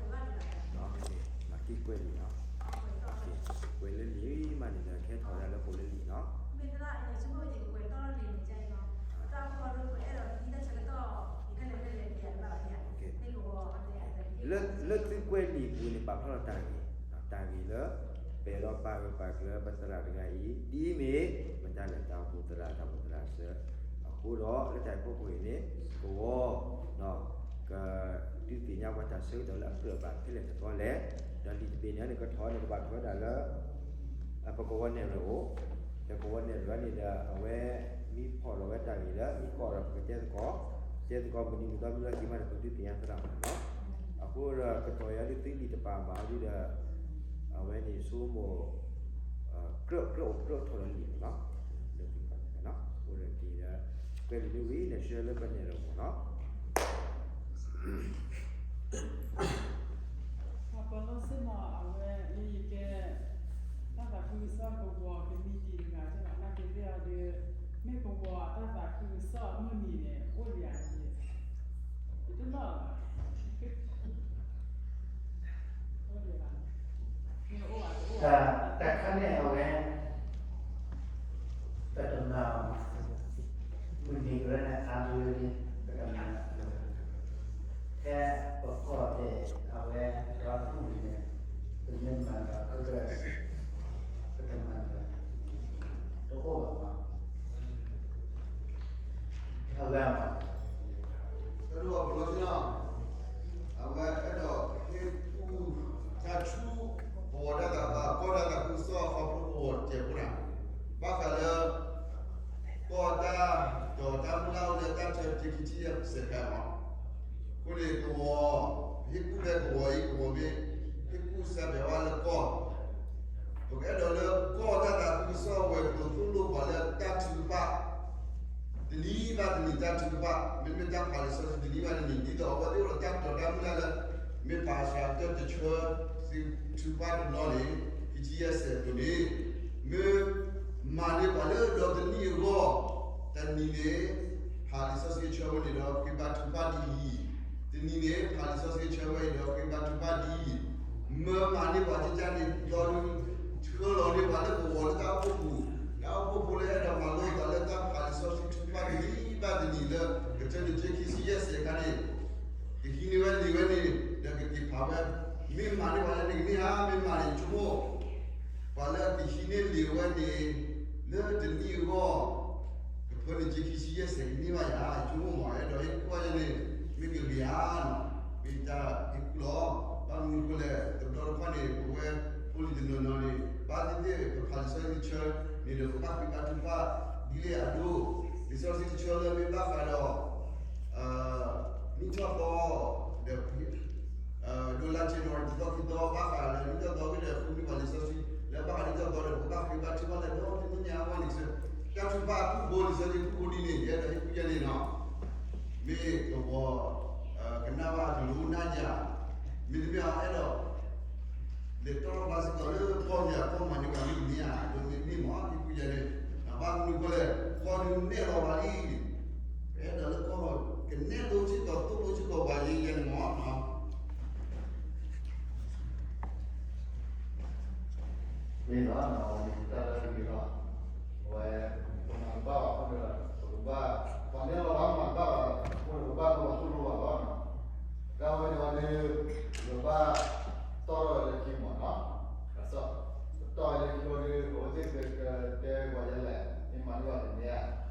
က့ၤကွဲးလံာ်နီၤ, ကွဲးလၢလံာ်မးန့ၣ်ဒီး ကဟဲထီၣ်ဝဲဒၣ်လၢပှၤလၢလံာ်နီၤ, လၢ လၢသုကွဲးလံာ်အပူၤန့ၣ် ပာ်ဖျါထီၣ်တၢ်ဂ့ၢ်, တၢ်ဂ့ၢ်လၢ ပအဲၣ်ဒိးပာ်ဂၢၢ်ပာ်ကျၢၤပသရၣ်တဂၤအံၤ ဒ်အမ့ၢ် မတၤလဲၣ် တၢ်အိၣ်ဖှိၣ်သရၣ် တၢ်အိၣ်ဖှိၣ်သရၣ်စၢၤ, အဃိဒီးလၢတၢ်ဖီခိၣ်အံၤန့ၣ် ကဝီၤ ကဒုးသ့ၣ်ညါပှၤတၢ်ဆၢကတီၢ်လၢအကြၢးဘၣ်ဖဲလဲၣ်တသီလဲၣ်, ဒီးလံာ်တဘ့ၣ်န့ၣ်န့ၣ် ကထီၣ်န့ၣ် ကဘၣ်ထီၣ်ဝဲဒၣ်လၢ ပကဝီၤနဲၣ်ရွဲၣ်အိၣ်, ဒီးကဝီၤနဲၣ်ရွဲၣ်န့ၣ်ဒီး အဝဲမ့ၢ်ဖီၣ်လီၤဝဲတၢ်ဂ့ၢ်လၢ မ့ၢ်ကီၢ်ဒီးပကတဲသကိး, တဲသကိးမုၢ်နံၤမုၢ်သီမုၢ်လီၢ်က့ၤမးဒီး ပဒုးသ့ၣ်ညါသရၣ်မးနီၤ, အဃိဒီးကတီၢ်ယၤဒုးသုလံာ်တပာ်မးဒ်ဒီး အဝဲန့ၣ်ဆိကမိၣ် ကြၢးကြၢးအိၣ်ကြၢးထီၣ်ဒီးလံာ်မးနီၤ, လၢသုကပာ်န့ၣ်နီၤ, အဃိဒီးက့ၤဒီး ကွဲးလံာ်န့ၣ်ဝံၤ လဲၤဆှၢလၢပနဲၣ်ရွဲၣ်မးနီၤ. ပှၤလီၤစ့ၢ်မး အဝဲလၢယကဲ တၢ်သးခုကစီၣ်ကဝီၤကမံးတံာ်တဂၤ ကဲဘၣ်နာ်က့ၤသ့ၣ်အီၤဒီး မ့ၢ်ကဝီၤတၢ်သးခုကစီၣ်အမုၢ်နံၤန့ၣ် အိၣ်ဒံးဧါ, ယတနီၣ်ဘၣ်, အိၣ်ဒံးဘၣ်, တၢ်ခါန့ၣ်အဝဲ ပတမၤအီၤ, မုၢ်နံၤကရၢန့ၣ် အါဘျုးလံ, ပတမၤ, ဖဲပကီၢ်သ့ၣ် အဝဲ ဒီးသူၣ်န့ၣ် ပမ့ၢ်မၤဒီး ပတမၤဒီး တအိၣ်ဘၣ်မး, အဝဲမး အဝဲအဲၣ်ဒိးဟ့ၣ်ကူၣ် တၢ်ဆူ ပဝီၤတၢ်သး ကီၢ်တၢ်သးခုကစီၣ်ခီဖျိပဝီၤတစဲးဖိန့ၣ်, ဘၣ်ဃးလၢ ကီၢ်တၢ် ဒီးတၢ်မုၢ်လၢ်အိၣ်လၢတၢ်ဆၢကတီၢ်ခံဆံယဲၢ် စဲးဖဲမး, အဃိန့ၣ် ကဝီၤ ဟ့ၣ်ကူၣ်ဖဲကဝီၤအံၤ ကဝီၤမ့ၢ် ဟ့ၣ်ကူၣ်စဲးဖဲဝဲလၢကီၢ် ပကအဲၣ်ဒိးလၢကီၢ်တၢ်သးခုကစီၣ်ဝဲၤကျိၤသိၣ်လိပှၤလၢတၢ်ထုကဖၣ် တနံၤဘၣ်တနံၤတၢ်ထုကဖၣ်, မ့တမ့ၢ်တၢ်ဖးလံာ်စီဆှံတနံၤဘၣ်တနံၤ ဒ်သိးအဝဲသ့ၣ်အိၣ်ဒီးတၢ်တီတၢ်မုၢ်လၢ်လၢ မ့ၢ်ဖးစှၤကတၢၢ်တဆၢ သုထုကဖၣ်တဘျီန့ၣ် ခံဆံယဲၢ်စဲးအပူၤန့ၣ် မ့ၢ်မၤန့ၢ်ပှၤလၢဒီတနံၣ်အဂီၢ် တနံၤန့ၣ် ဖးလံာ်စီဆှံအဆၢဝဲန့ၣ်ဒီး ဃ့ဘါထုကဖၣ်ဒ်အံၤ, တနံၤန့ၣ် ဖးလံာ်စီဆှံအဆၢဝဲအံၤဒီး ဃ့ဘါထုကဖၣ်ဒ်အံၤ, မ့ၢ်မၤန့ၢ်ပှၤကကၢ်န့ၣ် ဒီး ဆှၢလီၤန့ၢ်ပှၤလၢကဝီၤလၢတၢ်အိၣ်ဖှိၣ်ပူၤ, တၢ်အိၣ်ဖှိၣ်ဖိလၢအဲၣ်ဒိးမၤလိသးလၢတၢ်ဖးလံာ်စီဆှံထုကဖၣ်တနံၤဘၣ်တနံၤလၢ ကတၢၢ်န့ၣ် ဆၢခံဆံယဲၢ်စဲးခါန့ၣ် ကဟံးန့ၢ်ဝဲန့ၢ်ဝဲန့ၣ် ဒီးကက့ၤဖးဝဲ, မ့ၢ်မၤန့ၢ်ပှၤလၢန့ၣ်ကန့ၢ်ဧါ, မ့ၢ်မၤန့ၣ်ဆိကမိၣ် ပှၤလၢကဟံးန့ၢ်လံာ်ဝဲန့ၣ် လၢတနံၣ်အဂီၢ် ကဖၢန့ၣ် ဆၢခံဆံယဲၢ်စဲးကန့ၢ်ဘၣ်ယၤ ယဆိကမိၣ်မး အဲၣ်ဒိးဟ့ၣ်ကူၣ်ဘၣ်ယဲန့ၣ် မ့ၢ်ကဂ့ၤဧါနီၤ, မ့ၢ်တၢ်ဟ့ၣ်ကူၣ်လီၤ. ဘၣ်မနုၤအဃိလဲၣ် တဘျီတခီၣ်န့ၣ် ပဝဲဖိလံၤတနီၤနီၤန့ၣ် ဘၣ်သ့ၣ်သ့ၣ် ပဖးလံာ်စီဆှံဆၢန့ၣ်ဒီး ပဘၣ်ဃ့ဘါထုကဖၣ်ဒ်လဲၣ်အဒိ, လံာ်စီဆှံတဆၢလၢမ့ၢ်ဘၣ်ဃးဒီး နံၣ်ထီၣ်သီ ဒီး ဒိလါ January တသီခံသီ ဘၣ်ဃးလၢနံၣ်ထီၣ်သီ ဝဲဒီးဃုနံၣ်ပှၤလံာ်စီဆှံ လၢဘၣ်ဃးနံၣ်ထီၣ်သီဒီး ပဘၣ်ဃ့ဘါထုကဖၣ်လၢဒီတနံၣ်ညါအဂီၢ်န့ၣ် တၢ်ထုကဖၣ်အဖုၣ်ဖိ လံာ်စီဆှံဖုၣ်ဖိဒ်န့ၣ် ယအဲၣ်ဒိးဟ့ၣ်ကူၣ်ယဲန့ၣ်နီၤ, မ့ၢ်ကဝီၤ ကနၣ်ဘၣ်ကလူးနၢ်ယၤ, မ့တမ့ၢ်အအဲၣ်ဒိး လဲၤတီၢ်ထီၣ်ဘါစ့ၢ်ကီးလၢကီၢ်ယၤကီၢ်မၤန့ၢ်ပှၤမ့တမ့ၢ်ဧါ, ဒ်မ့တမ့ၢ်မး ဟ့ၣ်ကူၣ်ယဲန့ၣ်, ဘၣ်မနုၤအဃိလဲၣ် ကီၢ်ဒုးနဲၣ်လီၤဘၣ်လံ, ပအဲၣ်ဒိးလၢကီၢ်ကနဲၣ်လိစ့ၢ်ကီး သိၣ်လိစ့ၢ်ကီးပှၤယဲယဲန့ၣ်မး မ့ၢ်လီၤ တၢ်လၢအဂ့ၤလီၤ, အဝဲ ပမၤတဘၣ်ဘၣ်အဃိဒီး ပကဘၣ် ပှၤနဲၣ်လီၤဘၣ်မၤတဘၣ်ဘၣ်အဃိဒီး ပဘၣ်သိၣ်လိဘၣ်သိၣ်လိဘၣ်လီၤနီၤ, တၢ်ဝဲန့ၣ်ဝဲဒီး ပဘၣ်တီၢ်ထီၣ်ဝဲလၢခံမးနီၤ, ကစီၣ် ပတီၢ်ဝဲလၢခံဝဲဒီး အဝဲသ့ၣ်ကတဲပှၤယဲလဲၣ် မ့ၢ်မၤန့ၢ်ဘၣ်တမ့ၢ်ဧါ, အဝဲသ့ၣ်မၤန့ၢ်ဘၣ်မ့ၢ်တန့ၢ်ဘၣ်အဃိဒီး ပမၤန့ၢ်တန့ၢ်ဘၣ်န့ၣ် ကလဲၤဒၣ်ယဲန့ၣ်လီၤ. ဒီး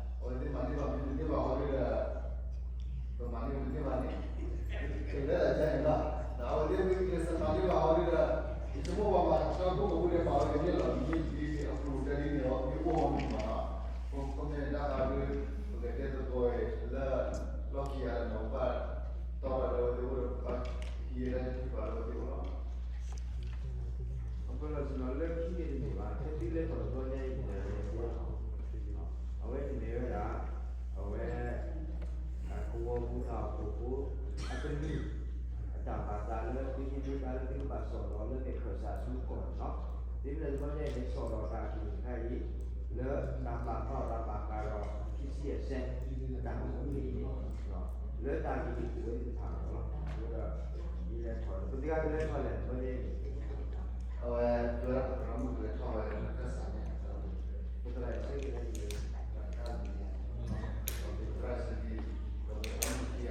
အဝဲသ့ၣ်မ့ၢ်ကလဲၤစၢၤမၤန့ၢ်ဘၣ်အဃိဒီး ယဆိကမိၣ်ပှၤမၤတၢ်အိၣ်ဖှိၣ်ကဝံၤဒီး မၤဝဲကန့ၢ်လီၤ မ့ၢ်ဒ်အကျိၤတၢ်ဒ်န့ၣ်အီၤ မ့ၢ်အိၣ်မးမးနီၤ, ပမ့ၢ်တၢ်ခါဒီး ပကတဲသကိးလၢ လီၢ်ခံဂၤဒီး ပဘၣ်တီၢ်ထီၣ်လၢအဝဲသ့ၣ်အိၣ်ဒီး ပဘၣ်ဟံးန့ၢ်တၢ်ထုကဖၣ်လၢအဝဲသ့ၣ်အိၣ်လီၤ. အဃိဒီး လၢခံန့ၣ်တမ့ၢ်ဘၣ် ထဲသုလဲၤထီၣ်တဘျီညါအံၤန့ၣ် အဝဲန့ၣ်မ့ၢ်ဝဲဒၣ် အဝဲ ကဝီၤပူၤတၢ်အိၣ်ဖှိၣ်ဖိ အကလုၢ် အတၢ်ဘၣ်သးလၢ သုဟံးန့ၢ်တၢ်လၢသုကဘၣ်စိာ်လီၤလၢ မ့ၢ်ခၢၣ်စးဆူကီၢ်န့ၣ်လီၤ. ဒ်မ့ၢ်တဘျီညါအံၤန့ၣ် စိာ်လီၤတၢ်ကလုၢ်တခါအံၤ လၢတၢ်ပာ်ဖျါတၢ်ဘၣ်ဃးဒီး ခံဆံယဲၢ်စဲး အတၢ်အိၣ်မူအံၤန့ၣ် လၢတၢ် ဝဲသ့ၣ်တဖၣ်လီၤ, အဃိဒီး ယလဲၤထီၣ် ပသံဂၤကလဲၤထီၣ်လဲၣ် မ့ၢ် အဝဲ ပသရၣ်မုၣ်ကလဲၤထီၣ်ဝဲလၢခၢၣ်စးန့ၣ် ပသရၣ်ဆၢက့ၤလၢကလဲၤ တၢ်လၢန့ၣ် ပသရၣ်ဆၢက့ၤ ပသရၣ်မုၣ်ခံဂၤ ခီၣ်က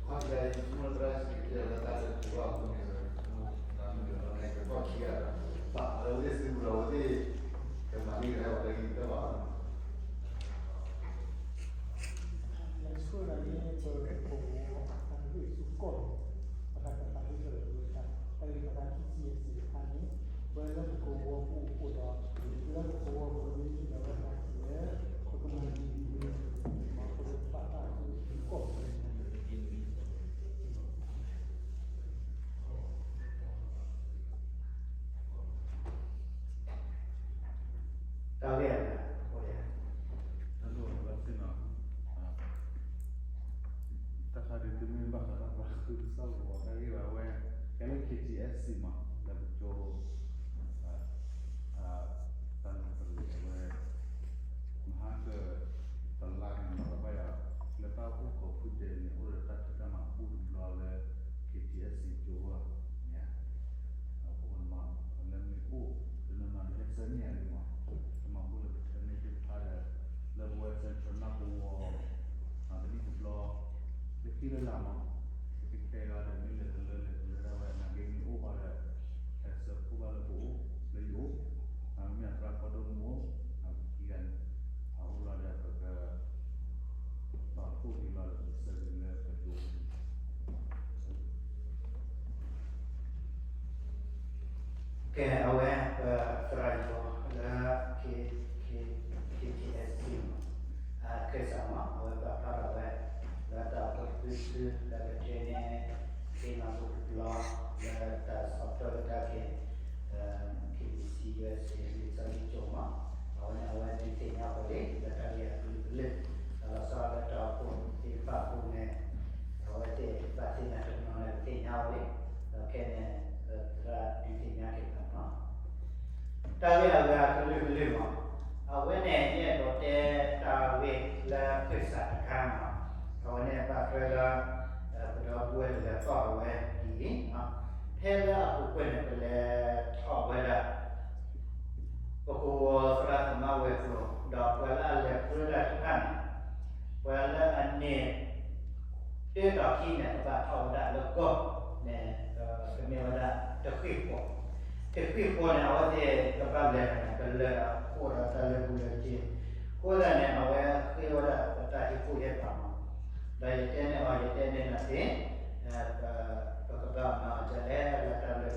လဲၤ မ့ၢ်သရၣ်ဆၢက့ၤလၢတၢ်လၢပှၤအဃိန့ၣ် တၢ်မုၣ်ကလဲၤထီၣ်ခံဂၤဒီး ပာ်လၢဝဲသ့ၣ်စုပူၤဒီးဝဲသ့ၣ် ကမၤန့ၢ်ကဒါဝဲတဂ့ၤတဘၣ် လၢဆိၣ်ဂ့ၤန့ၣ် ပကဝီၤအတၢ်ဂ့ၢ်စ့ၢ်ကီးန့ၣ် ပတၢ်ကပာ်ဒိၣ်ထီၣ်လၢပဝဲတၢ် တၢ်ဂ့ၢ်ပတၢ်ခံဆံယဲၢ်စ့ၢ်တခါန့ၣ် ပဝဲလၢပကဝီၤပူၤအိၣ်ဒီး လၢပကဝီၤပူၤန့ၣ်ဒီးဝဲတၢ်စံးလၢ ပကမၤန့ၢ်န့ၣ် ပကဘၣ်ပာ်တၢ်ဂ့ၢ်စ့ၢ်ကီးန့ၣ် တၢ်ဂ့ၢ်အဂၤ တၢ်ဒိၣ်ဘၣ်သ့ၣ်နီၤ တၢ်ခါဒုးတမ့ၢ်ဘၣ်ဃးဒီးပှၤဃုကစီၣ်ကဝီၤတၢ်ဂ့ၢ်ဘၣ်ဝဲ ကဲလၢ K T S C မး လၢပကၠိ တၢ်လၢပကလဲၤဝဲ မဟါက တလါန့ၣ်မး လီၤဘၣ်ယၤ လၢတၢ်အိၣ်ခိးဖုဒဲးန့ၣ် အိၣ်ဒီးတၢ်ဖံးတၢ်မၤဘူၣ်တဘျီလၢ K T S C ကၠိမး မ့ၢ် အဃိန့ၣ်မး လၢမ့ၢ်အိၣ် တနီၤနီၤဒ်လဲၣ်ဆၢန့ၣ်အလံမး တမၤဘူၣ်လၢပထၢန့ၢ်သ့ၣ်တဖၣ်ဒီး လၢပဝဲ Central နီၢ်ကဝီၤ တနံၣ်တဘျီ လၢခံလၢလာ်မး ပကခဲဂၤဒီးမ့ၢ်လဲၤတလၢလဲၤတလၢဒၣ်ဝဲ နာ်က့မ့ၢ်အိၣ်ဃီဒီး ဟဲဆှၢဖိဘၣ်လၢပအိၣ် လၢယအိၣ် မ့မ့ၢ်အသရၣ်ကီဒိၣ်မူအိၣ် ပခံဂၤန့ၣ် အအိၣ်လီၤဒီးပက ပာ်ဖှိၣ်က့ၤလီၤဒီးပကဆှၢက့ၤလၢပကၠိ ကဲ အဝဲ ပသရၣ်ယီၤလၢ K K K K S C မး အခၢၣ်စးမး အဝဲပာ်ဖျါထီၣ်ဝဲ လၢတၢ်အိၣ်ဖှိၣ်တဖုတဖု လၢကတဲန့ၣ် က့ၤနီၢ်ဘူၣ်တဘျီ လၢတၢ်ဆီၣ်ထွဲကဒါက့ၤ K B C U S A လံာ်စီဆှံကၠိမး အဝဲန့ၣ် အဝဲဒုးသ့ၣ်ညါဝဲလံ လၢတၢ်ဂ့ၢ်အကလုာ်ကလုာ် ဒီးလီၤဆီလၢတၢ်အိၣ်ဖှိၣ်သ့ၣ်တဖၣ်အပူၤန့ၣ် အဝဲသ့ၣ်ဘၣ်သ့ၣ်ညါတနီၤန့ၣ် ပသ့ၣ်ညါဝဲလံ ဒီးခဲန့ၣ် သရၣ်ဒုးသ့ၣ်ညါက့ၤပှၤန့ၣ်လီၤ. တၢ်ဂ့ၢ်အဂၤကလုာ်ကလုာ်မး, အဝဲန့ၣ်ယအဲၣ်ဒိးတဲတၢ်ဂ့ၢ်လၢခၢၣ်စးတခါမး, အဝဲန့ၣ်ဘၣ်ထွဲလၢ ပဒီပုၢ်ဝဲၢ်တဂၤသီၣ်အဝဲဒ်အံၤ, ဖဲလၢအပူၤကွံာ်န့ၣ် ပလဲၤထီၣ်ဝဲဒၣ် ပကဝီၤသရၣ်သမါဝဲၤကျိၤ ဒီးပှၤလၢအလဲၤဃုဒၣ်တဖၣ်န့ၣ် ပှၤလၢအန့ၢ် တၢထီၣ်ခံန့ၣ် ကဘၣ်ထီၣ်ဝဲဒၣ်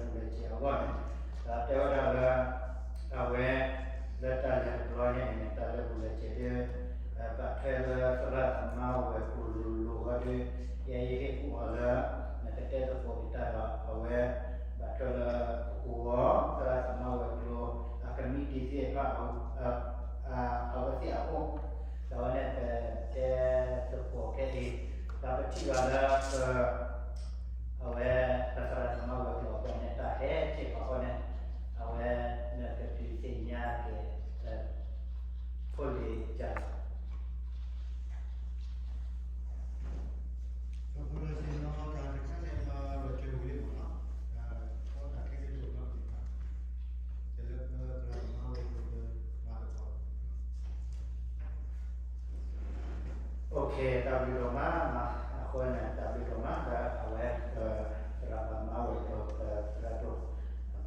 လၢကီၢ်န့ၣ် ကမ့ၢ်ဝဲဒၣ်တဃ့ၢ်ဃီ, တဃ့ၢ်ဃီန့ၣ် အဝဲသ့ၣ်ကဘၣ်လဲၤန့ၣ် ကလၢာ်ဒီးအိၣ်ဒီးတၢ်လၢာ်ဘူၣ်လၢာ်စ့ၤ, အဃိသတးန့ၣ် အဝဲဃ့ဝဲဒၣ်ပတၢ်ဟ့ၣ်ကူၣ်ဟ့ၣ်ဖးမး, ဒီးယတဲန့ၢ်အီၤ ယတဲန့ၢ်နၤသ့ၣ် ပကဘၣ်မၤအီၤဒ်လဲၣ်လၢတၢ်လၢာ်ဘူၣ်လၢာ်စ့ၤအဂီၢ်န့ၣ်, ဒီးတဲဝဲဒၣ်လၢ အဝဲ လၢတၢ်လဲၤတဘျီညါအံၤန့ၣ် တၢ်လၢာ်ဘူၣ်လၢာ်စ့ၤဒီး ဘၣ်ထွဲလၢသရၣ်သမါဝဲၤကျိၤလိၤလိၤအဂီၢ်ဒီး ယဲယဟ့ၣ်ကူၣ်အီၤလၢ နကတဲသကိးက့ၤတၢ်ဒီး အဝဲ ဘၣ်ထွဲလၢပကဝီၤ သရၣ်သမါဝဲၤကျိၤ အကမံးတံာ်သ့ၣ်တဖၣ် အဝဲသ့ၣ်အအိၣ်, ဒီးအဝဲန့ၣ်ပတဲသကိးခဲအံၤ, ဒီးပထံၣ်ဘၣ်လၢ အဝဲ ပသရၣ်သမါဝဲၤကျိၤအဃိ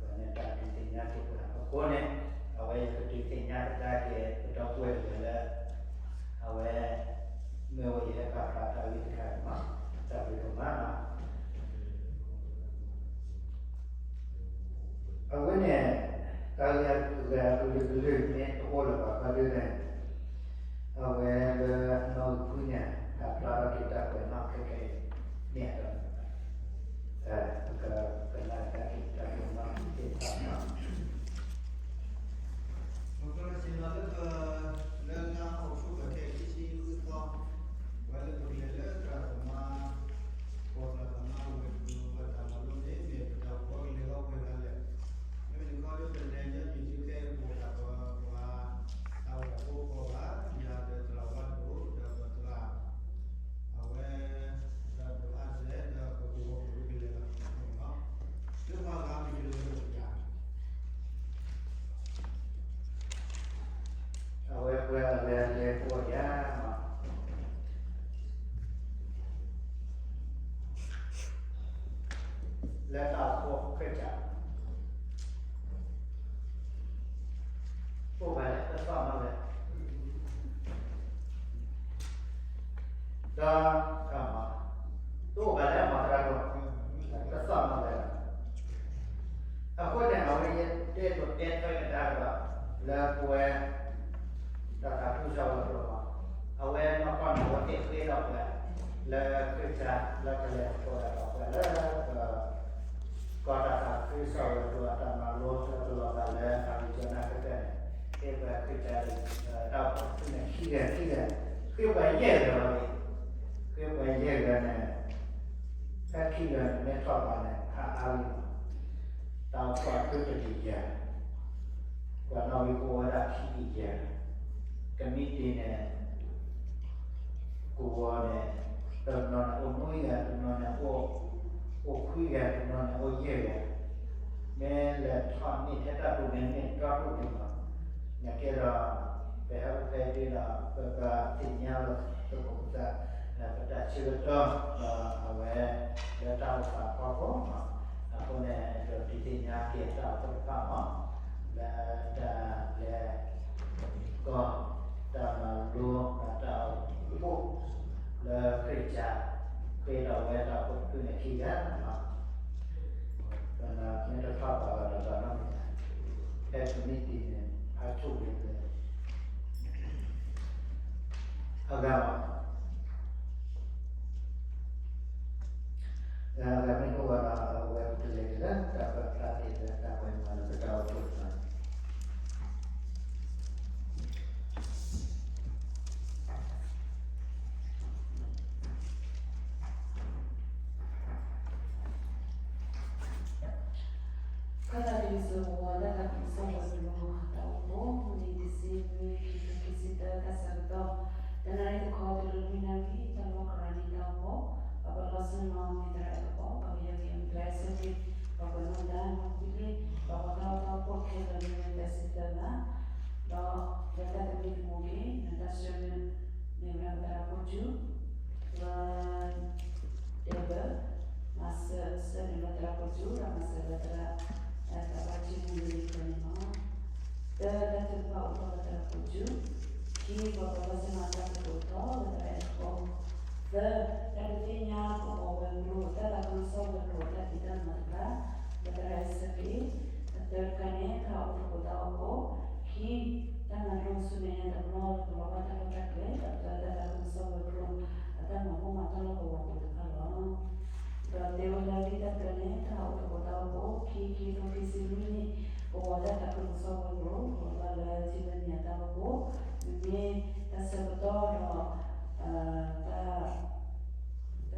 န့ၣ် တၢ်ဟဲထီၣ်ပာ်ဖှိၣ်န့ၣ် အဝဲ နကဒုးသ့ၣ်ညါက့ၤ ဖိလံၤကၢ်လီၤ. တၢ်ဘျုးဒိၣ်မး, အဃိန့ၣ် တၢ်ဘျုးဒိၣ်မး ဒီးအဝဲ သရၣ်သမါဝဲၤကျိၤ သရၣ်ဒိၣ် အဝဲန့ၣ်တၢ်ဒုးသ့ၣ်ညါက့ၤပှၤအဃိန့ၣ် အဝဲယကဒုးသ့ၣ်ညါကဒါက့ၤ ပဒီပုၢ်ဝဲၢ်တဂၤလၢ အဝဲ မ့ၢ်ဝဲယဟဲပာ်ဖျါတၢ်ဂ့ၢ်တခါန့ၣ်လီၤ. တၢ်ဘျုးဒိၣ်မးလီၤ. အဝဲန့ၣ် တၢ်ဂ့ၢ်အကလုာ်ကလုာ်န့ၣ် တအိၣ်လၢၤဘၣ်ခီဒုန့ၣ် အဝဲလၢနီၣ်ဂံၢ်ဖုညါ တၢ်ဖျါထီၣ်က့ၤတၢ်ကွဲးနီၣ်ခဲကနံၣ်အံၤန့ၣ်ဒီး ပကကနၣ်ကဒါက့ၤတၢ်ကွဲးနီၣ်သ့ၣ်တဖၣ်န့ၣ်လီၤ. ပကစံးလီၤလၢပ လၢလါအီးကထိဘၢၣ် ခံဆံဃုသီ, ပှၤလၢပကလဲၤလၢသရၣ်သမါ ပသရၣ်သမါဝဲၤကျိၤ ဘၣ်တၢ်မၤလိန့ၣ် မ့ၢ်ပတၢ်ကီကလဲၤဂီၢ်ပှဲၤဂၤလဲၣ်. မ့မ့ၢ်တခီလၢပလဲၤညီနုၢ်ဒုးခဲအံၤ ပအိၣ်တၢ်ပှၤ တၢ်အိၣ်ဖှိၣ်ဖိဃီဘၣ် ယၤဒီးသရၣ်ဝါဒိၣ် ဒီးပသရၣ် အဝဲ သရၣ် လၢတၢ်အိၣ်ဖှိၣ်ခၢၣ်စး အိၣ်ဘၣ်လၢတသီၣ်မးဝဲ ဒီး တအိၣ်ဘၣ်လၢမၤသရၣ်ဒိၣ် တသီၣ်မးဝဲလီၤ. အဃိန့ၣ် အဝဲယတဲဒိးတဲထွဲကဒါကဒီး လၢပဝဲ တၢ်သးခုကစီၣ်ဝဲၤကျိၤလီၤ. အဝဲနီၢ်ကီၢ်န့ၣ် အဝဲသ့ၣ်ဃ့ဒီးပှၤ လၢခၢၣ်စး လၢကလဲၤသကိးဒီးပှၤလၢ ကီၢ်တၢ်သးခုကစီၣ်ဝဲၤကျိၤအတၢ်မၤလိလၢကလီၤဂာ်လၢ Arizona ခဲကနံၣ်န့ၣ် ဃ့ပှၤခၢၣ်စး တၢ်အိၣ်ဖှိၣ်တဖုန့ၣ် ခံဂၤခံဂၤ ဃ့ပှၤယဲၢ်ဂၤလီၤ. ဃ့ပှၤယဲၢ်ဂၤန့ၣ် ဖဲခံဂၤန့ၣ် မ့ၢ်ထီၣ်ဘးန့ၣ် ဖးအါလံလီၤ. တၢ်အိၣ်ဖှိၣ်အဖုတကယၤ ပှၤနီၣ်ဂံၢ်အိၣ်ဝဲဒၣ်ခံကယၤ, ကမံးတံာ်န့ၣ် ကဝီၤန့ၣ် တနီၤန့ၣ်အိၣ်နွံဂၤ, တနီၤန့ၣ် အိၣ်ခွံဂၤ, တနီၤန့ၣ်အိၣ်ယဲၢ်ဂၤ, မ့ၢ်လဲၤထီၣ်န့ၢ်ထဲတၢ်ပူၤန့ၣ် မ့ၢ်တြီပူၤန့ၣ်လီၤ. နာ်က့ဒီး ပဟဲအိၣ်ဖဲအံၤဒီး ပဘၣ်သ့ၣ်ညါလိာ်သကိးပသး လၢပတၢ်ဆၢကတီၢ်ဒီးအဝဲ လၢတၢ်အိၣ်သးအဖီခိၣ် အဃိန့ၣ် ဒိးဒုးသ့ၣ်ညါက့ၤတၢ်အိၣ်ဖှိၣ်တဖၣ်မး လၢတၢ်လဲၤ ကီၢ် တၢ်မၤလိ ဒီးတၢ်အိၣ်ဖှိၣ် လၢခရံာ်ကါ ဃ့ဒီးဝဲတၢ်အိၣ်ဖှိၣ်တဖုန့ၣ်ခံဂၤလီၤ. ဒီးမ့ၢ်တထီၣ်ဘးဘၣ်ဒီး ဘၣ်နီတမံၤ ဖဲကမံးတံာ်န့ၣ် ဖးဆူၣ်န့ၣ် အဂၤမး အဂၤမ့ၢ်အိၣ်ဝဲဒီး အဝဲပကလဲၤက့ၤလၢတၢ်ပာ်ဖျါက့ၤလၢတၢ်ကွဲးမၤလၢပတၢ်အိၣ်ဖှိၣ်တဖၣ် ခီသးတံၢ်စၢၤ ပဝဲဒၣ်တၢ်သးခုကစီၣ်ဝဲၤကျိၤ တၢ်အိၣ်ဖှိၣ် မုၢ်နံၤတဆံနွံ ခံကထိခံဆံတၢ တၢ်ဆၢကတီၢ် တနၣ်ရံၣ်တခီတုၤလၢလွံၢ်နၣ်ရံၣ် တၢ်လီၢ်ကရၢနံၤတၢ်အိၣ်ဖှိၣ် ပှၤပလီၢ်ဆ့ၣ်နီၤ မ့ၢ်သရၣ်အဲၣ်ကပီၤ ပှၤကယီက့ၤမ့ၢ်သရၣ်အဲၣ်စ့ၣ်က့ၤ ပှၤပနီၣ်တၢ်နီၣ်ကွံာ်လံ ပှၤပှၤတၢ်အိၣ်ဖှိၣ်ခဲလၢာ်မ့ၢ်ဝဲသၢဆံသၢဂၤ ဒီးလၢတၢ်သမံသမိးက့ၤ နတၢ်ဆှၢန့ၢ်ဝဲဒၣ်ပသရၣ်ခိၣ်စူၤ လၢ Denver မၤစၢၤဆှၢန့ၢ်လၢသရၣ်ခိၣ်စူၤ ဒီးမၤစၢၤလၢသရၣ် သရၣ်ဘၣ်ထံမူလၢလံၤကျၢၤန့ၣ်လီၤ. သၢ, တၢ်ထုကဖၣ်အိၣ်ထီၣ်လၢသရၣ်ခိၣ်စူၤ, ခံ, ပှၤပလီၢ်ဆ့ၣ်နီၤတၢ်သကိးထီၣ်လၢသရၣ်အဲၣ်ကပီၤ, သၢ, တၢ်ဒုးသ့ၣ်ညါကဝီၤဝဲၤကျိၤ တၢ်သးခုကစီၣ်ဝဲၤကျိၤအတၢ်ဖံးတၢ်မၤတဖၣ် လၢသရၣ်အဲၣ်စ့ၣ်က့ၤ, သၢတခါန့ၣ် တၢ်အိၣ်သကိးတၢ်အိၣ်ဖှိၣ်, ခံ, တၢ်မၤလိဆူမဲာ်ညါတဘျီ ကလီၤဘၣ်တၢ်လီၢ်တၢ်ကျဲ ဒီးသၢ တၢ်သးခုကစီၣ်ဝဲၤကျိၤ အတၢ်မၤဘူၣ်မၤတီၢ်လၢကဝီၤပူၤတဖၣ်လီၤ. ဒီးတဲဝဲလၢလံာ်တၢ်ပျၢၤန့ၣ် တၢ်အိၣ်သကိးတၢ်အိၣ်ဖှိၣ် ခံ ခံကထိခံဆံလွံၢ်နံၣ် ကဝီၤတၢ်သးခုကစီၣ်ဝဲၤကျိၤ ကလီၤဘၣ်လၢထံလၢညါတၢ်အိၣ်ဖှိၣ်, မ့မ့ၢ်တၢ်ဆၢကတီၢ်ဒီး တၢ် တၢ်ဆၢကတီၢ်လၢမုၢ်နံၤမုၢ်သီ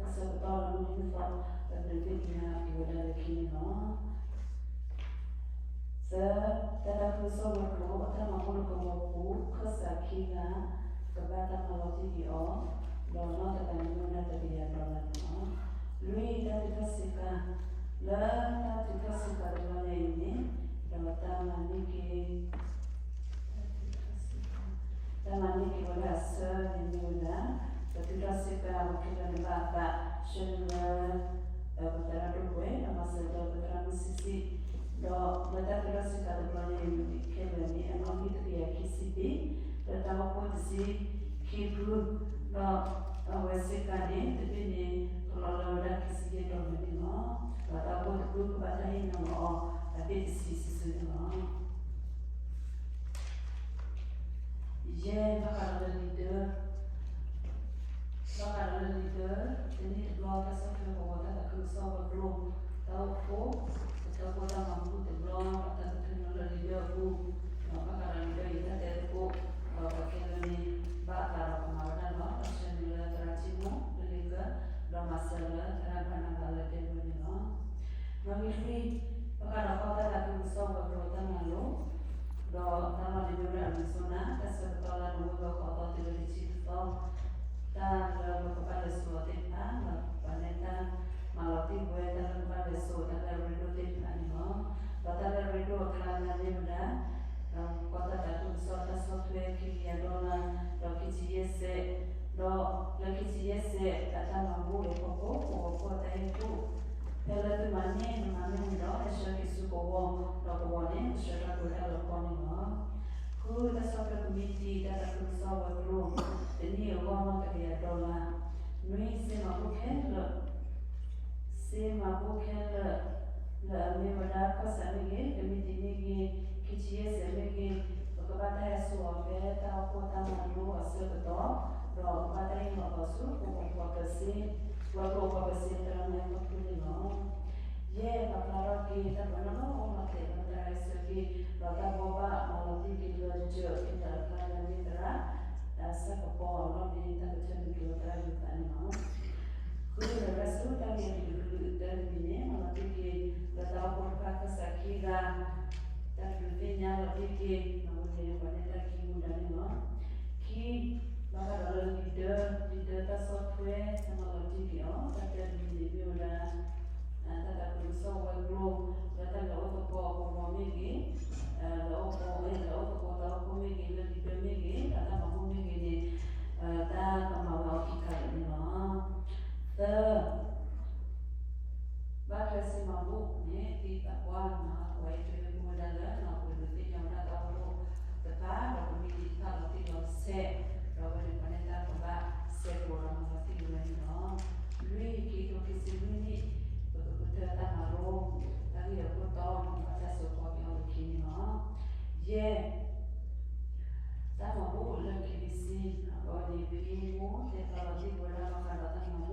ပဒုးသ့ၣ်ညါက့ၤဝဲဒၣ်လၢခံန့ၣ်လီၤ. သၢ, တၢ်သးခုကစီၣ်ဝဲၤကျိၤ အတၢ်မၤဘူၣ်လၢကဝီၤပူၤ ခၢၣ်စးခံဂၤ ကဘၣ်တၢ်မၤလီၤတံၢ်က့ၤအီၤ, ဒီးနီၣ်သးတၢ်န့ၣ်မ့ၢ်ဝဲဒၣ်တကယၤဒီလၣ်န့ၣ်လီၤ. လွံၢ်, တၢ်ထုးထီၣ်စ့ကၤ, လၢတၢ်ထုးထီၣ်စ့ကၤတဘျီညါအံၤန့ၣ် ဒီးတၢ်မၤန့ၢ်က့ၤ တၢ်မၤန့ၢ်က့ၤဝဲဒၣ်အဆၢန့ၣ်မ့ၢ်ဝဲဒၣ် ပထုးထီၣ်စ့ကၤ ပခဲလၢာ်န့ၣ်ဘၣ်အသး ဆှၢန့ၢ်လၢ ပသရၣ်ဒိၣ်ပှဲၤ ဒီးမၤစၢၤလၢပသရၣ်မုၣ်ဆံးဆံး, ဒီးလၢတၢ်ထုးထီၣ်စ့ကၤတဘျီညါအံၤ ခဲလၢာ်န့ၣ် အနီၣ်ဂံၢ်တကယၤခံဆံဘ့ၣ်, လၢတၢ်အိၣ်ဖှိၣ်တဆံခံဖု, ဒီးအဝဲစ့ကၤန့ၣ် တဘ့ၣ်န့ၣ် ကလီၤလၢဝဲဒၣ်ခံဆံယဲၢ်ဒီလၣ်န့ၣ်လီၤ. ဒီးတၢ်အိၣ်ဖှိၣ်တဖုကဘၣ်တၢ်ဟ့ၣ်နီၤလီၤအီၤ အဘ့ၣ်တဆံစုာ်စုာ်န့ၣ်လီၤ. ယဲၢ်, ဘၣ်ဃးဒီးလၢ leader, ဘၣ်ဃးဒီးလၢ leader တနံၣ်တဘျီ တၢ်ဆီၣ်ထွဲကဝီၤတၢ်သးခုကစီၣ်ဝဲၤကျိၤ တၢ်အိၣ်ဖှိၣ် ပတၢ်အိၣ်ဖှိၣ်တၢ်မၤဘူၣ်တဘျီ ဒီးတၢ်ကထုးနီၤလၢ leader အပူၤ, ဒီးဘၣ်ဃးဒီး leader အံၤတၢ်တဲသကိး ဒီးပှၤခဲလၢာ်န့ၣ် ဘၣ်အသးဒီးကမၤဝဲဒၣ်လီၤ. ဒီးဆှၢန့ၢ်လၢသရၣ်ထံမူ လၢလ့ကၢၢ်, ဒီးမၤစၢၤလၢသရၣ်ဘၣ်နၤဘၤလၢ Denver န့ၣ်လီၤ. နီၣ်ဂံၢ်လွံၢ်, ဘၣ်ဃးဒီးကီၢ်တၢ်သးခုကစီၣ်ဝဲၤကျိၤတၢ်မၤလိ, ဒီးတၢ်လီၢ်န့ၣ်မ့ၢ်ဝဲဒၣ် Arizona, တၢ်ဆၢကတီၢ်လၢ November ဃိးသီတုၤလၢတဆံတသီ, တၢ်လၢပကဘၣ်လဲၤစိာ်အီၤသ့ၣ်တဖၣ် ဒီးပှၤနဲၣ်တၢ်မၤလီၤတံၢ်ဝဲ တၢ်လၢကဘၣ်လဲၤစိာ် တၢ်လၢအရ့ဒိၣ်သ့ၣ်တဖၣ်န့ၣ်လီၤ. ဒီးတၢ်လၢအရ့ဒိၣ်အကျါန့ၣ်မ့ၢ်ဝဲဒၣ် ကီၢ်တၢ်သးခုကစီၣ်တၢ်ဆီၣ်ထွဲခံကယၤဒီလၣ် ဒီးခံဆံယဲၢ်စဲး, ဒီးလၢခံဆံယဲၢ်စဲးအတၢ်မၤဘူၣ်အဖီခိၣ် ကဝီၤဖိအတၢ်ဟ့ၣ်ကူၣ် ဖဲလၢသုမၤန့ၢ်မၤမ့ၢ်ဝံၤဒီး ဟဲဆှၢက့ၤဆူကဝီၤ, ဒီးကဝီၤန့ၣ် ကဆှၢတၢ်ကိၤတၢ်ဂီၤကီၢ်န့ၣ်လီၤ. ဃုတၢ်ဆီၣ်ထွဲကမံးတံာ် တၢ်သးခုကစီၣ်ဝဲၤကျိၤ, တနံၣ်အဂီၢ်နီၢ်တကယၤဒီလါ, နွံစ့မၤဘူၣ်ခဲလၢာ် စ့မၤဘူၣ်ခဲလၢာ် လၢအမ့ၢ်ဝဲဒၣ် ခီၣ်စးမ့ၢ်ဂ့ၤ, ကမံးတံာ်မ့ၢ်ဂ့ၤ, ခ့ဆံယဲၢ်စဲးမ့ၢ်ဂ့ၤ, ပကဘၣ်တၢ်ဟဲစိာ်အီၤဖဲတၢ်အိၣ်ဖှိၣ်တၢ်မၤလိအဆၢကတီၢ်, ဒီးကဘၣ်တၢ်ဟ့ၣ်လီၤအီၤဆူ ပပှၤပစ့, ပှၤကျိၤပှၤပစ့သရၣ်မုၣ်အဖီခိၣ်န့ၣ်လီၤ. ယဲၢ်ပာ်ဖျါထီၣ်က့ၤ တၢ်ပနီၣ်လၢအိၣ်လီၤတဲာ်လၢသရၣ်စၢၤက့ၤ, ဒီးတၢ်ဘိးဘၣ်မၤလီၤတံၢ်က့ၤလၢ ကၠၢၢ် က့ၤတၢ်တဖျါလၢမ့ၢ်သရၣ် ဆၢကပီၤအလီၢ်န့ၣ် တၢ်ကထၢနုာ်က့ၤဝဲသရၣ်ယိၤသးန့ၣ်လီၤ. ဃုဒီးရၢၢ်ဆူတၢ်ဂ့ၢ်အကလုာ်ကလုာ်တၢ်တမံၤန့ၣ် မၤလီၤတံၢ်က့ၤ လၢတၢ်အိၣ်ဖှိၣ်တဖၣ်ခၢၣ်စးခံဂၤ, တၢ်ကဒုးသ့ၣ်ညါလီၤတံၢ်က့ၤ မၤဝဲန့ၣ် ပှၤန့ၢ်တၢ်ခံမူဒါန့ၣ်လီၤ. ခံ, ဘၣ်ဃးဒီးလၢ leader, leader တၢ်ဆီၣ်ထွဲ တၢ်မၤလီၤတံၢ်က့ၤအီၤ, တၢ်တၢတမံၤန့ၣ်မ့ၢ်ဝဲဒၣ် တၢ်သးခုကစီၣ်ဝဲၤကျိၤ လၢတၢ်လဲၤအိၣ်သကိးကဝီၤမ့ၢ်ဂ့ၤ, လဲၤအိၣ်သကိး လဲၤအိၣ်သကိးတၢ်အိၣ်ဖှိၣ်မ့ၢ်ဂ့ၤ, လၢ leader မ့ၢ်ဂ့ၤ, ဒီးတၢ်မၤဘူၣ်မ့ၢ်ဂ့ၤန့ၣ် တၢ်ကမၤဝဲအီၤခံခါလၢာ်န့ၣ်လီၤ. သၢ, ဘၣ်ထွဲစ့မၤဘူၣ်န့ၣ် သံသးပှၢ်မၤဟးဂီၤအံၤ ထွဲဟ့ၣ်ကူၣ်ဝဲဒၣ်လၢ ပှၤဒုးသ့ၣ်ညါဝဲဒၣ်တၢ်အိၣ်ဖှိၣ်တဖၣ် ဒီးကမံးတံာ်တဖၣ်လီၤတံၢ်လီၤဆဲး, ဒီးအဝဲန့ၣ်ပှၤန့ၢ်တၢ်ကဘၣ်ဆဲးကျိးဒီးမၤလီၤတံၢ်ဝဲန့ၣ်လီၤ. လွံၢ်, ခံကထိခံဆံလွံၢ်နံၣ် ပကကတၢၢ်တၢ်မၤလိ တၢ်ဂ့ၢ်အခိၣ်တီ ဘၣ်တၢ်စိာ်ဃီက့ၤအီၤလၢခံန့ၣ်လီၤ. ယဲၢ်, တၢ်မၤဘူၣ်လၢ KBC အဝဲန့ၣ် ဖဲမူတဲဖျါလီၤတံၢ်ဝဲဒၣ်ဘၣ်ဃးဒီးတၢ်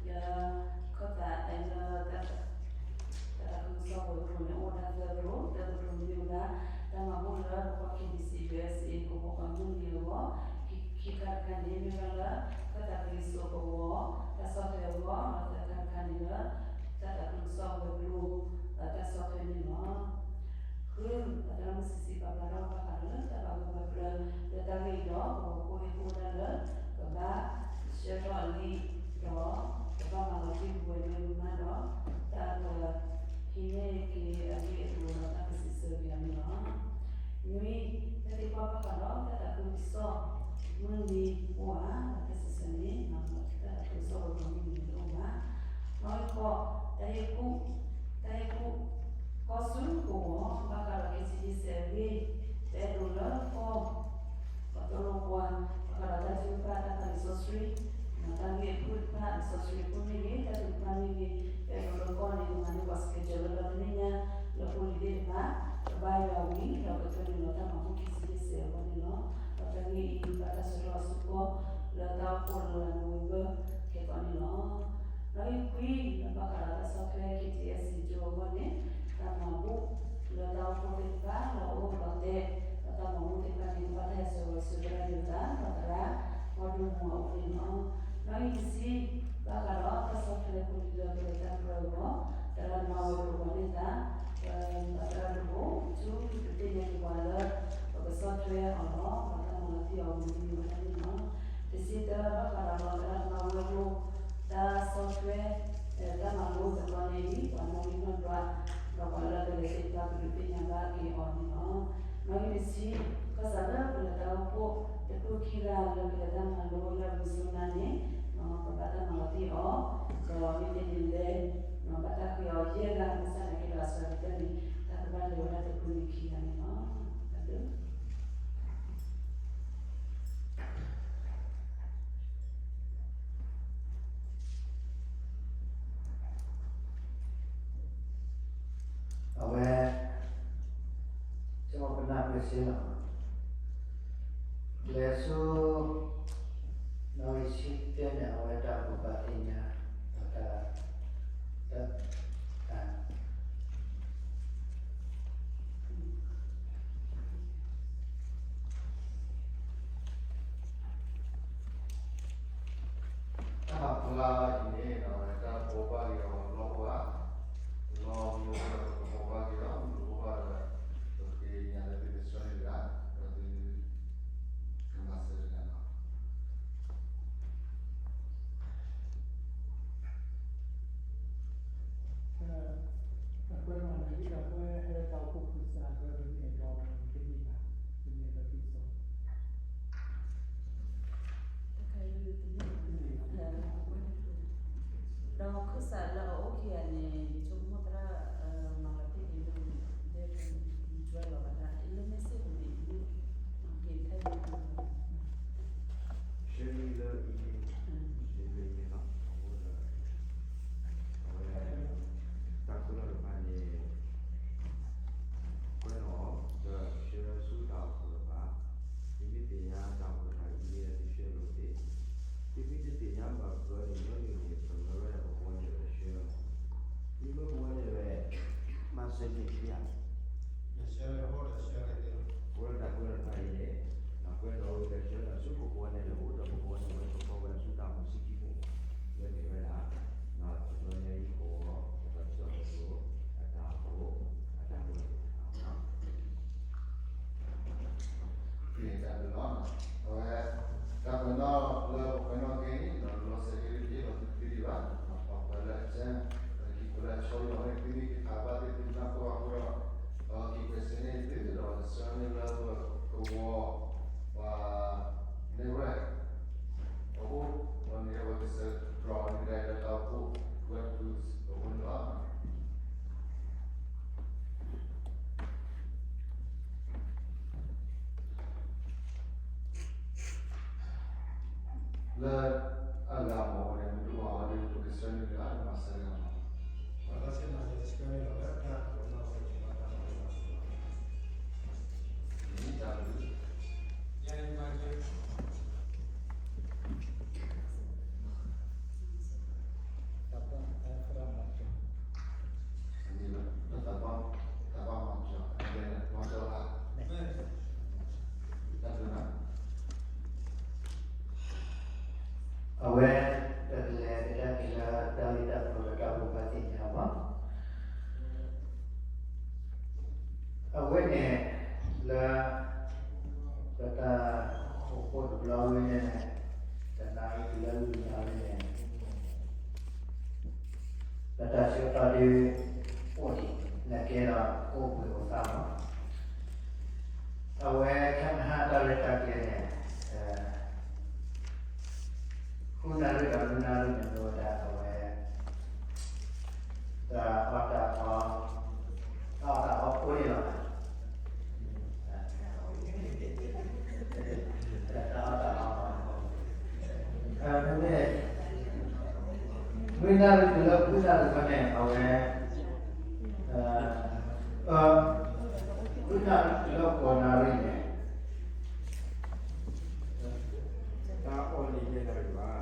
မၤဘူၣ်လၢ ခီၣ်သးအဲၣ်လၢ တၢ်သးခုကစီၣ်ဝဲၤကျိၤန့ၣ် အိၣ်ဝဲဒၣ်သၢကရူၢ်, တၢ်ကရူၢ်မ့ၢ်ဝဲဒၣ် တၢ်မၤဘူၣ်လၢပပှၤ KBC USA ကဝီၤပှၤမုၢ်နံၤအဂီၢ်, ခံခါတခါန့ၣ် မ့ၢ်ဝဲဒၣ်လၢ ခၢၣ်သးကလံၤစိးကဝီၤ တၢ်ဆီၣ်ထွဲအဂီၢ်, ဒီးသၢခါတခါန့ၣ်လၢ တၢ်သးခုကစီၣ်ဝဲၤကျိၤ တၢ်ဆီၣ်ထွဲန့ၣ်လီၤ. ဃု, ပသရၣ်မုၣ်ဆံးဆံးပာ်ဖျါထီၣ်ဘၣ်ဃးဒီးလၢတၢ်ပာ်ဂၢၢ်ပာ်ကျၢၤ လၢတၢ်ဂ့ၢ်အံၤဒီး ပကဟ့ၣ်ကူၣ်ဝဲဒၣ်လၢ ကဘၣ်ဆှၢထီၣ်အလံာ် ဒီးကဘၣ်မၤလီၤတံၢ်ပဝဲလၢမၤဒီး တၢ်ကဟံးန့ၢ်က့ၤအဂ့ၢ်အကျိၤဒီးတၢ်ကစံးဆၢက့ၤအီၤန့ၣ်လီၤ. နွံ, တၢ်သံကွၢ်ဘၣ်ဃးဒီးတၢ်သးခုကစီၣ်မုၢ်နံၤအိၣ်ဧါ, တၢ်စံးဆၢန့ၣ် တၢ်သးခုကစီၣ်ဝဲၤကျိၤမုၢ်နံၤတအိၣ်ဘၣ်. နီၣ်ဂံၢ်ဃိး, တၢ်ဟ့ၣ်ကူၣ်, တၢ်ဟ့ၣ်ကူၣ်ကီၢ်ဆူကဝီၤ ဘၣ်ဃးဒီး KTG စဲးဂ့ၢ် တအဲၣ်ဒိးလၢကီၢ် ပှၤသိၣ်လိပှၤ ဘၣ်ဃးဒီးတၢ်ထုကဖၣ် တၢ်ဖးလံာ်စီဆှံ, တၢ်ဂ့ၢ်အဖုၣ်တဖၣ် လံာ်စီဆှံအဖုၣ်မ့ၢ်ဂ့ၤ, တၢ်ထုကဖၣ်မ့ၢ်ဂ့ၤ, ပအဲၣ်ဒိးလၢကီၢ်န့ၣ် ကမၤန့ၢ်ပှၤ schedule လၢလီၤတနံၣ်ညါ လၢဖိလံၤသ့ၣ်တဖၣ် ကဘၣ်ယွၤဝံၤ ဒီးကထၢနုာ်လီၤတၢ်မၤဘူၣ် KTG စဲးအဂီၢ်န့ၣ်လီၤ. ဒီးတၢ်ဂ့ၢ်အံၤ ဘၣ်တၢ်ဆှၢထီၣ်အီၤဆူကီၢ် လၢတၢ်အိၣ်ဖှိၣ်လၢ November ခဲကိာ်န့ၣ်လီၤ. နီၣ်ဂံၢ်ခွံ, လၢဘၣ်ဃးဒီးတၢ်ဆီၣ်ထွဲ KTG ကၠိအဂီၢ်န့ၣ် တၢ်မၤဘူၣ်လၢတၢ်အိၣ်ဖှိၣ်သ့ၣ်တဖၣ်လၢအအိၣ်လီၤတဲာ် ဒီးတၢ်မၤဘူၣ်သ့ၣ်တဖၣ်န့ၣ် ကဘၣ်တၢ်ဟဲဆှၢဝဲဆူသရၣ်ယိၤသး ဒီးသရၣ်ကီၢ်ဒိၣ်မူအအိၣ်န့ၣ်လီၤ. နီၣ်ဂံၢ်တဆံ, ဘၣ်ဃးဒီးတၢ်ဆီၣ်ထွဲဖိလံၤလၢပလဲၤတၢ်ပၢအဂီၢ် သရၣ်သမါဝဲၤကျိၤန့ၣ်သး ပသရၣ်ဒိၣ်ဘိၣ် ဆူပသ့ၣ်ညါက့ၤပှၤလၢ ပကဆီၣ်ထွဲအီၤလီၤ. ပတၢ်မၤလီၤတံၢ်အီၤဝံၤန့ၣ်ဝဲဒၣ်န့ၣ်လီၤ. တဆံတၢ, ဘၣ်ဃးဒီးလီၤသရၣ်သမါဝဲၤကျိၤ တၢ်ဆီၣ်ထွဲ တၢ်မၤလိတဘျီန့ၣ် ပှၤနီၣ်ဂံၢ်နီၣ်ဒွး ဒီးပှၤလၢကလဲၤသ့ၣ်တဖၣ်ကဒုးသ့ၣ်ညါဘၣ်က့ၤအီၤန့ၣ်လီၤ. နီၣ်ဂံၢ်တဆံ, ကစၢ်လၢပလဲၤတၢ်အိၣ်ဖှိၣ်တဖုခံဂၤလၢကလဲၤတၢ်မၤလိလၢ Arizona န့ၣ် ပဘၣ်တၢ်မၤလီၤတံၢ်အီၤ, ဒီးမ့ၢ်တဲန့ၣ်လဲၣ်, ဘၣ်တၢ်ဃ့အီၤယဲၢ်ဂၤ ကစၢ်နာ်က့ဒီးအစှၤကတၢၢ်န့ၣ် တၢ်ကဘၣ်လဲၤဝဲဒၣ်တဖုန့ၣ်ခံဂၤန့ၣ်လီၤ. တၢ်ဘျုး အဝဲ ကပနၢ်ပၢၢ်စ့လီၤ, လဲၤဆူ နီၣ်ဂံၢ်ဆံတၢန့ၣ် အဝဲတၢ်ဘိးဘၣ်သ့ၣ်ညါ တၢ် တၢ် တၢ်ဟးဖျါအံၤန့ၣ် တၢ်ဘိးဘၣ်က့ၤအီၤလီၤအိၣ်ဧါ, လီၤမ့ၢ်အိၣ်ဒီးပကဘိးဘၣ်က့ၤအီၤ, မ့ၢ်တအိၣ်ဘၣ်ဒီး ပကသ့ၣ်ညါလၢသုကဆှၢန့ၢ်တဂၤ, ဒီးသုကမၤစၢၤတဂၤလီၤ. တခါအံၤတန့ၢ်ဘၣ်, ဒီး ကစၢ်လၢအအိၣ်ခံဂၤန့ၣ် ယဆိကမိၣ်သရၣ် မၤလီၤတံၢ်ဒ်န့ၣ် ဒဲကမၤလီၤဘၣ်တၢ် လၢမ့ၢ်စ့ၢ်ကီးန့ၣ် က့ၤခဲန့ၣ် ရှဲမံလၢအံၤန့ၣ် ဒ်န့ၣ်လီၤ အဃိဒီး အဝဲ တၢ်ခိၣ်လၢတဖၣ်န့ၣ် ကွဲးလီၤ ဒီးရှဲဆူတၢ်အိၣ်ဖှိၣ်တဖၣ်, သုမ့ၢ်သ့ၣ်ညါတၢ်အိၣ်ဖှိၣ်တဖၣ်အံၤ သုရှဲလိာ်သ့, သုမ့ၢ်တသ့ၣ်ညါဘၣ်ပှၤန့ၣ် မ့ၢ်န့ၣ်န့ၣ် ပမၢဝဲဒၣ်ပကဝီၤန့ၣ်ဒီးရှဲလီၤ, သုမ့ၢ်ပဝီၤန့ၣ်ဝဲ မၤစၢၤန့ၣ်ခံဂၤ အဃိဒီးတၢ်ခိၣ်လၢတဖၣ်အံၤန့ၣ် ကွဲးလီၤဝဲဒီးရှဲလီၤဆူပကဝီၤန့ၣ်လၢအိၣ်ဒီးပကဝီၤန့ၣ်ဝဲ ပကီၢ်ဝဲဒၣ်ဆူတၢ်အိၣ်ဖှိၣ်ဆံခံခိၣ် လၢမ့ၢ်ဝဲဒၣ် တဘျီညါအံၤကဝီၤ ပကစၢ်အိၣ်ဖှိၣ် အတၢ်အိၣ်ဖှိၣ် အတၢ်အိၣ်ဖှိၣ် တၢ်ဘျုးလီၤ. အဝဲ တၢ်ပနီၣ်လၢပပနီၣ်က့ၤန့ၣ် ဒီးလီၤစဲးက့ၤတက့ၢ် ဒီးသုတသံဒံးဘၣ်, ပှၤလၢအကဲ ပှၤလၢအဆီလီၤန့ၣ် သုမ့ၢ်က့ၤဖးဘၣ်သ့ၣ်သုနၢ်ပၢၢ်အဃိဒီး ဒီးက့ၤကွဲးစ့န့ၢ်သု ဒီးလီၤစဲးန့ၢ်လၢပကဝီၤ ပှၤန့ၢ်ဝဲ အအိၣ် ဒီးန့ၣ်အဝဲကစၢ်ဒြီန့ၢ်ကဒါလၢတၢ်အိၣ်ဖှိၣ် ဝဲဒုးအဃိန့ၣ်လီၤ. လၢအဂၤမ့ၢ်ဝဲန့ၣ် မ့ၢ်တအိၣ်အီၤဒီး ပကဆှၢနုာ်လၢအမၤစၢၤဂၤမ့ၢ် ပှၤလၢဆ့ၣ်နီၤန့ၣ် ဆှၢနုာ်လီၤလၢတၢ်ပနီၣ်စ့ၢ်ကီးတၢ်မၤစၢၤ မ့ၢ်တၢ်ဘျုး တၢ်ဘၣ် တၢ်ဘၣ်မၤစၢၤ တၢ်ဘၣ်မၤစၢၤ မၤစၢၤလၢ တၢ်ဘျုး အဝဲ ပကလဲၤကဒါက့ၤလၢ တၢ်ဂ့ၢ်တၢ်ကျိၤဒီးတၢ်ဘိးဘၣ်သ့ၣ်ညါမး အဝဲန့ၣ် လၢ ပတၢ်အိၣ်ဖှိၣ်တဘျီဝဲန့ၣ် တနၣ်ရံၣ်တုၤလၢလွံၢ်နၣ်ရံၣ်န့ၣ် ပတၢ်ဆၢကတီၢ်ဒုး အိၣ်ဒံး လၢကဲဒီးအိၣ်ဘှံးအိၣ်သါမး အဝဲခဲမဟါတၢ်ရဲၣ်တၢ်ကျဲၤန့ၣ် ဃုနၣ်ရံၣ်ဒီးလွံၢ်နၣ်ရံၣ်န့ၣ် မ့ၢ်ဝဲဒၣ်အဝဲ တၢ်အီၣ်တၢ်အီ တၢ်အီၣ်တၢ်အီဖိန့ၣ်လီၤ.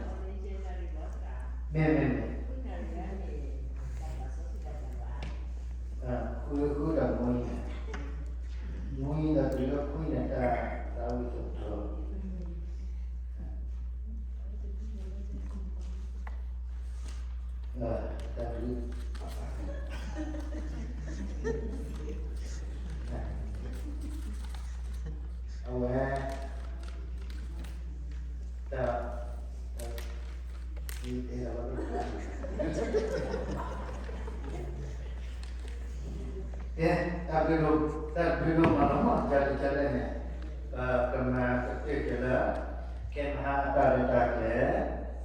တၢ်အီၣ်တၢ်အီ မ့မ့ၢ် လွံၢ်နၣ်ရံၣ်တုၤလၢဃုနၣ်ရံၣ်န့ၣ် အဝဲ ဃုနၣ်ရံၣ်တုၤလၢဃိးနၣ်ရံၣ်န့ၣ် တၢ်အီၣ်န့ၣ်ယဲၢ်နၣ်ရံၣ်ဘၣ်. မ့ၢ်မ့ၢ်မ့ၢ် ဃုဃုဒီးမူအံၤန့ၣ် မူအံၤဒီးတုၤလၢခွံန့ၣ် တၢ်သးဝံၣ်သတြီၤ တၢ်ဘျုး အဝဲ တၢ် တၢ် ကဲ တၢ်ဘျုးဒိၣ် တၢ်ဘျုးဒိၣ်မးလီၤမး ကလဲၣ်ကလဲၣ်န့ၣ် ပကမၤကတၢၢ်က့ၤလၢ ခဲမဟါအတၢ်ရဲၣ်တၢ်ကျဲၤ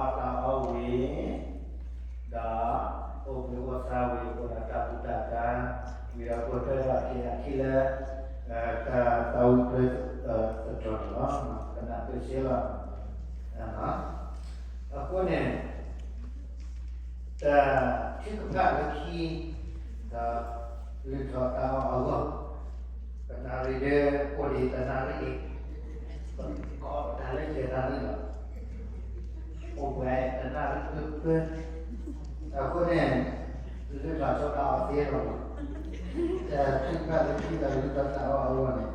တၢ်အီၣ်တၢ်အီဝံၤ ဒီး အိၣ်ဘှံးအိၣ်သါဝံၤ အိၣ်ဒီးတၢ်ဘူၣ်တၢ်ဘါ ဝံၤဒီးပိာ်ထွဲထီၣ်က့ၤအခံလၢ တၢ်သးဝံၣ်သတြီၤန့ၣ်လီၤ. ကနၢ်ပၢၢ်စ့လီၤ. အဃိန့ၣ် တၢ်ထုကဖၣ်လၢခံ ဒီးလုၢ်ထီၣ်တၢ်အီၣ်အဂီၢ် ပနၣ်ရံၣ်ဒၢ အိၣ်ဒံးတနၣ်ရံၣ်အံၤ ပကအီၣ်ပတၢ်လၢယဲၢ်နၣ်ရံၣ်လီၤ. အိၣ်ပှဲၤတနၣ်ရံၣ်ပၢပၢ အဃိန့ၣ် လုၢ်ထီၣ်ဆိတၢ်အီၣ်သ့လီၤ. တၢ်ထုကဖၣ်လၢခံဒီးလုၢ်ထီၣ်တၢ်အီၣ်အဂီၢ်န့ၣ်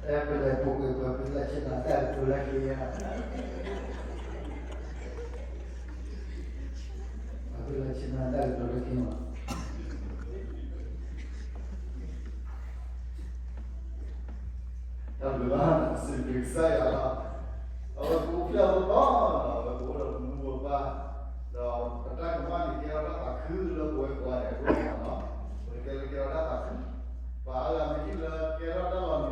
အဲ ပလဲၤပူၤကွံာ်ပှၤဖုလၢဆ့ၣ်နီၤတၢ်ကတိၤလၢခံဧါ, ပှၤဖုလၢဆ့ၣ်နီၤတၢ်ကတိၤလၢခံမး တၢ်ဘျုးဘၣ် စံးဘျုးကစၢ်ယွၤလီၤ. အဝဲကအိၣ်ဖျဲၣ်အသီလီၤ, အဝဲကအိၣ်ဒီးပမုၢ်ပပၢ်, ဒီးပတၢ်ကမၣ်န့ၣ်ကဲထီၣ်တၢ်သးခုလၢပဝဲကိးဂၤဒဲးအဂီၢ်လီၤ. ပကတဲလၢကဲထီၣ်တၢ်သးခု, ပှၤအါဂၤမ့ၢ်ထံၣ်လၢကဲထီၣ်တၢ်လီၤနံၤ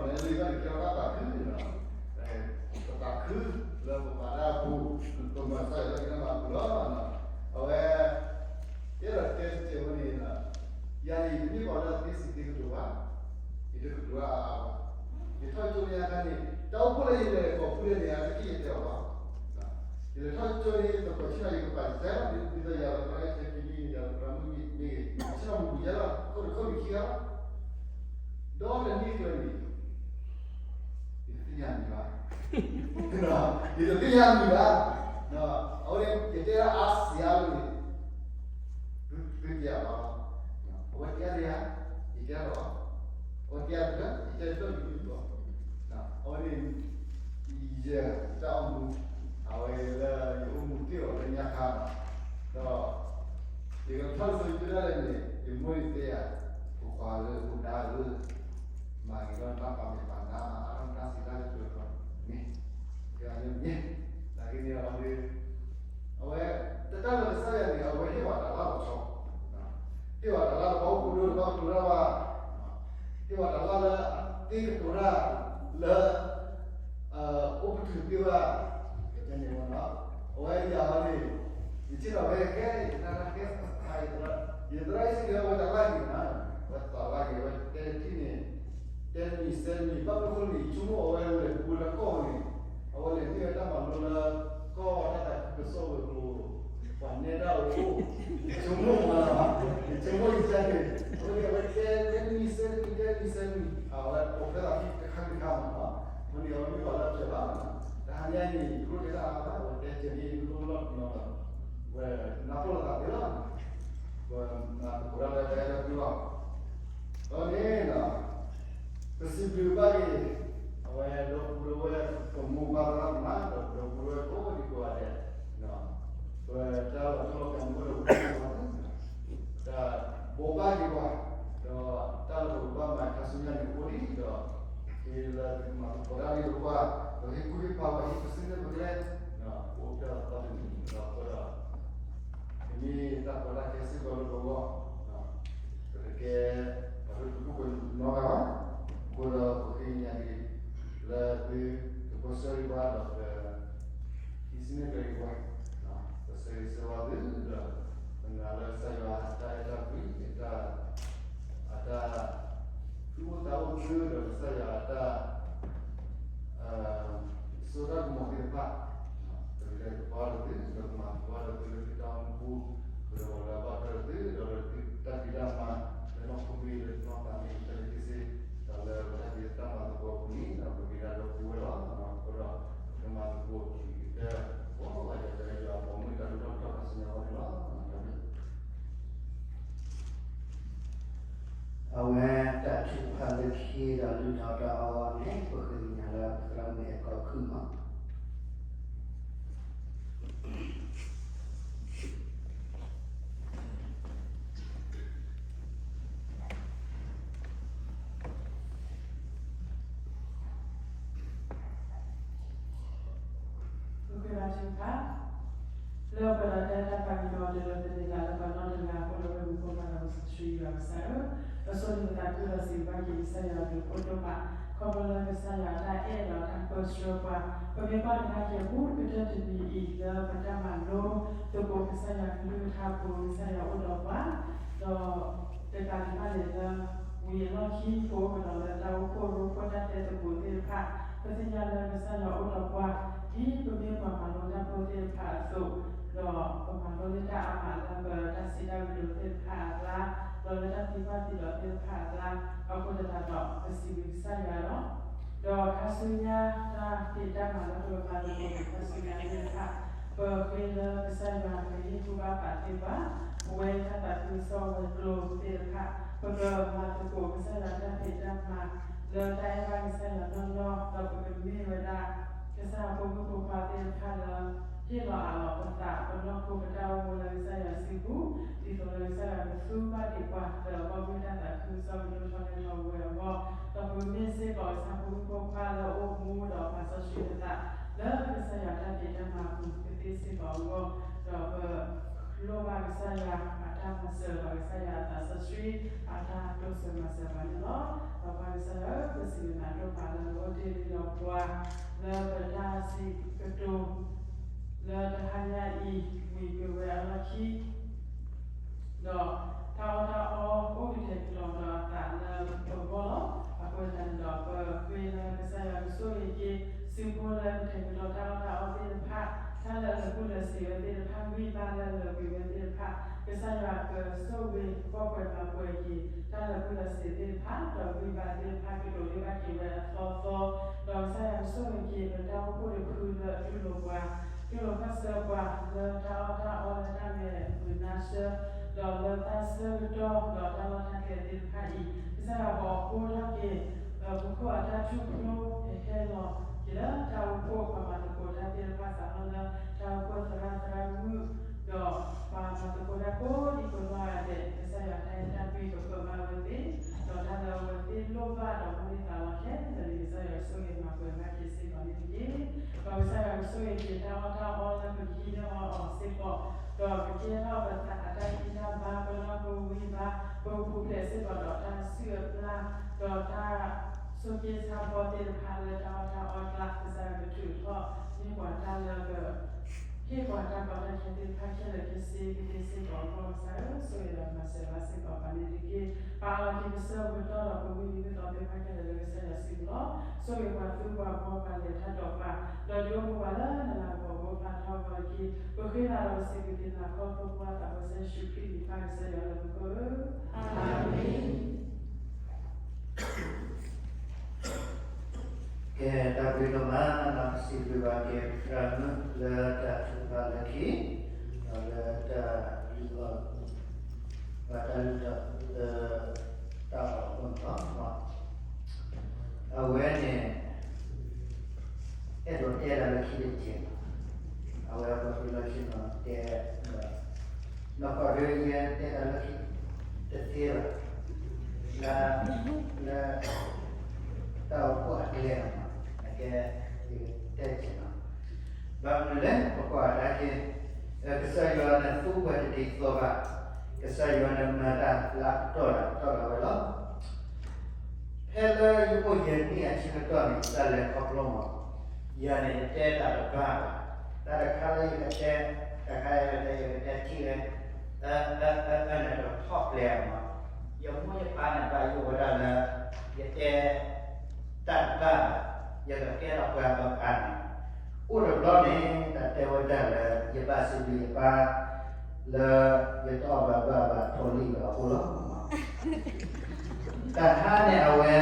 အခါန့ၣ် တၢ်အိၣ်ဖှိၣ်လၢယလဲၤကိးဖုလဲၣ်န့ၣ် အတက့ၢ်ယတဲအီၤဘၣ်. ယလဲၤထီၣ်ကၠိန့ၣ် ယသကိးဆ့ၣ်နီၤ ယကပာ်ယတဲလီၤ ဒ်သိးယၤလီၤသရၣ်အဲၣ်ခဲကံမ့ၢ်ဂ့ၤ ယၤလီၤသရၣ်မုၣ်မ့ၢ်ဂ့ၤ ဆ့ၣ်နီၤမူပူၤယဲလီၤ ခိၣ်တခိၣ်န့ၣ်ခံဂၤလီၤ. ဒီးတနံၣ်ကျၢၤန့ၣ် ယတသ့ၣ်ညါမံၤဘၣ်, ယတသ့ၣ်ညါမံၤဘၣ်. အဝဲန့ၣ် ယတဲဒၣ်အါစှၤလီၤန့ၣ် သုတဲအီၤလီၤ. အဝဲတဲဒၣ်ယၤ, ယတဲဒီး, အဝဲတဲဒၣ်တၢ် ယတဲတၢ်လၢယၤလီၤ. အဝဲန့ၣ် ယတၢ်အိၣ်မူ, အဝဲလၢယအိၣ်မူတ့ၢ်အီၤလၢညါခါလီၤ. ဒီး ယကထီၣ်ဆိယတဲဒၣ်လဲၣ်န့ၣ် ယမိၢ်န့ၣ်တဲယၤ, ဖိခွါဧၢ ဖိဒါဧၢ, မၤဂ့ၤထီၣ်နတၢ်ပာ်မဲာ်ပာ်နါ မၤအါထီၣ်နတၢ်စံးတၢ်ကတိၤလီၤန့ၣ်, ယမ့ၢ်, နာ်က့န့ၣ်အီၤဒီး အဝဲ တၢ်လၢကစၢ်ယွၤန့ၣ် အဝဲဟ့ၣ်ဝဲတၢ်လၢလီၤဆီ, ဟ့ၣ်ဝဲတၢ်လၢလီၤဘၣ် အိၣ်ဖှိၣ်ဒိၣ်တဘၣ်ကတိၤတၢ်ဘၣ်, ဟ့ၣ်ဝဲတၢ်လၢလၢသ့ကတိၤတၢ်လၢ အိၣ်ပတုာ်သ့ဘၣ်, န့ၣ်မ့ၢ်နီၤ, အဝဲယၤဟီန့ၣ် ယထံၣ်ဒီးဝဲကဲ ယတၢ်ကဲ ယသရၣ်စံးကဲ အဝဲတၢ်လၢ်က့ၤနၤ, အဝဲတၢ်လၢ်က့ၤ အဝဲတဲထံၣ်န့ၣ် တဲတမံၤစဲတမံၤ ဘၣ်မနုၤအဃိန့ၣ် ယဆိကမိၣ်အဝဲလဲၤပူလၢကီၢ်န့ၣ် အဝဲလဲၤဟ့ၣ်ဝဲတၢ်မၤလိလၢ ကီၢ်တၢ်သးခုကစီၣ်ဝဲၤကျိၤ ပှၤနဲဒၣ်အိၣ်, ယဆိကမိၣ်မးလီၤ, ယဆိကမိၣ်ယကဲန့ၣ် အဝဲန့ၣ် အဝဲတဲတမံၤစဲတမံၤ တဲတမံၤစဲတမံၤ အဝဲအိၣ်ဖျဲၣ်သးခံတခါတခါမးလီၤ, အဃိန့ၣ် အဝဲမ့ၢ်ပှၤလၢအဖျဲၣ်လီၤ, တဟါညါအံၤ ယကျိၣ်တဲတၢ်အါဘၣ် အဝဲတဲကဲန့ၣ် ယကျိၣ်လီၢ်တနီၤလီၤ, ဝဲနၢ်ပၢၢ်လိာ်သးသ့လီၤ, ဝဲနၢ်သကိးတၢ်လၢတၢ်အဲၣ်တၢ်ကွံလီၤ, အဃိန့ၣ် ပစံးဘျုးဘၣ်က့ၤ အဝဲဒီပုၢ်ဝဲၢ် ပမိၢ်ပၢ်သရၣ်သမါ ဒီးဒီပုၢ်ဝဲၢ်ကိးဒံကိးဂၤဒဲး, ပတၢ်လီၤတိၢ်လီၤကးမူဒီး ပတၢ်ဘိးဘၣ်က့ၤပှၤ, ဒီးတၢ်လၢပကဘၣ်မၤခါဆူညါန့ၣ် အိၣ်ဒံးဒီး ဟ့ၣ်လၢသုကမၤသကိးတၢ်န့ၣ်ပှၤ, ဒီးဟ့ၣ်ကူၣ်ဟ့ၣ်ဖးပှၤ ဟ့ၣ်ပစုန့ၢ်ပကျဲ, အိၣ်ဖျဲၣ်လီၤသီတနံၤဒီး အဃိဒီး ပမ့ၢ်တၢ်ကီတၢ်ခဲစ့ၢ်ကီးလၢပဂီၢ်, ပတကဲ ပှၤလၢတဘူၣ်ပနီတဂၤဘၣ်, အဃိဒီးပဃ့ကညးက့ၤ လၢသုကပၢဆှၢက့ၤပှၤဒီးပ ဟံးစုနဲၣ်ကျဲက့ၤပှၤ, ပဆၢဂ့ၤဆၢဝါသုဒီး ပနာ်လၢကစၢ်ယွၤအတၢ်အဲၣ်တၢ်ကွံ အတၢ် အတၢ် သူၣ်အိၣ်သးအိၣ်သုဒီးကစၢ်ယွၤအတၢ် စိတၢ်ကမီၤသ့ၣ်တဖၣ်, ပကလဲၤကပၤဒီးသု ဒီးကမၤကပၤဒီးသုလၢသုတၢ်အိၣ်မူပူၤ, ပကလီၤလၢဘၣ်ထွဲဒီးသုဒီးလၢသုတၢ်ဖံးတၢ်မၤ, လၢနီၢ်ခိမ့ၢ်ဂ့ၤ လၢနီၢ်သးမ့ၢ်ဂ့ၤ တၢ်လၢသုစ့, ဒီးလၢပတၢ်ဖံးတၢ်မၤသကိးအပူၤန့ၣ် ဒီးပဂ့ၤဒၣ်ဒီပုၢ်ဝဲၢ်လီၤ, အဃိဒီး ပကမၤသကိးတံၤကတၢၢ် ကိးဂၤဒဲးလၢယွၤအဘီအမုၢ်တၢ်ဒိၣ်ထီၣ်ကထီၣ်ခါဆူညါအဂီၢ်န့ၣ်လီၤ. အဝဲတၢ်ထုကဖၣ်လၢခံဒီးလုၢ်ထီၣ်တၢ်အီၤအဂီၢ်န့ၣ် ပဃ့ကညးလၢပသရၣ်မုၣ်အဲၣ်ကီၢ်ခုၣ်မး. ပဃ့ဘါထုကဖၣ်, လၢပှဲၤဒီးတၢ်အဲၣ်တၢ်ပာ်ကညီၤ တလၢပသန့ၤသးလၢပှၤနီတဂၤအဃိ လၢပမူခိၣ်မၤသးစီဆှံယွၤကစၢ်ဧၢ, ပဆိၣ်ဂ့ၤပသးခုဒီးစံးဘျုးဘၣ်က့ၤကစၢ်ယွၤအဘျုးအဖှိၣ်ဒိၣ်မး, ခီဖျိလၢကစၢ်ယွၤအတၢ်အဲၣ်ဒီးတၢ်ပၢဆှၢပှၤ, ပမ့ၢ်ကွၢ်ကဒါက့ၤအပူၤ ကတၢၢ်တနံၤအံၤ လၢပတၢ်မၤလိသကိးကစၢ်ယွၤကလုၢ်ကထါအပူၤ ကစၢ်ယွၤအိၣ်ဒီးပှၤ, ဒီး တကးဒံးဘၣ်န့ၣ်လၢ ဝံၤအလီၢ်ခံ ပအိၣ်ကဒီးလၢတၢ်အိၣ်ဖှိၣ်ရိဖှိၣ်တၢ်တဲသကိးသ့ၣ်တဖၣ်, ပသ့ၣ်ညါလၢကစၢ်ယွၤအိၣ်ဒီးပှၤ, ဒ်ပမ့ၢ်ပှၤမၤလိတၢ်ဖိသ့ၣ်တဖၣ်အသိး, ဒီးပမၤလိန့ၢ်တၢ်အါမးလၢပတၢ်စံးတၢ်ကတိၤသ့ၣ်တဖၣ်အကျါ, ဒီးလၢတၢ်သံကွၢ်သံဒိးသ့ၣ်တဖၣ်အကျါ, အဃိသတးဒီး ပစံးဘျုးကစၢ်ယွၤလီၤ. ဒီးခါဆူညါတၢ်ဖံးတၢ်မၤလၢပကမၤသကိးန့ၣ် ခါဆူညါသ့ၣ်တဖၣ်, ပဃ့လၢကစၢ်ယွၤကဟ့ၣ်ကူၣ်ဘၣ်ပာ်သ့ပှၤ, ပဝဲတၢ်သးခုကစီၣ်ဝဲၤကျိၤသ့ၣ်တဖၣ်, ပကမၤသကိးကစၢ်ယွၤတၢ်ဖံးတၢ်မၤ လၢတၢ်အဲၣ်ဘၣ်ကစၢ်ယွၤနီၢ်နီၢ်, ဒီးပကမ့ၢ်ဝဲဒၣ် ကစၢ်ယွၤဖိမုၣ်ဖိခွါသ့ၣ်တဖၣ်လၢ ဟ့ၣ်လီၤအးလီၤပသး ပနီၢ်ခိပတၢ်အိၣ်မူလၢကစၢ်ယွၤစုပူၤ, ဒ်သိးလၢကစၢ်ယွၤကသူဘၣ်ဒံးပှၤ လၢအဘီမုၢ်တၢ်သးခုကစီၣ်ကဒိၣ်ထီၣ်လဲၢ်ထီၣ်ဝဲအဂီၢ်, ဒီးပကမ့ၢ်စ့ၢ်ကီးကစၢ်ဖိမုၣ်ဖိခွါလၢအအိၣ်မူဒီးမၤစီဆှံပသး လၢကစၢ်ယွၤတၢ်ဖံးတၢ်မၤအပူၤကသ့စ့ၢ်ကီးအဂီၢ်, ဒီးပ လိၣ်ဘၣ်ကစၢ်ယွၤအတၢ်မၤစၢၤ ဒီးကစၢ်ယွၤအသးစီဆှံ အတၢ်တိစၢၤမၤစၢၤပှၤန့ၣ်လီၤ. ဒီးပၢ်ကစၢ်ယွၤဧၢ, ပစံးဘျုးနၤဒိၣ်မးလၢနအိၣ်တ့ၢ်လံဒီးပှၤ လၢပတၢ်စံးကတိၤ လၢတဟါညါအံၤ ဝံၤကွံာ်ဝဲအလီၢ်ခံ ဒီးတၢ်အီၣ်တၢ်အီအိၣ်ကတဲာ်ကတီၤဒီးအသးလၢပဂီၢ်လီၤ. အဃိသတးန့ၣ်ဒီးပ ဝံၤလၢကစၢ်ယွၤကဆိၣ်ဂ့ၤက့ၤ စုဖိလၢကတဲာ်ကတီၤတၢ်အီၣ်တၢ်အီသ့ၣ်တဖၣ်, တၢ်လၢအလၢာ်ကူၣ်လၢာ်စ့းဝဲသ့ၣ်တဖၣ်, ဂံၢ်ဘါလၢအလၢာ်ကွံာ်ဝဲသ့ၣ်တဖၣ်, ကစၢ်ယွၤကဆိၣ်ဂ့ၤကီၢ်ပှဲၤမၤပှဲၤက့ၤ တၢ်လၢာ်ကူၣ်လၢာ်စ့းသ့ၣ်တဖၣ်, ဒီးဂံၢ်ဘါသ့ၣ်တဖၣ်ကဒိးန့ၢ်ဘၣ်က့ၤဝဲအသီသီ, ဒီးကစၢ်ယွၤကဆိၣ်ဂ့ၤက့ၤ ပတၢ်အိၣ်ဖှိၣ်တဖုလၢအတူၢ်လိာ်ပှၤ, တူၢ်လိာ်ခီၣ်ဆၢပှၤ လၢတၢ်အီၣ်တၢ်အီလၢတၢ်မဲာ်မုာ်နါဆၢ, ဒီးလၢတၢ်ဆၢကတီၢ် ဒီးတၢ်လီၢ်တၢ်ကျဲသ့ၣ်တဖၣ်အံၤ, ကစၢ်ယွၤပှၤအိၣ်ဖှိၣ်ထီၣ်က့ၤ ပခိၣ်အတၢ်ထူၣ်ဖျိ ဟဲလီၤက့ၤလၢတၢ်အိၣ်ဖှိၣ် ပှၤမၤသကိးတၢ်သ့ၣ်တဖၣ် စးထီၣ်လၢတၢ်အိၣ်ဖှိၣ်သရၣ်သရၣ်မုၣ်, ဒီးပှၤမၤသကိးတၢ်ကိးဒံကိးနီၢ်ဂၤဒဲး, ကစၢ်ယွၤတၢ်အဲၣ်တၢ်ကွံကပၢၤဘၣ်ဝဲသ့ၣ်, ဒီးတၢ်လၢအဝဲသ့ၣ်လိၣ်ဘၣ်ဒီးမုၢ်သးလီၤခဲလၢာ်န့ၣ် ကစၢ်ယွၤကဆိၣ်ဂ့ၤမၤပှဲၤဘၣ်က့ၤစ့ၢ်ကီးန့ၣ်တက့ၢ်. ဒီးကစၢ်ယွၤကဆိၣ်ဂ့ၤက့ၤတၢ်အီၣ်တၢ်အီလၢပကဟံးန့ၢ်အီၤအီၤစ့ၢ်ကီး, ဒီးကကဲထီၣ်ပသးအတၢ်ဂံၢ်တၢ်ဘါ ပနီၢ်ပဝံဘါ ပကပူၤဖျဲးစ့ၢ်ကီးဒီးတၢ်စုၣ်အပျၢ်, ဒီးတၢ် ဆိးက့ဆါဘီသ့ၣ်တဖၣ်လၢတၢ်အီၣ်တၢ်အီအကျါ, ကစၢ်ယွၤကထုးထီၣ်န့ၢ်ပှၤတၢ်လၢက ဟ့ၣ်ပှၤတၢ်ကီတၢ်ခဲသ့ၣ်တဖၣ်ခဲလၢာ်ခဲဆ့ကသ့စ့ၢ်ကီးအဂီၢ်, ကစၢ်ဧၢ, ဆိၣ်ဂ့ၤဒီးမၤစၢၤဘၣ်စ့ၢ်ကီးပှၤန့ၣ်တက့ၢ်. ပာ်အီၤက့ၤပဆၢပတီၢ်ဒီးပဝံနံၤမုၢ်သီသ့ၣ်တဖၣ်ခဲလၢာ်လၢကစၢ်ယွၤစုပူၤလီၤ. ဆိၣ်ဂ့ၤပှၤသူပှၤဘီပှၤလဲၤတၢ်ဒီးပှၤ, ဒီးဒုးအိၣ်မူပှၤလၢနလၤကပီၤအဂီၢ်ဖျါထီၣ်အဂီၢ်တက့ၢ်. ပဃ့ဘါဒီးပစံးဘျုးက့ၤနၤခီဖျိဖိသးဘိစဲယ့ၣ်ၡူးခရံာ်န့ၣ် ပၢ်ကစၢ်ယွၤလၢမူခိၣ်ဧၢ, အၤမ့ၣ်. ကဲ, တၢ်ဘျုးဒိၣ်မး, ပစံးဘျုးဘၣ်က့ၤသရၣ်မုၣ်လၢတၢ်ထုကဖၣ်လၢခံ, ဒီးလၢတၢ်လုၢ်အီၣ် ဘၣ်တၢ်လုၢ်အီၣ်လၢတၢ်အီၣ်အဃိန့ၣ်လီၤ. အဝဲန့ၣ် အဲၣ်ဒိးတဲဒၣ်လၢခံတက့ၢ်, အဝဲပှၤဖံးလီၢ်ခံန့ၣ်တဲ နီၢ်ကီၢ်ဒုးယဲတဲဒၣ်လၢခံတသ့ဘၣ်, လၢ လၢ တၢ်အိၣ်ဖှိၣ်အကျဲန့ၣ်, အကဲ ယတဲက့ၤနီၤ, ဘၣ်မနုၤလဲၣ် ပကွၢ်တၢ်က့ၤ, ကစၢ်ယွၤန့ၣ်သူပှၤတဒ်သိးဘၣ်, ကစၢ်ယွၤန့ၣ်မၤတၢ်လၢအကတီၢ်ဒီးကတီၢ်ဒၣ်ဝဲလီၤ. ဖဲလၢယအိၣ်ယဲၢ်နံၣ်အဆၢကတီၢ်န့ၣ် ယတၢ်လဲၤခီဖျိမး, ယၤန့ၣ်ယတဲတၢ်တဘၣ်ဘၣ်, တၢ်တခါလၢယကတဲ, တခါယကတဲ ယကတဲထံၣ်ဝဲ, အၢ အၢ အၢ အၢ န့ၣ်တထီၣ်ပျဲမး, ယမိၢ်ယပၢ်န့ၣ်ဘၣ်ယိၣ်ဝဲဒၣ်လၢ ယတဲ တၢ်တဘၣ်ဘၣ်, ယကကဲထီၣ်ပှၤဘၣ်အါန့ၣ်, အိၣ်တဘျီန့ၣ် တၢ်တဲဝဲဒၣ်လၢ ယဘၣ်စံးဘျုးယပၢ် လၢယတအီၣ်ဘၣ်ဘၣ်ဘၣ်ထိၣ်လံၣ်ဘၣ်အဃိလီၤ. တၢ်ဟါန့ၣ်အဝဲ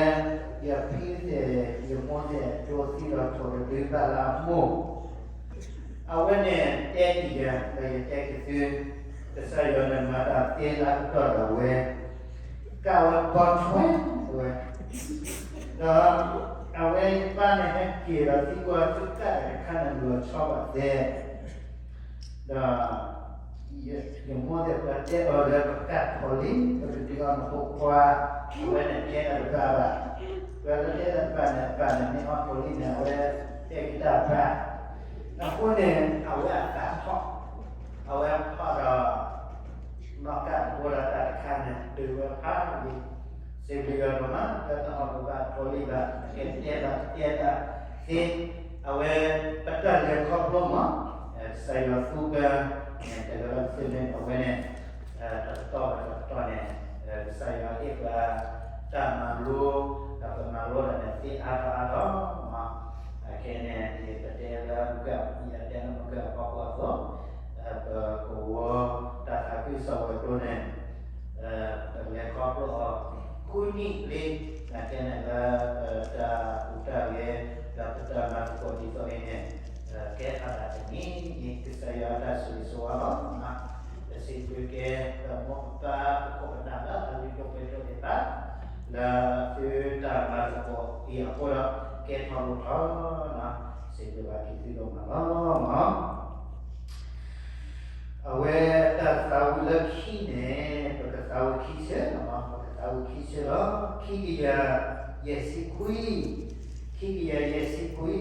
ယဖံသ့ၣ် ယမိၢ်သ့ၣ် ဒိးသံဒီးထိၣ်တဒုဘၣ်လၢအမိၢ် အဝဲန့ၣ်တဲက့ၤယၤ ဒီးယတဲက့ၤသု, ကစၢ်ယွၤန့ၣ်မၤတၢ်သ့လၢအကတီၢ်ဒီးဝဲ, ကးဝဲဘီထွဲဝဲ, ဒီးအဝဲယပၢ်န့ၣ်ဟဲက့ၤဒီးသံကွၢ်သုကးတၢ်တခါန့ၣ်လီၤဆီဘၣ်သဲ, ဒီး ယမိၢ်သ့ၣ်ပှၤတဲအီၤလၢ ပကးထိၣ်လံၣ် ပကဒုးအီၣ်နဖိခွါ, အဝဲန့ၣ်တဲတၢ်တဘၣ်ဘၣ်, ပှၤလၢတဲတၢ်တဘၣ်န့ၣ် ပၢ်န့ၣ်မ့ၢ်အီၣ်ထိၣ်လံၣ်န့ၣ် အဝဲတဲက့ၤတၢ်ဘၣ်, အဃိန့ၣ် အဝဲအသးထီၣ်, အဝဲထီၣ်ဒီး နီၢ်ကၢ်တဘိဒီးတၢ်တခါန့ၣ် ဒုးဝဲဖးလံ, စံးဘျုးယွၤဒိၣ်မး လၢတအီၣ်ဘၣ်ထိၣ်လံၣ်ဘၣ် ကဲတဲဘၣ်တဲတၢ်သ့, အဝဲပတၢ်လဲၤခီဖျိမး, ကစၢ်ယွၤသူပှၤ, တဂၤလၢ်သုန့ၣ် အဝဲန့ၣ် တကတီၢ်ဘၣ်တကတီၢ်န့ၣ် ကစၢ်ယွၤဟ့ၣ်ပှၤတၢ်မၤလိ, ဒီးပမၤလိဒၣ်န့ၣ်သ့အါထီၣ်အါထီၣ်မး, အခဲအံၤန့ၣ် ယပတဲလၢမုၢ်ကၢ် ယတဲလၢမုၢ်ကၢ်အဖီခိၣ်အသိး, ပကဝီၤတၢ်သးခုကစီၣ်ဝဲၤကျိၤန့ၣ် ပလဲၤခီဖျိအီၤ ဃုနံၣ်လံ, နာ်က့န့ၣ်လၢ ပတၢ်ဟူးတၢ်ဂဲၤ ဒီးပတၢ်မၤသကိးဒ်သိးအံၤန့ၣ် ကဲထီၣ်ဒၣ်တနံၤန့ၣ် ကစၢ်ယွၤအတၢ်ဆိၣ်ဂ့ၤဆိၣ်ဝါလီၤ. ပစံးဘျုးက့ၤ ပမိၢ်ပပၢ် ပခိၣ်ပနၢ်လၢအလုၢ်ဒိၣ်ပှ့ၤဒိၣ်သ့ၣ်တဖၣ် လၢသုတၢ်မၤသကိးအံၤအဃိဒီး ကဲထီၣ်လိၣ်ထီၣ် စံးဘျုးဘၣ်က့ၤသုဒိၣ်မးလီၤ. အဝဲတၢ်သးဝံၣ်လၢခံန့ၣ် ပကသးဝံၣ်ခံဆၢလီၤ, ပကသးဝံၣ်ခံဆၢလီၤ. ခံကယၤယဲၢ်ဆံခွံ, ခံကယၤယဲၢ်ဆံခွံ,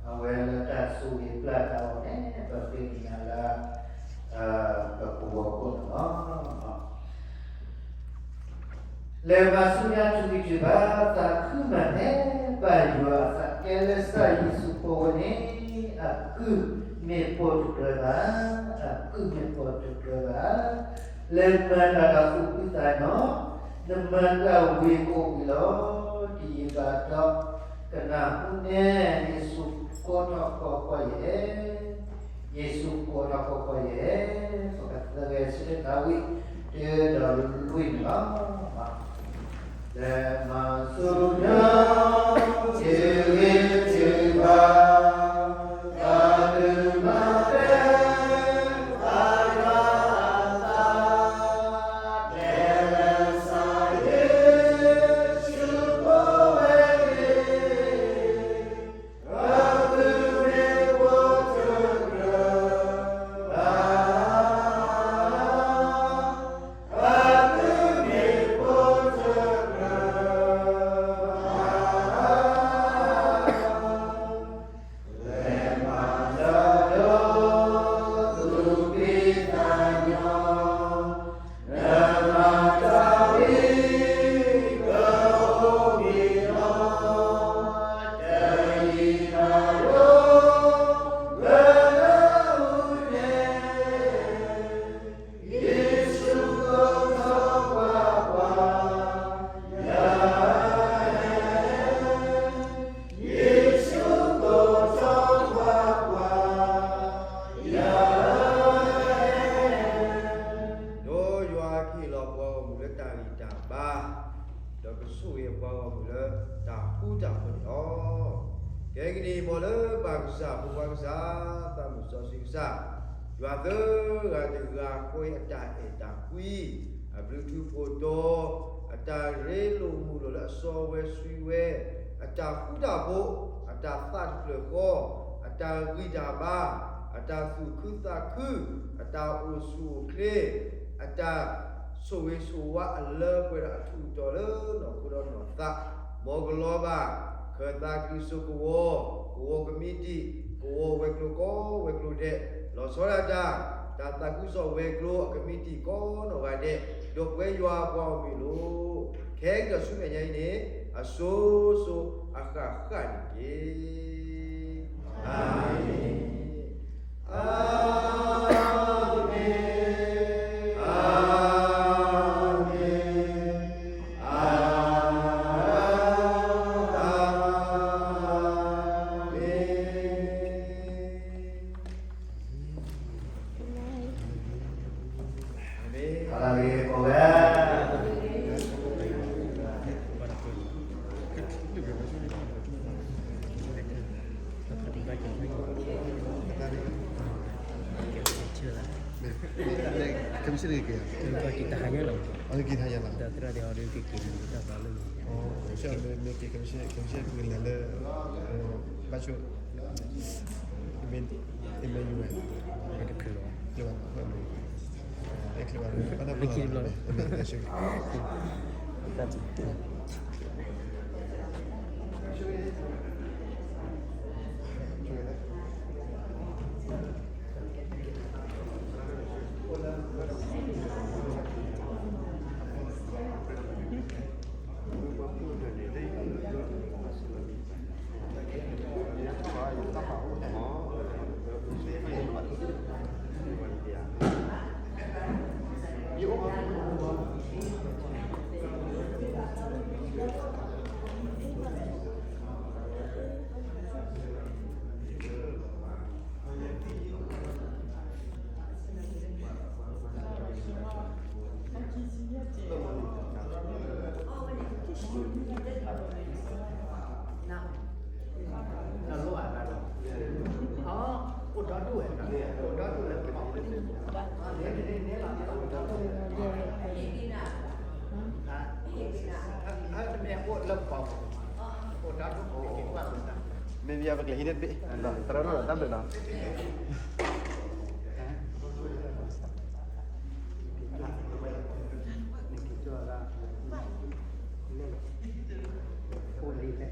အဝဲလၢတၢ်ဆိၣ်ဂ့ၤပျၢ်တၢ်အီၤန့ၣ် ပဃ့ကညးလၢ ပကဝီၤခိၣ်န့ၣ်လီၤ. လဲၤမၤဆူညါထူးဂံၢ်ထူးဘါ သးခုမၤန့ၢ်ပၢ်ယွၤအသးကဲလၢကစၢ်ယ့ၣ်ၡူးဖိဝဲန့ၣ် အကုၢ်မ့ၢ်ပိာ်တကြၢးဘၣ်, အကုၢ်မ့ၢ်ပိာ်တကြၢးဘၣ်. လဲၤမၤတၢ်ဒီးသူၣ်ဖှံသးညီ, နမၤတၢ်ဝံၤကအိၣ်ဝံၤလီၤ. တယံာ် ဒီးကနၢ်ဟူန့ၣ် ယ့ၣ်ၡူးကိးထီၣ်ကီးကီးယဲ, ယ့ၣ်ၡူးကိးထီၣ်ကီးကီးယဲ, ပကသဂဲၤဆၢထၢၣ်တၢ်ဝံၣ် တုၤဒီးလွံၢ်န့ၣ်လီၤ. လၢမၤစူၤညါ တဂ့ၤတဘၣ် တၢ်ဒုးမၤသဲ သးယွၤအသး ဒီးယွၤကဟ့ၣ်လီၤပှၤဂီၢ်မုၢ်လၢတၢ်ဂံၢ်တၢ်ဘါ, ဒီးကဆိၣ်ဂ့ၤပှၤဂီၢ်မုၢ်လၢတၢ်ဃူတၢ်ဖိးန့ၣ်လီၤ. ကဲကနံၣ်အံၤ မ်လၢပၢ်ကစၢ် ဖိခွါကစၢ် သးမုၢ်စီဆှံကစၢ်, ယွၤသၢဂၤတဂၤဃီ အတၢ်အဲၣ်တၢ်ကွံ, အဘျုးထူးဖှိၣ်တီၤ, အတၢ်ရ့လိာ်မုာ်လိာ်လၢအစီဝဲဆှံဝဲ, အတၢ်ဃူတၢ်ဖိး, အတၢ်သးတဖျၢၣ်ဃီ, အတၢ်ဂံၢ်တၢ်ဘါ, အတၢ်သူၣ်ခုသးခု, အတၢ်အိၣ်ဆူၣ်အိၣ်ချ့, အတၢ်ဆိၣ်ဂ့ၤဆိၣ်ဝါအလၢပှဲၤဒီးအထူးအတီၤလၢနီၢ်ခိဒီးနီၢ်သး, မ်ကလီၤဘၣ် ခၢၣ်သးကလံၤစိးကဝီၤ, ကဝီၤကမံးတံာ်, ကဝီၤဝဲၤကျိၤကိးဝဲၤကျိၤဒဲး, လီၤဆီဒၣ်တၢ်, တၢ်သးခုကစီၣ်ဝဲၤကျိၤအကမံးတံာ်ကိးနီၢ်ဂၤဒဲး, ဒီးပဝဲယွၤအပှၤဂီၢ်မုၢ်လီၤ. ခဲကနံၣ်ဆူမဲာ်ညါအံၤန့ၣ်, အစိၤစိၤအဃၣ်ဃၣ်န့ၣ်တက့ၢ်. အၤမ့ၣ်. မ့ၢ်ဘၣ်ပကလဲၤဟံးန့ၢ်တဘ့ၣ်, တရၢ်နီၢ်တၢ်ဘျုးနီၤ.